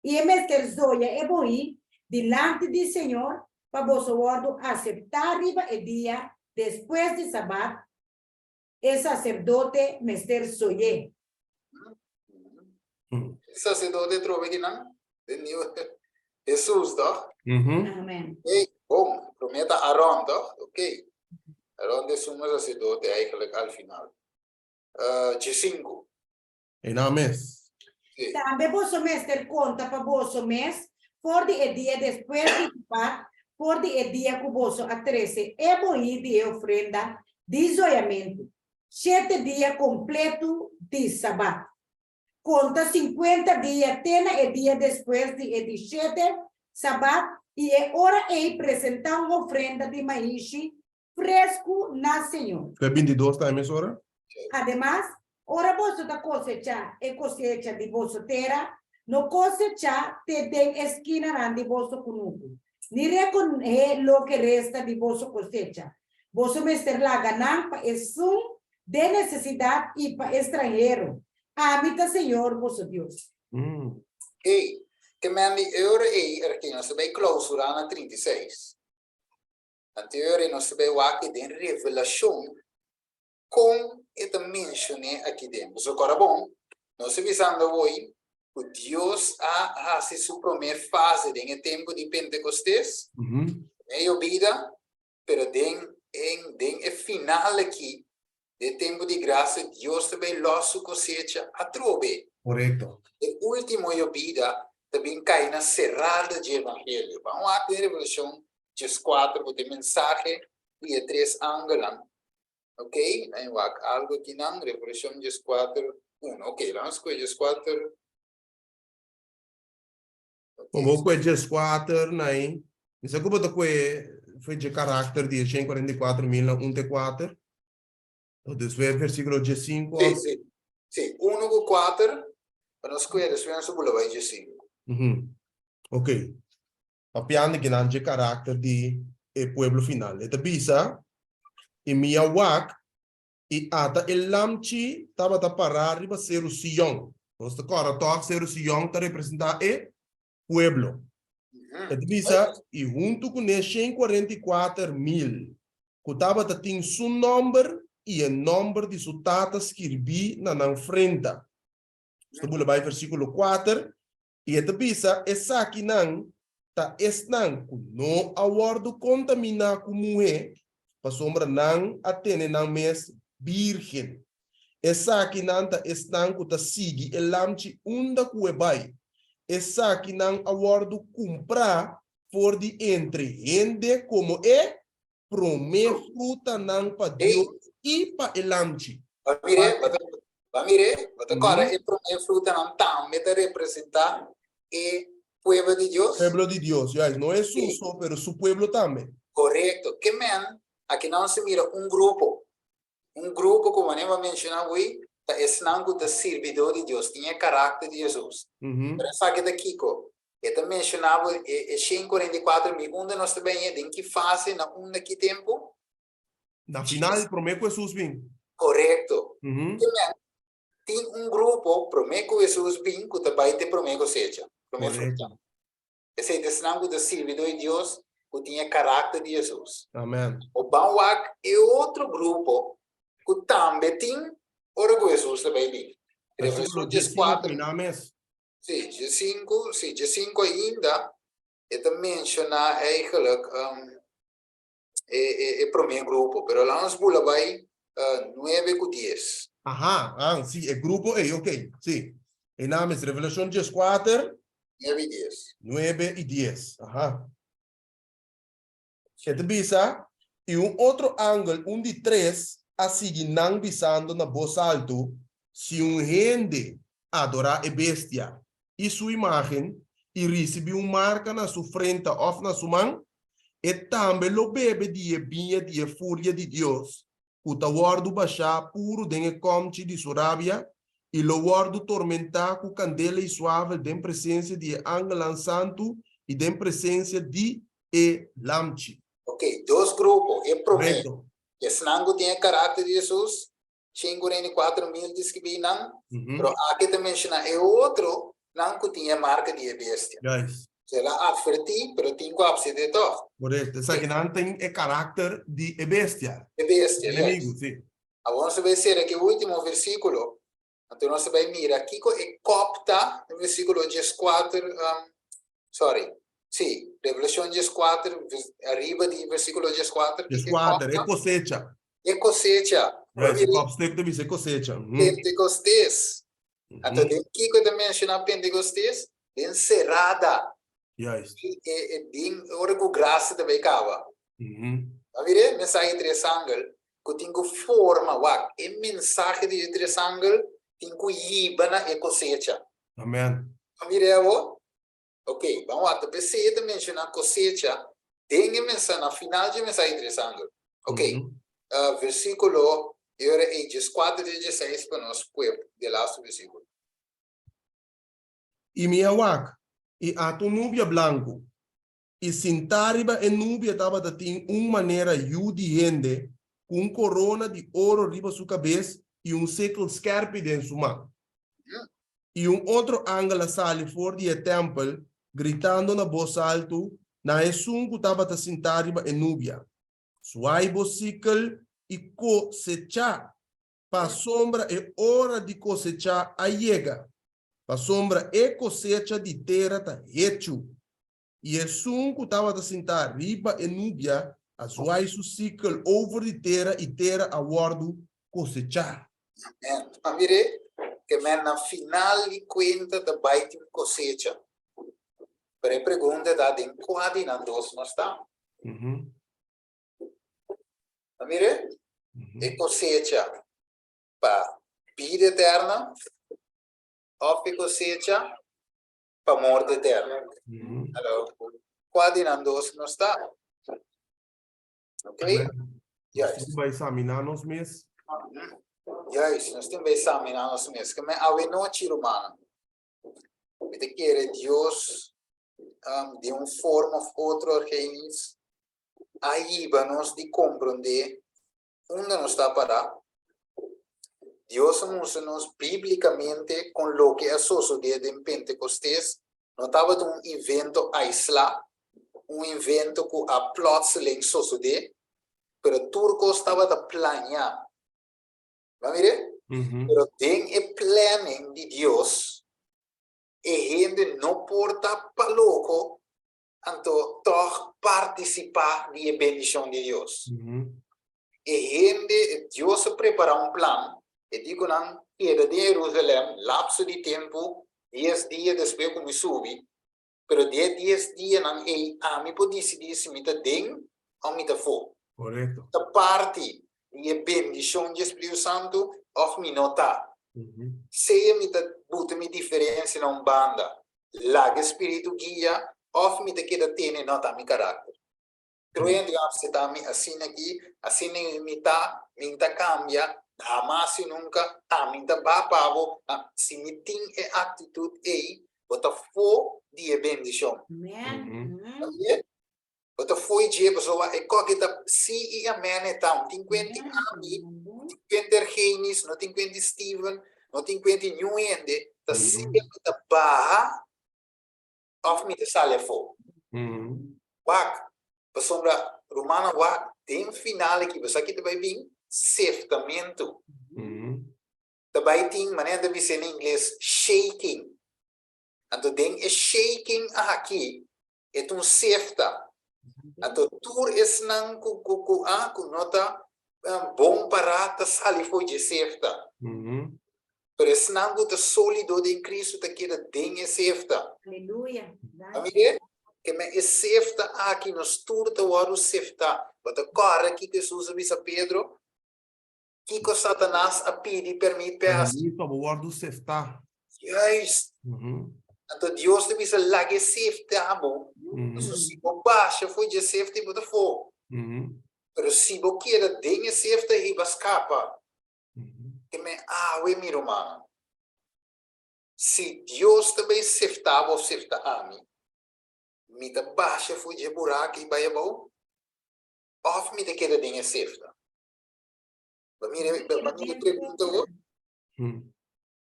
I e mester zoya e bohí dilanti di señor pa boso wòrdu aseptá riba e dia despues di sabat. E saserdote mester soy'é. E saserdote trobe kinan? Den Nieuw Hesus, toch? Amen. Hey, bon, promé ta Aron, toch? Ok. Aron de sumo saserdote eigenlijk al final. 5. Einan mes. Sí. Tambe boso mester konta pa boso mes for di e dia despues di Sabat, for di e dia ku boso a trese e bohí di e ofrenda di zoyamentu, shete dia kompletu di Sabat. Konta sinkuenta dia te na e dia despues di e di shete Sabat, i e ora ei presentá un ofrenda di maishi fresku na Señor. Fe 22 ta e mes ora? Ademas, ora boso ta kosechá e kosecha di boso tera, no kosechá te den e skinanan di boso kunuku, ni rekohé loke resta di boso kosecha. Boso mester laga nan pa esun den nesesidat i pa e stranhero. Ami ta Señor boso Dios. Ey, te men di e ora ey, erken, nos ta bay clausura na 36. Anterior e nos ta bay wak den Revelashon kon e ta menshon'é aki den. Pasobra kòrda bon, nos ta bisando awor ku Dios a hasi su promé fase den e tempu di Pentekostes, medio bida, pero den den e final aki di e tempu di grasia Dios ta bay lòs su kosecha atrobe. Korekto. E último yobida ta bin kai na serada dje evangelio. Ban wak den Revelashon 14 ku ta e mensahe di e tres angelnan. Ok, nan wak algu akinan, Revelashon 14, 1. Ok, laat nos kue 14. Bon, bo kue 14 nai. Mi sa ku bo ta kue foi dje karakter di e 144.000 na 1 te 4. Despues versíkulo 15. Sí, sí. Sí, 1 ku 4, pa nos kue, despues nos ta bula bai 15. Ok. Papiando kinan dje karakter di e pueblo final. E ta bisa, I mi a wak, i ata e lamchi tabata pará riba Seru Sion. Nos ta kòrda tòg, Seru Sion ta representá e pueblo. E ta bisa, I huntu kuné 144.000, ku tabata tin su nòmber i e nòmber di su tata skirbí na nan frenta. Nos ta bula bai versíkulo 4. I e ta bisa, Esakinan ta esnan ku no a wòrdu kontaminá ku muhé, pasobra nan a tene nan mes bírgen. Esakinan ta esnan ku ta sigui e Lamchi unda ku e bai. Esakinan a wòrdu kumprá for di entre hende komo e promé frutanan pa Dios i pa e Lamchi. Ba mir'é, ba mir'é, bo ta kòrda e promé frutanan tambe ta representá e pueblo di Dios? Pueblo di Dios, juist. No Hesus so, pero su pueblo tambe. Korekto. Ke men, akinan nos ta mira un grupo. Un grupo ku manera bo a menshoná hui ta esnan ku ta sirbidó di Dios, tin e karakter di Hesus. Pero esaki ta kiko? E ta menshoná bo e 144.000 unda nos ta bini, den ki fase, na unda, ki tempu? Na final, promé ku Hesus bin. Korekto. Ke men, tin un grupo promé ku Hesus bin ku ta bai te promé kosecha, promé fruta. Esei ta esnan ku ta sirbidó di Dios ku tin e karakter di Hesus. Amen. Bo ban wak e otro grupo ku tambe tin ora ku Hesus ta bai bin. Versíkulo 14. Miná mes. Sí, 15, sí, 15 ainda e ta menshoná eigenlijk um, e, e, e promé grupo, pero laat nos bula bai uh, 9 ku 10. Aha, ah, sí, e grupo ei, ok, sí. E naam is Revelashon 14. 9 i 10. 9 i 10, aha. E ta bisa, I un otro angel, un di tres, a sigui nan bisando na bos altu, Si un hende adorá e bestia i su imágen i risibí un marka na su frenta òf na su man, e tambe lo bebe di e biña di e furia di Dios, ku ta wòrdu bashá puru den e kòmchi di su rabia, i lo wòrdu tormentá ku kandela i suavel den presensia di e angelnan santu i den presensia di e Lamchi. Ok, dos grupo. E promé, esnan ku tin e karakter di Hesus, 144.000 deskribí nan, pero aki ta menshoná e otro nan ku tin e marka di e bestia. Juist. So el a atvertí, pero tin ku apsedé tòg. Korekto. Esaki nan tin e karakter di e bestia. E bestia, juist. Enemigu, si. Awor nos ta bai sera ku e último versíkulo, anto nos ta bai mira kiko e kòp ta den versíkulo 14, sorry, si, Revelashon 14, ariba di versíkulo 14. 14, e kosecha. E kosecha. Right, e kopstuk ta bisa e kosecha. Pentekostes. Anto den kiko e ta menshoná Pentekostes? Den serada. Juist. E den ora ku grasia ta bai kaba. A mira e mensahe di tres angel ku tin ku forma, wak, e mensahe di e tres angel tin ku hiba na e kosecha. Amen. A mira e awor? Ok, ban wak, ta p'esei e ta menshoná kosecha den e mensahe, na final dje mensahe di tres angel. Ok, versíkulo, e ora ei 14 te 16 pa nos kue de lastu versíkulo. I mi a wak, i ata un nubia blanku, i sintá riba e nubia tabata tin un manera yu di hende ku un korona di oro riba su kabes i un sikkel skèrpi den su man. I un otro angel a sali for di e tèmpel, gritando na bos altu na esun ku tabata sintá riba e nubia, Suai bo sikkel i kosechá, pasobra e ora di kosechá a yega, pasobra e kosecha di tera ta hechu. I esun ku tabata sintá riba e nubia a zuai su sikkel over di tera i tera a wòrdu kosechá. Amen. Pa mir'é, ke men na final di kuenta ta bai tin kosecha. Pero e pregunta ta den kua di nan dos nos ta? Pa mir'é, e kosecha pa bida eterna òf e kosecha pa morto eterno. Hallo. Kua di nan dos nos ta? Ok? Juist. Nos tin bai examiná nos mes. Juist, nos tin bai examiná nos mes. Ke men awe nochi, rumannan, mi ta kere Dios um, di un forma of otro, Argenis, a hiba nos di komprondé unda nos ta pará. Dios a mustra nos bíblikamente kon loke a sosodé den Pentekostes no tabata un invento aislá, un invento ku a plotseling sosodé, pero tur kos tabata planeá. Bo a mir'é? Pero den e planning di Dios, e hende no por ta pa loko anto tòg partisipá di e bendishon di Dios. E hende, Dios a prepará un plan, E di ku nan keda den Herusalèm lapso di tempu, dies dia despues ku mi subi, pero di e dies dianan ei ami por disidí si mi ta den òf mi ta afó. Korekto. Ta parti di e bendishon dje Spiritu Santu òf mi no ta. Sea mi ta buta mi diferensia na un banda, laga e Spiritu guia, òf mi ta keda tene no ta mi karakter. Creyente ku a mi asina aki, asina mi ta, mi n ta kambia, hamas i nunka, ami n ta ba pa bo. Si mi tin e aktitut ei, bo ta fo di e bendishon. Amen. Bo ta fo'i dje, pasobra e koki ta sí i amèn e ta. No tin kuenti ami, no tin kuenti Argenis, no tin kuenti Steven, no tin kuenti niun hende, ta sea mi ta baha òf mi ta sali afó. Wak, pasobra rumannan wak, den final aki bo sa ki ta bai bin? Seftamentu. Ta bai tin, manera nan ta bisa na ingles, shaking. Anto den e shaking aki e ta un sefta. Anto tur esnan ku ku ku a ku no ta bon pará ta sali for dje sefta. Pero esnan ku ta sólido den Cristo ta keda den e sefta. Aleluya. A mire? Ke men e sefta aki nos tur ta wòrdu seftá. Bo ta kòrda kiko Hesus a bisa Pedro? Kiko Satanas a pidi permit p'e hasi? Permit pa bo wòrdu seftá. Juist. Anto Dios ta bisa laga e sefta bo. Pasobra si bo basha for dje sefta bo ta for. Pero si bo keda den e sefta ei bo a skapa. Te men awe mi rumannan. Si Dios ta bai sefta bo of sefta ami, mi ta basha for dje buraka i bai abou? Of mi ta keda den e sefta? Ba mira, ba mira e pregunta hoor.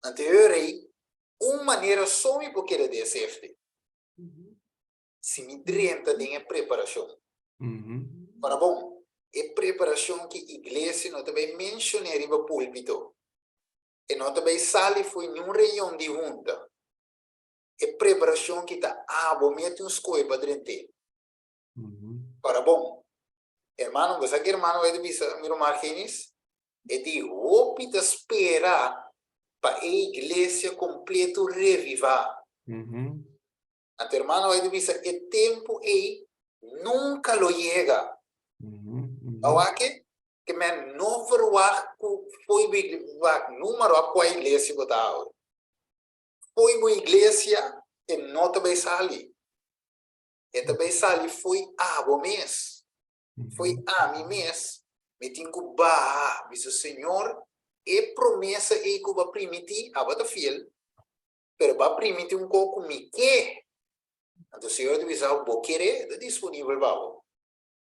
Anterior ei, un manera so mi por keda den e safety. Si mi drenta den e preparashon. Ora bon, e preparashon ki iglesia no ta bai menshoné riba púlpito. E no ta bai sali fo'i niun reunion di hunta. E preparashon ki ta abo mete un skohe pa drent'é. Ora bon, hermano, bo sa ki hermano bai ta bisa mi ruman Argenis? E di hopi ta spera pa e iglesia kompleto revivá. Anto hermano bai ta bisa e tempu ei nunka lo yega. Awake ke men no verwagt ku fo'i bo iglesia, wak numero a kua iglesia bo ta awe. Fo'i bo iglesia e no ta bai sali. E ta bai sali fo'i abo mes. Fo'i ami mes, mi tin ku baha, bisa Señor, e promesa ei ku bo a primiti, abo ta fiel, pero bo a primiti un kos ku mi ke. Anto Señor ta bisa, bo kere, e ta disponibel pa bo,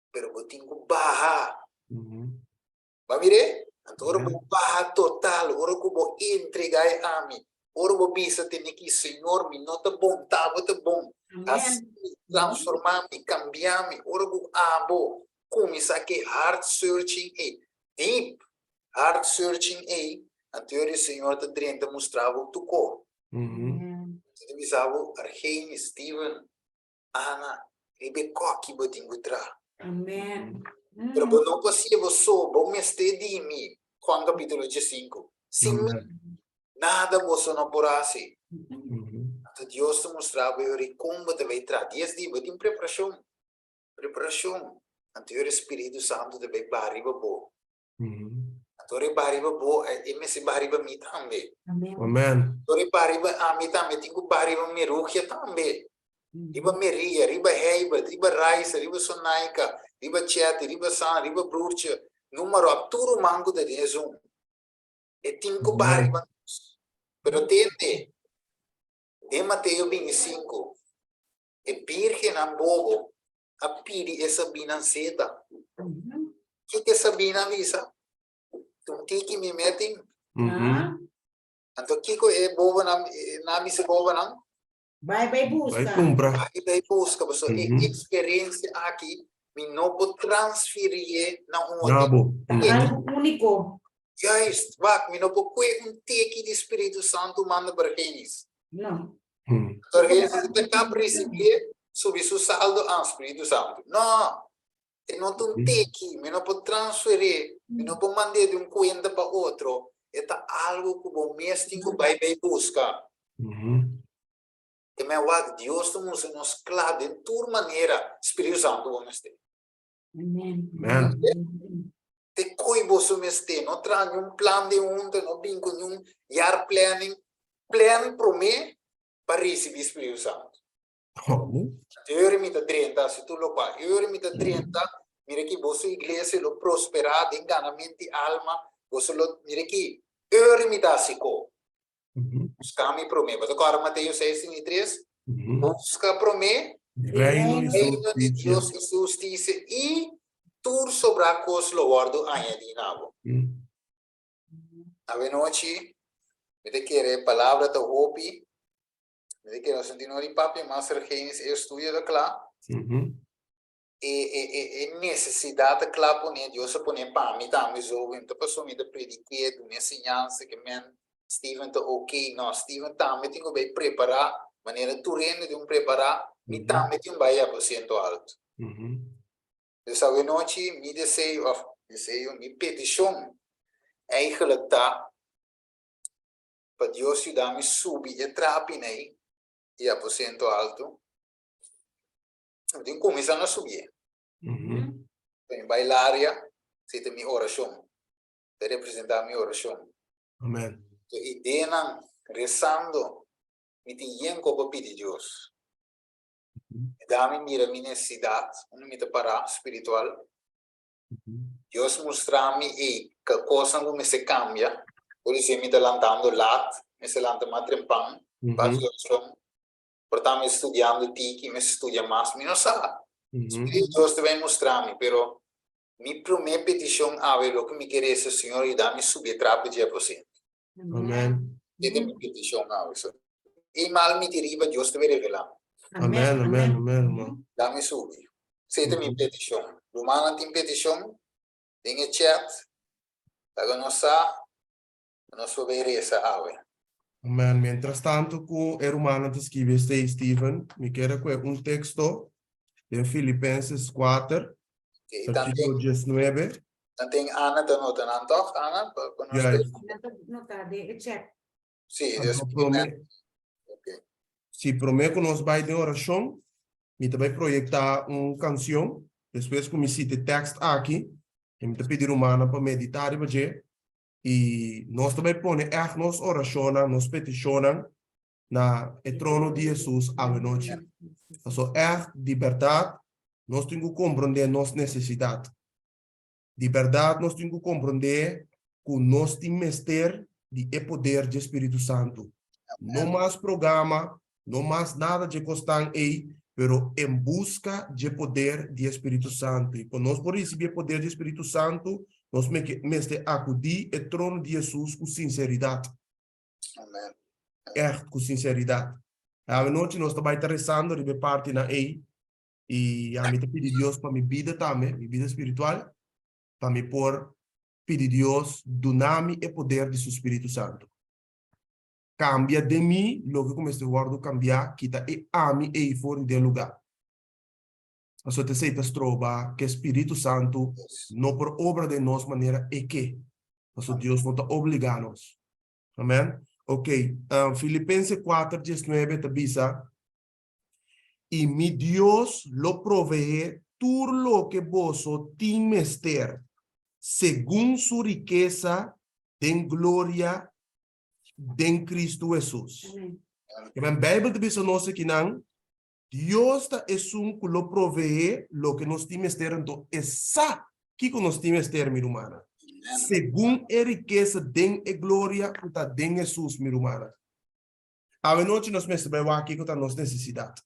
pero bo tin ku baha. Bo a mir'é? Anto ora bo baha total, ora ku bo entregá e ami, ora bo bisa tene ki, Señor, mi no ta bon, ta abo ta bon. Hasi mi, transformá mi, kambiá mi. Ora ku abo kuminsá ku e heart searching ei, deep heart searching ei, anto ora e Señor ta drenta mustra bo tur kos. E ta bisa bo, Argeni, Steven, Ana, riba e koki bo tin ku traha. Amen. Pero bo no por hasié bo so, bo mester di mi, Juan kapítulo diesinku. Sin mi, nada boso no por hasi. Anto Dios ta mustra bo e ora i kon bo ta bai traha. Dies di bo tin preparashon, preparashon. Anto e ora e Spiritu Santu ta bai baha riba bo. Anto ora e baha riba bo, e mester baha riba mi tambe. Amen. Ora e baha riba ami tambe, e tin ku baha riba Merugia tambe. Riba Meria, riba Heibert, riba Raisa, riba Sonaika, riba Chetty, riba San, riba Broertje, noem maar op. Tur ruman ku ta den e Zoom. E tin ku baha riba nos. Pero tende, den Mateo 25, e birgennan bobo a pidi e sabinan seta. Kiko e sabina a bisa? Un tiki mi metin. Anto kiko e bobonan, nan a bisa e bobonan? Bai bai buska. Bai kumpra. Bai bai buska, pasobra e eksperensia aki mi no por transfirié na un otro. Na bo. Ta algu úniko. Juist, wak, mi no por kue un tiki di Spiritu Santu manda Bergenis. No. Jorge si ta kap risibié, subi su saldo an Spiritu Santu. No! E no ta un teki, mi no por transferé, mi no por mand'é di un kuenta pa otro. E ta algu ku bo mes tin ku bai bai buska. Te men wak Dios ta mustra nos kla den tur manera Spiritu Santu bo mester. Amen. Amen. Te koi boso mester, no traha niun plan den hunta, no bin ku niun jaarplanning, plan promé pa risibí Spiritu Santu. Euri mi ta drenta, si tur lokual. Euri mi ta drenta, mira ki boso iglesia lo prosperá den ganament di alma, boso lo, mira ki, euri mi ta hasi ko. Buska mi promé. Bo ta kòrda Mateo 6, 33? Buska promé Reino i reino di hustisia. Dios i su hustisia i tur sobrá kos lo wòrdu añadí na bo. Awenochi, mi ta kere e palabra ta hopi. Mi ta kere nos no tin ora di papia mas, Sergenis, e estudio ta kla. E e e e nesesidat ta kla pone, Dios a pone pa mi tambe zo, mi ta paso mi ta prediké, duna e siñansa ke men Steven ta ok, no, Steven tambe tin ku bai prepará, manera tur hende tin ku prepará, mi tambe tin bai aposento alto. Dus awenochi mi deseo, òf deseo, mi petishon eigenlijk ta pa Dios yuda mi subi e trapi nei di aposento alto. Mi tin kuminsá na subié. Mi bai laria, si ta mi orashon. Ta representá mi orashon. Amen. So ideanan, resando, mi tin yen ko pa pidi Dios. Da mi mira mi nesesidat, unda mi ta pará spiritual. Dios mustra mi ei ka kosnan ku mester kambia. Por esei mi ta lantando lat, mester lanta mas trempan pa hasi orashon. Por ta mi studiando tiki, mester studia mas, mi no sa. Spiritu di Dios ta bai mustra mi, pero mi promé petishon awe loke mi ke resa, Señor yuda mi subi e trapi dje aposento. Amen. Esei ta mi petishon awe. So, e mal mi tin riba, Dios ta bai revelá mi. Amen, amen, amen, hermano. Da mi subi. Esei ta mi petishon. Rumannan tin petishon den e chat, laga nos sa, nos por bai resa awe. Amen. Mientras tanto ku e rumannan ta skibi esei, Steven, mi kere ku e un teksto den Filipenses 4, Okay, dan versíkulo ten, 19. dan ten Ana ta nota nan toch, Ana? Pa, pa nos Juist. Nan ta nota den e chat. Sí, dus Anto prome, okay. si prome ku nos bai den orashon, mi ta bai proyektá un kansion, despues ku mi sita e tekst aki, i mi ta pidi rumannan pa meditá riba dje, i nos ta bai pone ègt nos orashonnan, nos petishonnan na e trono di Hesus awenochi. Pasobra ègt, di bèrdat, nos tin ku komprondé nos nesesidat. Di bèrdat nos tin ku komprondé ku nos tin mester di e poder dje Spiritu Santu. No mas programa, no mas nada dje kosnan ei, pero en buska dje poder di e Spiritu Santu. I pa nos por risibí e poder di e Spiritu Santu, nos mester akudí e trono di Hesus ku sinseridat. Amen. Ègt ku sinseridat. Awenochi nos ta bai ta resando riba e partinan ei I ami ta pidi Dios pa mi bida tambe, mi bida spiritual, pa mi por pidi Dios duna mi e poder di su Spiritu Santu. Kambia den mi loke ku mester wòrdu kambiá, kita e ami ei for di den lugá. Pasobra esei ta stroba ku e Spiritu Santu no por obra den nos manera e ke. Pasobra Dios no ta obligá nos. Amen. Ok, Filipense 4, 19 ta bisa, I mi Dios lo proveé tur loke boso tin mester, segun su rikesa den gloria den Cristo Hesus. Amen. Bijbel ta bisa nos akinan, Dios ta esun ku lo proveé loke nos tin mester, anto e sa kiko nos tin mester, mi rumannan. Segun e rikesa den e gloria ku ta den Hesus, mi rumannan. Awenochi nos mester bai wak kiko ta nos nesesidat.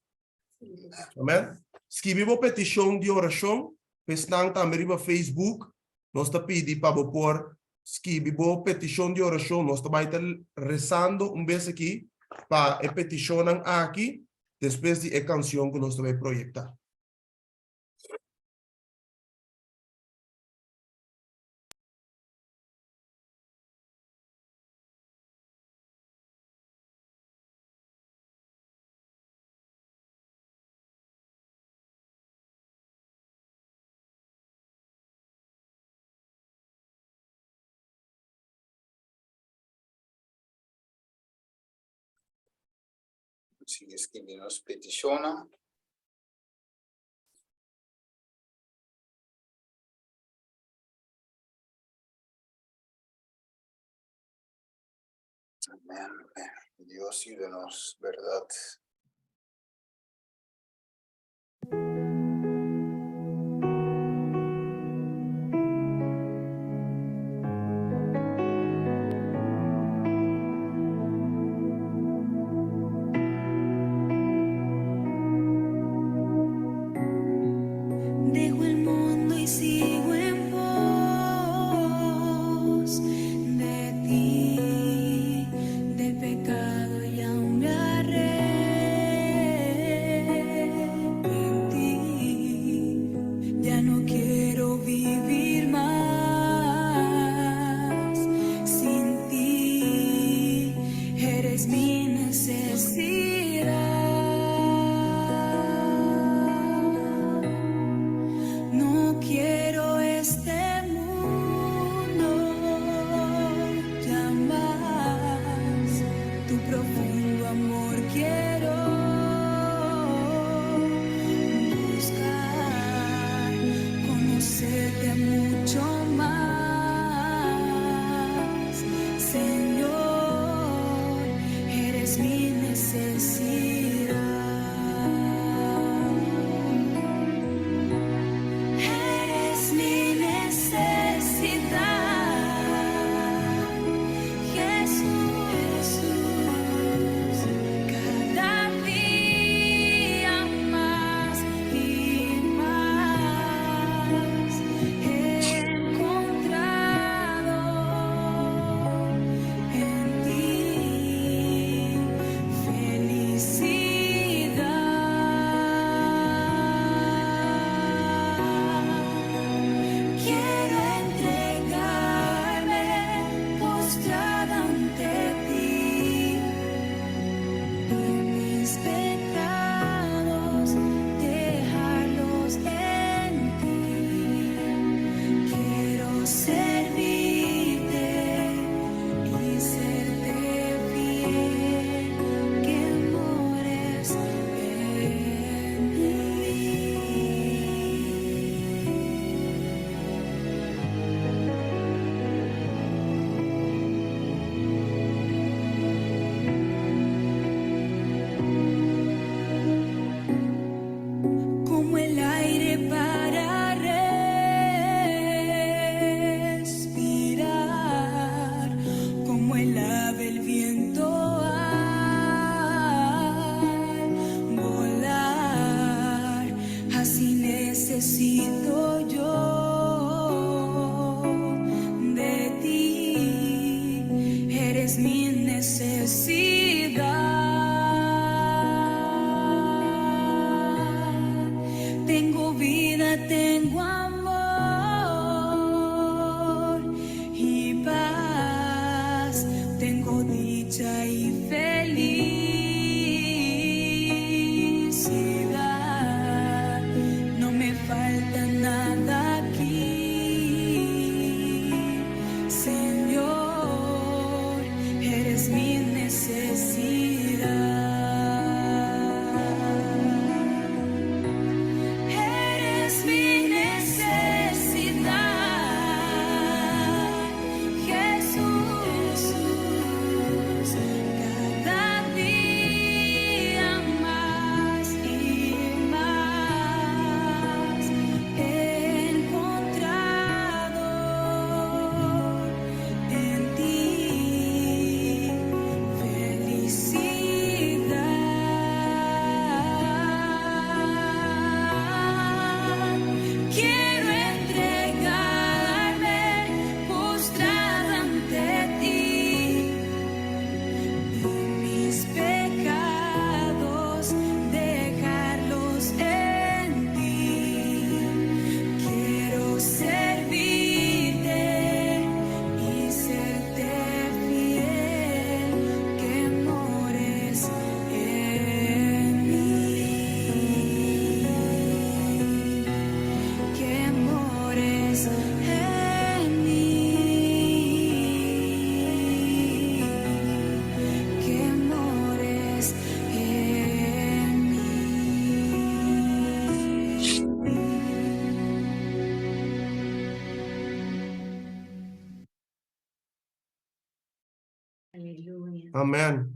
Amen. Skibi bo petishon di orashon pa esnan tambe riba Facebook. Nos ta pidi pa bo por skibi bo petishon di orashon. Nos ta bai ta resando un bes aki pa e petishonnan aki despues di e kansion ku nos ta bai proyektá. Sigui skibi nos petishonnan. Amen. Dios yuda nos, berdad. Dejo el mundo y sigo en pos de ti, del pecado y aún me arrepentí. Ya no quiero vivir más sin ti. Eres mi necesidad. No quiero este mundo ya más. Tu profundo amor quiero buscar, conocerte mucho más. Señor, eres mi necesidad. Eres mi necesidad, Jesús. Cada día más y más he encontrado en ti felicidad. Quiero entregarme postrada ante ti y mis pecados dejarlos en ti. Quiero servirte y serte fiel, que mores en mí. Como el aire para respirar, como el ave el viento al volar, así necesito yo de ti, eres mi necesidad. Tengo vida, tengo amor y paz, tengo dicha y felicidad. No me falta nada aquí, Señor, eres mi necesidad. Eres mi necesidad, Jesús. Cada día. Aleluya. Amen.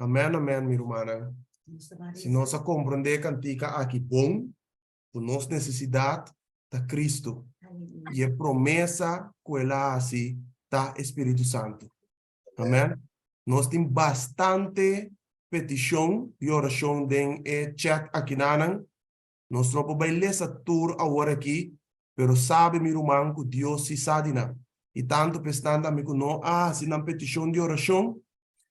Amen, amen, mi rumannan. Nos ta ban Si resa. nos a komprondé e kantika aki bon, ku nos nesesidat ta Kristu Aleluya. i e promesa ku el a hasi ta e Spiritu Santu. Amen. Nos tin bastante petishon di orashon den e chat akinanan. Nos no por bai lesa tur awor aki, pero sabi mi ruman ku Dios si sa di nan. I tantu pa esnan tambe ku no a hasi nan petishon di orashon,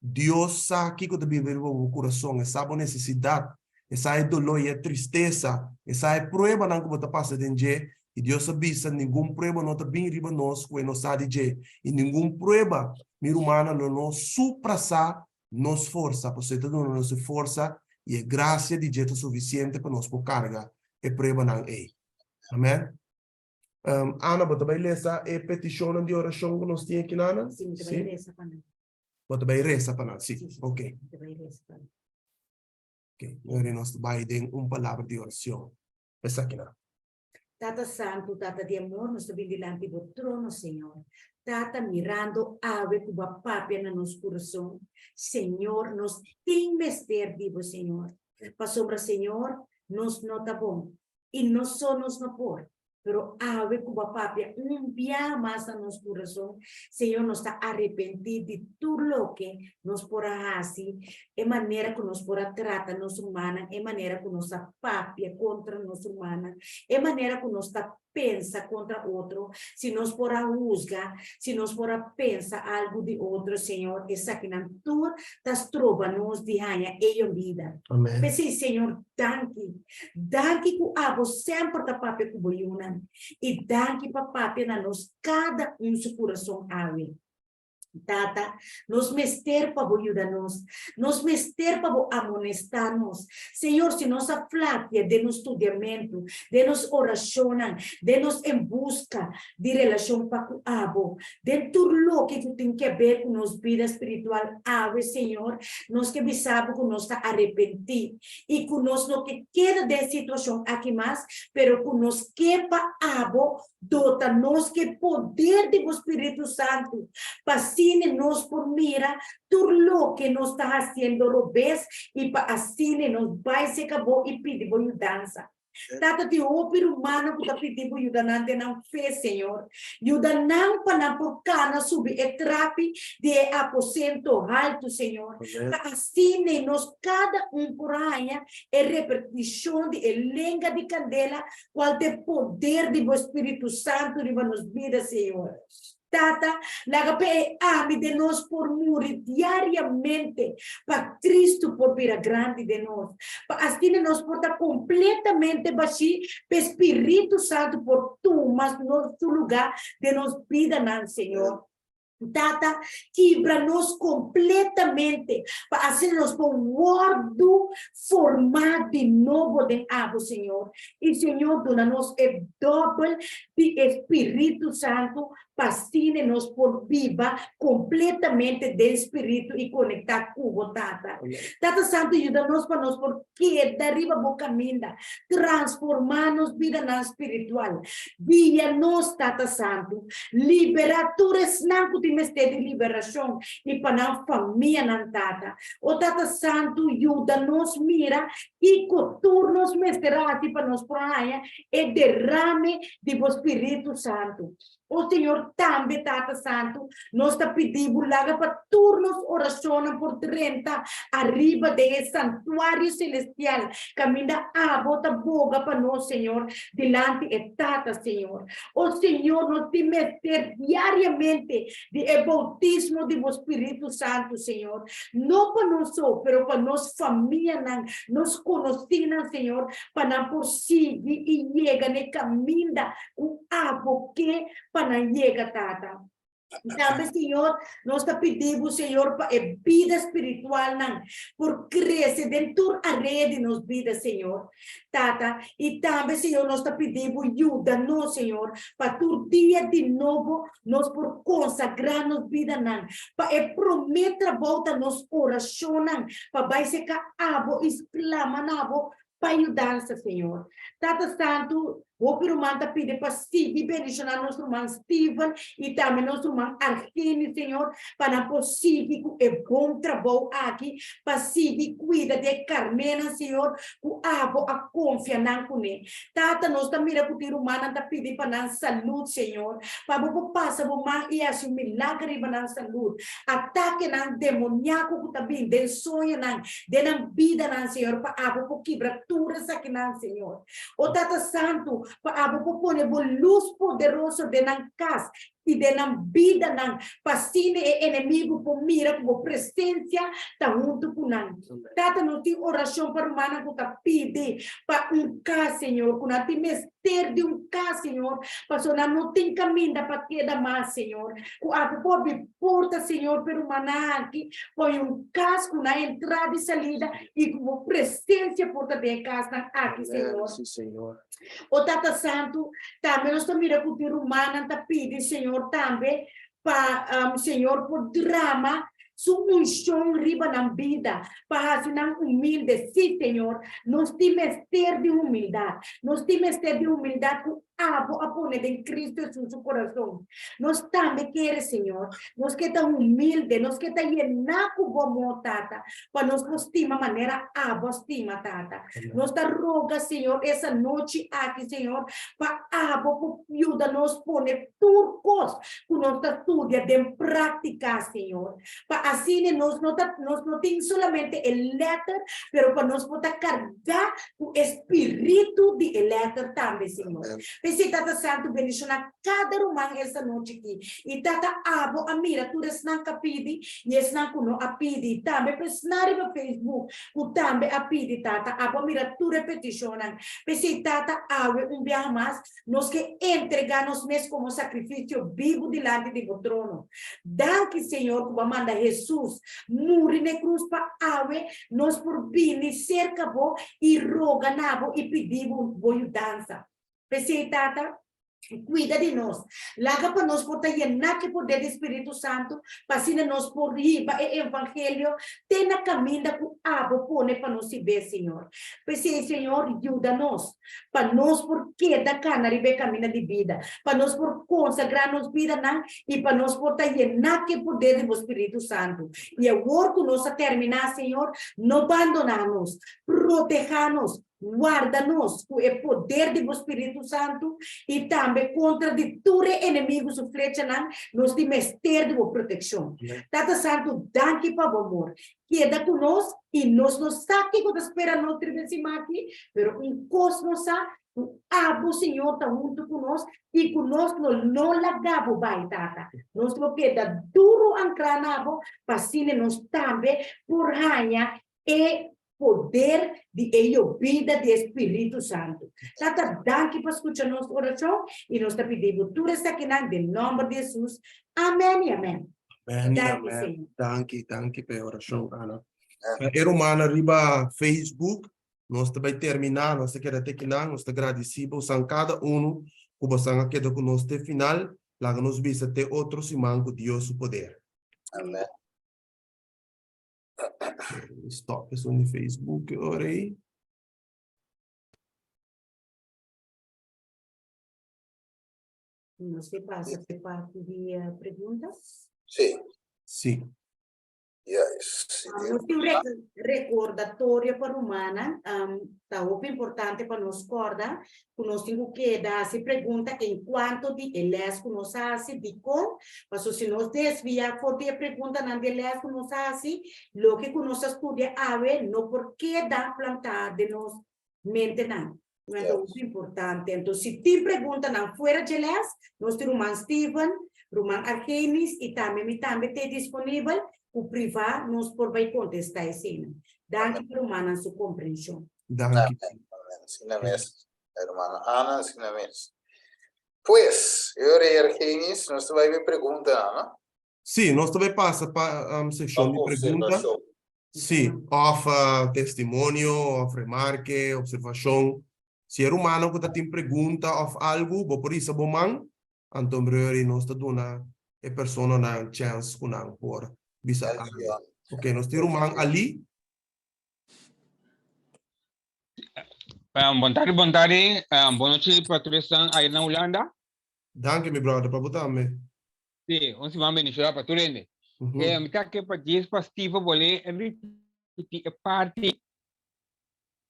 Dios sa kiko ta biba riba bo kurason, e sa bo nesesidat, e sa e doló i e tristesa, e sa e pruebanan ku bo ta pasa den dje, i Dios a bisa ningun prueba no ta bin riba nos ku e no sa di dje, i ningun prueba, mi rumannan, lo no suprasá nos forsa, pasobra e ta duna nos e forsa i e grasia di dje ta sufisiente pa nos por karga e pruebanan ei. Amèn. Ana, bo ta bai lesa e petishonnan di orashon ku nos tin aki, Nana? Sí, mi ta bai resa pa nan. Bo ta bai resa pa nan, sí. Sí, sí, Ok. Mi ta bai resa pa nan. Ok, Awor nos ta bai den un palabra di orashon. Esakinan. Tata Santu, Tata di amor, nos ta bin dilanti bo trono, Señor. Tata, mirando awe ku bo a papia na nos kurason, Señor, nos tin mester di bo, Señor. Pasobra, Señor, nos no ta bon, i no so nos no por, pero awe ku bo a papia un biaha mas na nos kurason, Señor, nos ta arepentí di tur loke nos por a hasi, e manera ku nos por a trata nos rumannan, e manera ku nos ta papia kontra nos rumannan, e manera ku nos ta pensa kontra otro, si nos por a husga, si nos por a pensa algu di otro, Señor, esakinan tur ta stroba nos di haña eyon bida. Amén. P'esei, Señor, danki. Danki ku abo semper ta papia ku bo yunan. I danki pa papia na nos kada un su kurason awe. Tata, nos mester pa bo yuda nos. Nos mester pa bo amonestá nos. Señor, si nos a flakia den nos studiamentu, den nos orashonnan, den nos en buska di relashon pa ku abo, den tur loke ku tin ke ber ku nos bida spiritual awe, Señor, nos ke bisa bo ku nos ta arepentí i ku nos no ke keda den e situashon aki mas, pero ku nos ke pa abo Dota nos ku e poder di bo Spiritu Santu, pa asina nos por mira tur loke nos ta hasiendo robes i pa asina nos bai serka bo i pidi bo yudansa. Tata, tin hopi rumannan ku ta pidi bo yuda nan den nan fe, Señor. Yuda nan pa nan por kana subi e trapi di e aposento haltu, Señor, pa asina nos kada un por haña e repertishon di e lenga di kandela Cual ta e poder di bo Spiritu Santu riba nos bida, Señor. Tata, laga pa e ami den nos por muri diariamente pa Cristo por bira grandi den nos, pa asina nos por ta completamente bashí pa e Spiritu Santu por tuma nos su lugar den nos bidanan, Señor. Tata, kibra nos kompletamente pa asina nos por wòrdu formá di nobo den abo, Señor. I Señor, duna nos e dòbel di e Spiritu Santu pa asina nos por biba kompletamente den Spiritu i konektá ku bo, Tata. Tata Santu, yuda nos pa nos por keda riba bo kaminda. Transformá nos bidanan spiritual. Guia nos, Tata Santu. Liberá tur esnan ku tin mester di liberashon i pa nan famianan, Tata. O Tata Santu, yuda nos mira kiko tur nos mester hasi pa nos por haña e derame di bo Spiritu Santu. O Señor, tambe, Tata Santu, nos ta pidi Bo laga pa tur nos orashonnan por drenta ariba den e santuario selestial kaminda Abo ta boga pa nos, Señor, dilanti e Tata, Señor. O Señor, nos tin mester diariamente di e boutismo di Bo Spiritu Santu, Señor, no pa nos so, pero pa nos famianan, nos konosínan, Señor, pa nan por sigui i yega na e kaminda ku abo ke pa nan yega, Tata. Tambe, Señor, nos ta pidi Bo, Señor, pa e bida spiritualnan por krese den tur area di nos bida, Señor, Tata. I tambe, Señor, nos ta pidi Bo yuda nos, Señor, pa tur dia di nobo nos por konsagrá nos bidanan, pa e promé trabou ta nos orashonnan, pa bai seka abo i sklama na Bo pa yudansa, Señor. Tata Santu. Hopi ruman ta pidi pa sigui bendishoná nos ruman Steven i tambe nos ruman Argeni, Señor, pa nan por sigui ku e bon trabou aki, pa sigui kuida di e karnénan, Señor, ku abo a konfia nan kuné. Tata, nos ta mira ku tin rumannan ta pidi pa nan salud, Señor, pa bo por pasa bo man i hasi un milager riba nan salud. Atakenan demoniako ku ta bin den soñonan, den nan bidanan, Señor, pa abo por kibra tur esakinan, Señor. O Tata Santu, pa abo por pone bo lus poderoso den nan kas i den nan bidanan, pa asina e enemigu por mira ku bo presensia ta huntu ku nan. Tata, nos tin orashon pa rumannan ku ta pidi pa un kas, Señor, ku nan tin mester di un kas, Señor, pasobra nan no tin kaminda pa keda mas, Señor. Ku abo por habri porta, Señor, pa e rumannan aki pone un kas ku nan entrada i salida i ku bo presensia por ta den e kasnan aki, Señor. Sí, Señor. O Tata Santu, tambe nos ta mira ku tin rumannan ta pidi, Señor, tambe pa Señor por drama su unshon riba nan bida, pa hasi nan humilde. Sí, Señor, nos tin mester di humildat. Nos tin mester di humildat ku abo a pone den Cristo Hesus su corazon. Nos tambe kere, Señor. Nos ke ta humilde, nos ke ta yená ku bo amor, Tata, pa nos por stima manera abo a stima, Tata. Nos ta roga, Señor, es anochi aki, Señor, pa abo por yuda nos pone tur kos ku nos ta studia den práktika, Señor. Pa asina nos no ta, nos no tin solamente e lèter, pero pa nos por ta kargá ku e spiritu di e lèter tambe, Señor. P'esei, Tata Santu, bendishoná kada ruman esta nochi aki. I Tata, abo a mira tur esnan ku a pidi i esnan ku no a pidi. Tambe pa esnan riba Facebook ku tambe a pidi, Tata, abo a mira tur e petishonnan. P'esei, Tata, awe un biaha mas, Nos ke entregá nos mes komo sakrifisio bibu dilanti di bo trono. Danki, Señor, ku bo a manda Hesus muri na e krus pa awe nos por bini serka bo i roga na bo i pidi bo bo yudansa. P'esei, Tata, kuida di nos. Laga pa nos por ta yená ku e poder di Spiritu Santu pa asina nos por hiba e evangelio te na kaminda ku abo pone pa nos hib'é, Señor. P'esei, Señor, yuda nos. pa nos por keda kana riba e kaminda di bida, pa nos por konsagrá nos bidanan i pa nos por ta yená ku e poder di bo Spiritu Santu. I awor ku nos a terminá, Señor, no bandoná nos, protehá nos, warda nos ku e poder di bo Spiritu Santu i tambe kontra di tur e enemigu su flechanan, nos tin mester di bo protekshon. Tata Santu, danki pa bo amor. Keda ku nos i nos no sa kiko ta spera nos riba e sima aki, pero un kos nos sa, ku abo, Señor, ta huntu ku nos i ku nos lo no laga bo bai, Tata. Nos lo keda duru ankrá na bo pa asina nos tambe por haña e poder di e yobida di e Spiritu Santu. Tata, danki pa skucha nos orashon i nos ta pidi bo tur esakinan den nòmber di Hesus. Amèn i amèn. Amèn i Danki, amèn. Señor. Danki, danki pa e orashon, Ana. E rumannan riba Facebook, nos ta bai terminá, nos ta keda te kinan, nos ta gradisí bosan kada unu ku bosan a keda ku nos te final. Laga nos bisa te otro siman ku Dios su poder. Amèn. Stop esun di Facebook ora ei. Nos ke pasa pe parti di eh, preguntas. Sí, Sí. juist. Sí, Nos tin un recordatorio pa rumannan, ta hopi importante pa nos corda cu nos tin cu keda haci pregunta en cuanto di e les cu nos a haci, dicon? Pasobra si nos desvia for di e preguntanan di e les cu nos a haci, loke cu nos a studia awe no por keda planta den nos mentenan. Nan ta hopi importante. Enton si tin preguntanan fuera dje les, nos tin ruman Steven, ruman Argenis y tambe mi tambe t'e disponibel cu priva nos por bay contesta eseinan. Danki pa rumannan su comprension. Danki. Amen, amen. Asina mes, hermana Ana, asina mes. Pues, e ora ei Argenis, nos ta bai be preguntanan, no? Sí, nos ta bai pasa pa um, seccion di pregunta. Observacion. Sí, of uh, testimonio, of remarke, observacion. Si e rumano ku ta tin pregunta of algu, bo por hisa bo man, anto mbreur nos ta duna e personanan chance ku nan por bisa algu. Ok, nos tin ruman Ali. Bon tardi, bon tardi. Bon nochi pa tur esnan aya na Hulanda. Danki, mi brother, pa bo tambe. Si, un siman bendiciona pa tur hende. Mi ta ke pa djis pa Steve bolé ripiti e parti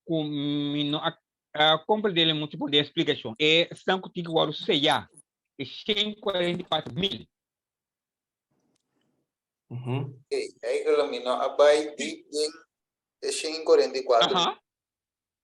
ku mi no a comprendele mucho bon den e explicacion. E esnan ku tin ku wòrdu seyá, e 144.000. Oké, eigenlijk mi no a bai diep den e 144.